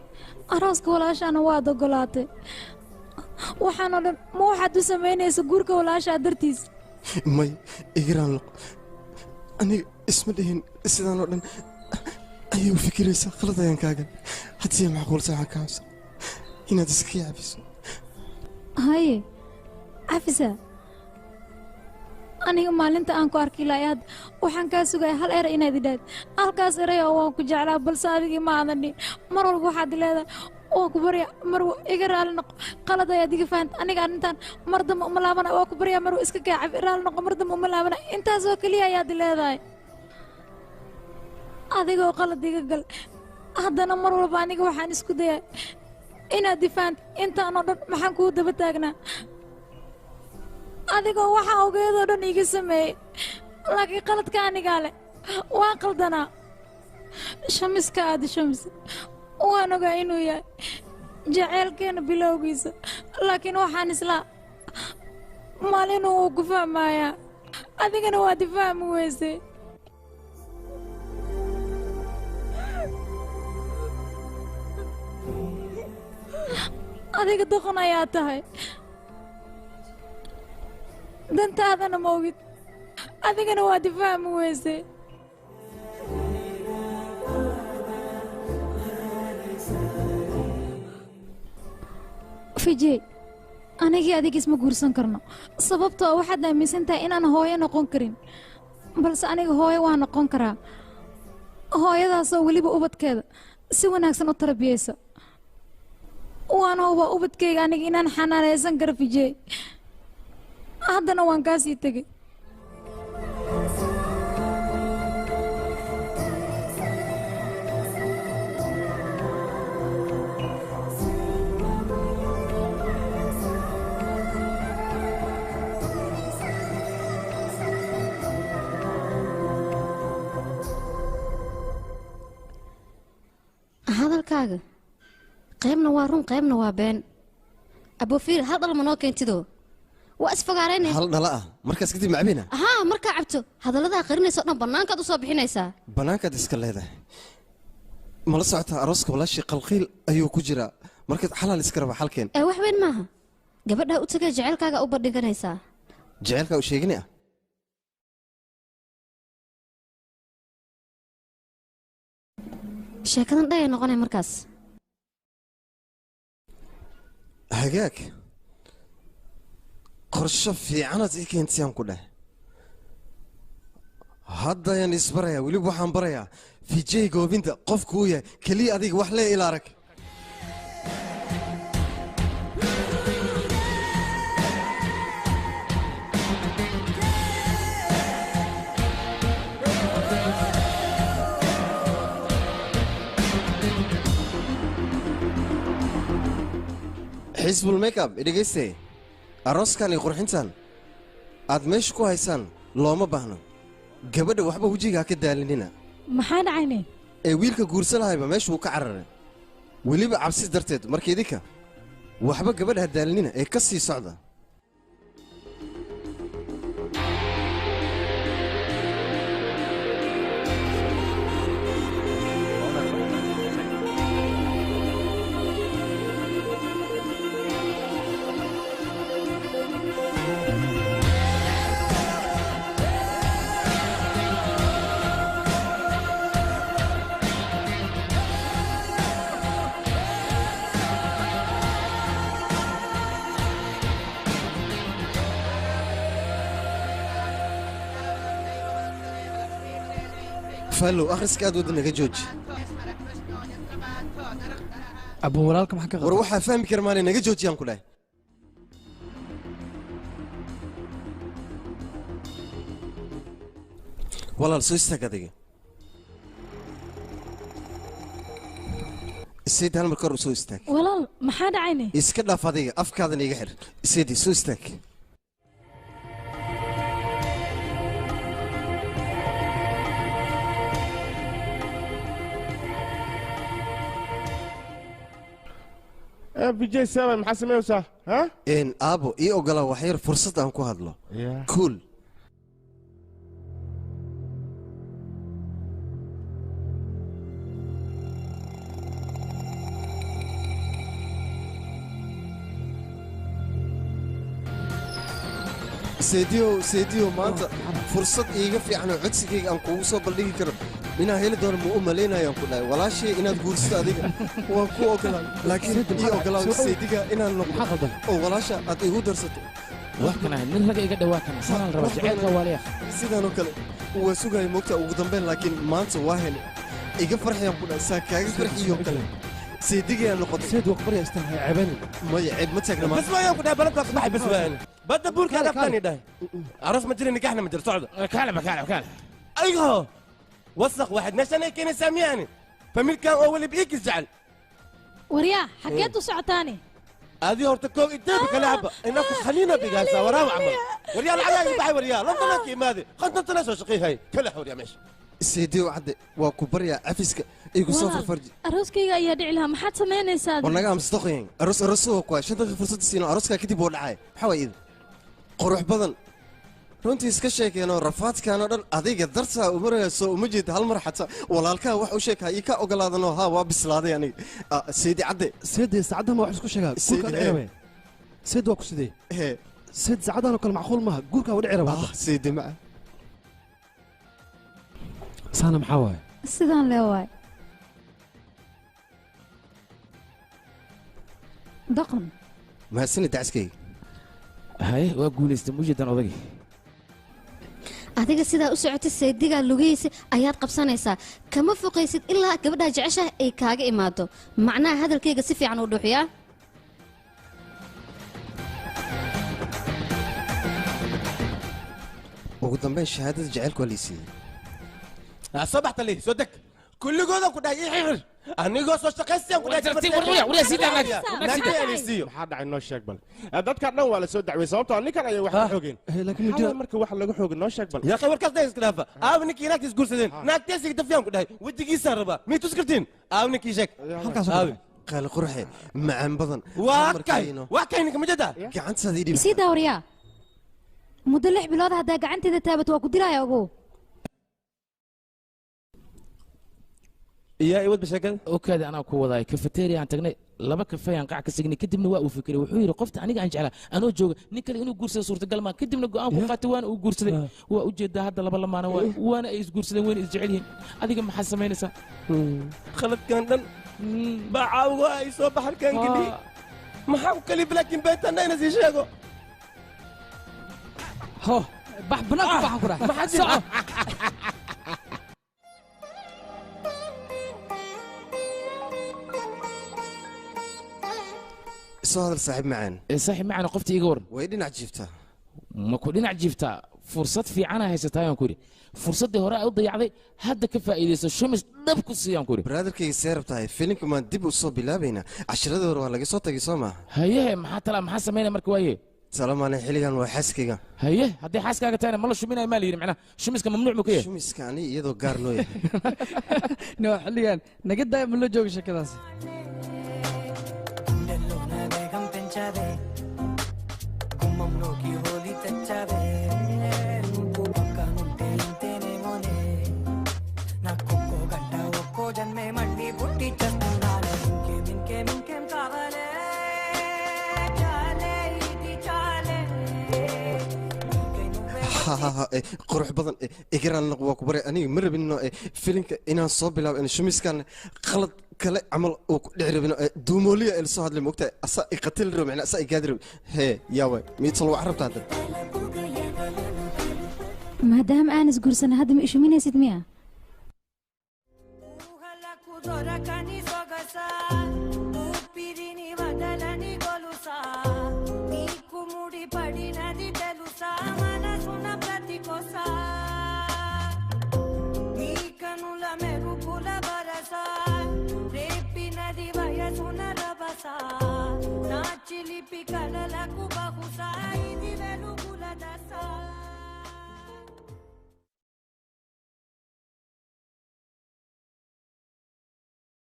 arooska walaashaana waad ogolaatay. Waxaan oo dhan ma waxaad u samaynaysa guurka walaashaa dartiis? May, igiraan loq, aniga isma dhihin sidaan oo dhan ayay u fikiraysaa, khalad ayaan kaagan. Haddii macquulsa waxaan kaa codsan inaad iska cafiso. Haye, cafisa. Aniga maalinta aan ku arki lahay hadda waxaan kaa sugaya hal eray inaad idhaahd, halkaas eray oo waan ku jeclaa, balse adigii ma aadan dhihin. Mar walba waxaad leedahay waan ku barya marwo, iga raali noqo, qalad ayaad iga fahanta, aniga arrintan mar dambe uma laabana, waa ku baryaa marwo, iska kaa cafi, raali noqo, mar dambe uma laabana. Intaasoo keliya ayaad leedahay. Adigoo qalad iga gal haddana mar walba aniga waxaan isku dayaa inaad ifahanto. Intaan oo dhan maxaan kuu daba taagnaa adigoo waxaa ogeedoo dhan iiga sameeyey? Laakiin qaladka anigaa leh, waan qaldanaa. Shamiska aada shamis waan ogaa inuu yahay jaceylkeena bilowgiisa, laakiin waxaan islaa maalinuu wuu ku fahmayaa, adigana waad ifahmi weysay. Adiga doqon ayaa tahay, dantaadana ma ogid, adigana waad ifahmi weysay. Fijey, anigii adiga isma guursan karno, sababtoo ah waxaad aaminsan tahay inaan hooyo noqon karin, balse aniga hooyo waan noqon karaa, hooyadaasoo weliba ubadkeeda si wanaagsan u tarbiyeysa. Waan hubaa ubadkayga aniga inaan xanaanaysan karo. Fijey, haddana waan kaa sii tegey. Hadalkaaga qaybna waa run, qaybna waa been. Abofiir, hal dhal ma noo keentido? Waa isfagaaraynaysa. Hal dhala ah markaas kadib macbina. Haa, markaa cabto hadalladaa qarinaysa o dhan bannaankaad u soo bixinaysaa. Bannaankaad iska leedahay, mala socotaa? Arooska walaashii qalqiil ayuu ku jiraa, markaad xalaal iska raba xalkeen. Ee wax weyn maaha, gabadhaa u tagay jaceylkaaga u bandhiganaysaa. Jaceylkaa u sheegini ah. Sheekadan dhayay noqonay markaas. Hagaag, qorsho fiicanaad ii keentayaan ku dheh. Hadda ayaan isbarayaa, weliba waxaan barayaa Vijay Goobinta qofku uu yahay. Keliya adiga wax lee ila arag. Xisbul Makeup, dhegayste, arooskan iyo qurxintan aad meesha ku haysaan looma baahno. Gabadha waxba wejiga ha ka daalinina. Maxaa dhacayne? Ee wiilka guursan lahayba meesha wuu ka cararay, weliba cabsi darteed. Marka idinka waxba gabadha ha daalinina ee ka sii socda. Fallow akhriska aad wada naga jooji. Abu walaalka maxaa ka war waxaa fahmi kara maanay naga joojiyaan ku dhahay. Walaal soo istaag adiga. Sayid hal mar kor u soo istaag. Walaal maxaa dhacayne? Iska dhaaf adiga afkaadana iga xir. Sayid soo istaag. Vijay Seven maxaa sameynaysaa ha? Een aabo ii ogolaa wax yar fursad aan ku hadlo. Cool. Seediyo maanta fursad iiga fiican oo codsigayga aan kuugu soo bandhigi karo inaan heli doono ma u malaynayaan ku dhahay walaashay inaad guursato adiga waan ku ogolaa laakiin ii ogolaa seediga inaan noqdo oo walaasha aad igu darsato. Wax kana nin raga iga dhawaa kana sanaan raba jaceylka waaliya sidaan oo kale waa sugaya moogta ugu dambeyn laakiin maanta waa helay iga farxiyaan ku dhahay saa kaaga farxiyo kale seedigayaan noqotay. Seed waa barya istaan hay ceebani. Maya ceeb ma taagna maanta. Bas waayaan ku dhahay balanta qabaxay bas waayaan. Badda buurka dhaftani dhahay. Aroos ma jirin nikaxna ma jiro socda. Kaalaba kaalaba kaalaba. Aygo wasaq waxaad meeshan ay keenaysaa miyaani? Familkan oo waliba ii jecel. Waryaa xageed u socotaani? Adi horta koog inteeba kala haba inaku khaliina bigaasa waraa camal. Waryaa lacag ay baxay waryaa London ka imaade qantantana soo shaqeeyay kala xawriya meesha. Seediyo cadde waa ku baryaa cafiska igu soo farfarji. Arooskayga ayaa dhici lahaa maxaad samaynaysaa? War naga amsdoqeen aroos aroos waa 5 daqiiqo fursad siino arooska kadib wuu dhacay. Maxaa waay qurux badan runtii iska sheekeenoo rafaadkaan oo dhan adiga dartaa u marayso uma jeed hal mar xataa walaalkaa wax u sheekaa ii ka ogolaadanoo haa waa bislaaday aniga. Seedi cadde. Seedi saacaddan ma wax isku sheegaa guurkaa dhici rabe. Seed waa ku sidee? Seed saacaddan oo kale macquul maaha guurkaa waa dhici raba hadda. Seedi maca saana maxaa waaye? Sidaan lee waay. Dhaqan. Mahadsanid dacaskayga. Haye waa guulaystay mujidan odagii. Adiga sidaa u socotay saydigaa lugihiisa ayaad qabsanaysaa kama foqaysid ilaa gabadhaa jeceshaha ay kaaga imaado. Macnaha hadalkayga si fiican u dhuuxiyaa. Ugu dambeyn shahaadada jacaylku waa lii siiyey. صبحت لي سودك كل جوده كنت هيحر anigoo soo shaqaystaan ku maxaa dhacay noo sheeg bal dadka dhan waa la soo dacway sababtoo ninkan ayay wax ka xoogeen laakiin ma jira marka wax laga xoogin noo sheeg bal yaa akhi warkaas iska dhaafa aaw ninkii naagtiis guursadeen naagtiis dafyaan ku dhahay wejigiisaan rabaa miyay tus kartiin aaw ninkii sheeg halkaas aaw qaali qurxe macaan badan waa kay waa kay ninka ma jada gacantaada ii dhib Sii daawriyaa. Muddo 6 bilood haddaa gacanteeda taabat waa ku dilaya ogow. يا ايوه بشكل okaadi anaa ku wadaay cafeteria aan tagnay 2 kafee aan qac ka signay kadibna waa uu fikiray wuxuu yiri qofta aniga aan jeclaa anoo jooga nin kale inuu guursado suurtagal ma kadibna go'aan ku qaatay waana uu guursaday waa u jeedaa hadda laba lamaana waana ay isguursadeen wayna isjecel yihiin adiga maxaa samaynaysaa khaladkan dhan baa caawga ay soo baxalkan geli maxaa ku kalif laakiin beentana ina sii sheego ho bax banaanka baxan ku dhahay soco. Soo hadal saaxiib macaan. Saaxiib macaan qofta iga waran. Way dhinac jiiftaa. Ma ku dhinac jiiftaa fursad fiican ay haysataa ayaan ku yidhi fursaddii hore ay u dayacday hadda ka faa'iidayso shumis dhab ku siiyaan ku yidhi. Brotherkayga see rabtahay filimka maan dib u soo bilaabaynaa cashiradii hore waa laga soo tagay soo maaha. Haye maxaa tala maxaa samaynaya marka waaye? Salamaane xilligan waa xaaskayga. Haye haddii xaaskaaga tahayna ma la shuminayo maa la yidhi macnaha shumiska mamnuuc muu ka yahay? Shumiska ani iyadoo gaar noo yahay. No xilligan naga daaya ma loo joogo sheekadaas. గుమ్మంలోకి హోలీ తెచ్చావే నువ్వు పక్కనుంటే ఇంతేనేమోనే నాకొక్కో గంట ఒక్కో జన్మే మళ్ళీ పుట్టి చేస్తున్నానే ఇంకేం ఇంకేం ఇంకేం కావాలే చాలే ఇది చాలే Qurux badan igaraan waa ku baray aniga ma rabin filimka inaan soo bilaabo in shumiskan qalad kale camal uu ku dhici rabin duumooliya ila soo hadlay moogtahay asaa i qatili rabo macnaa asaa i gaadi rabo hee yaa waay miidsal waa rabtaa hadda. Maadaama aan isguursanay hadda ma ishuminaysid miya? చిలిపి కలలకు బహుశా ఇది వెలుగుల దశ.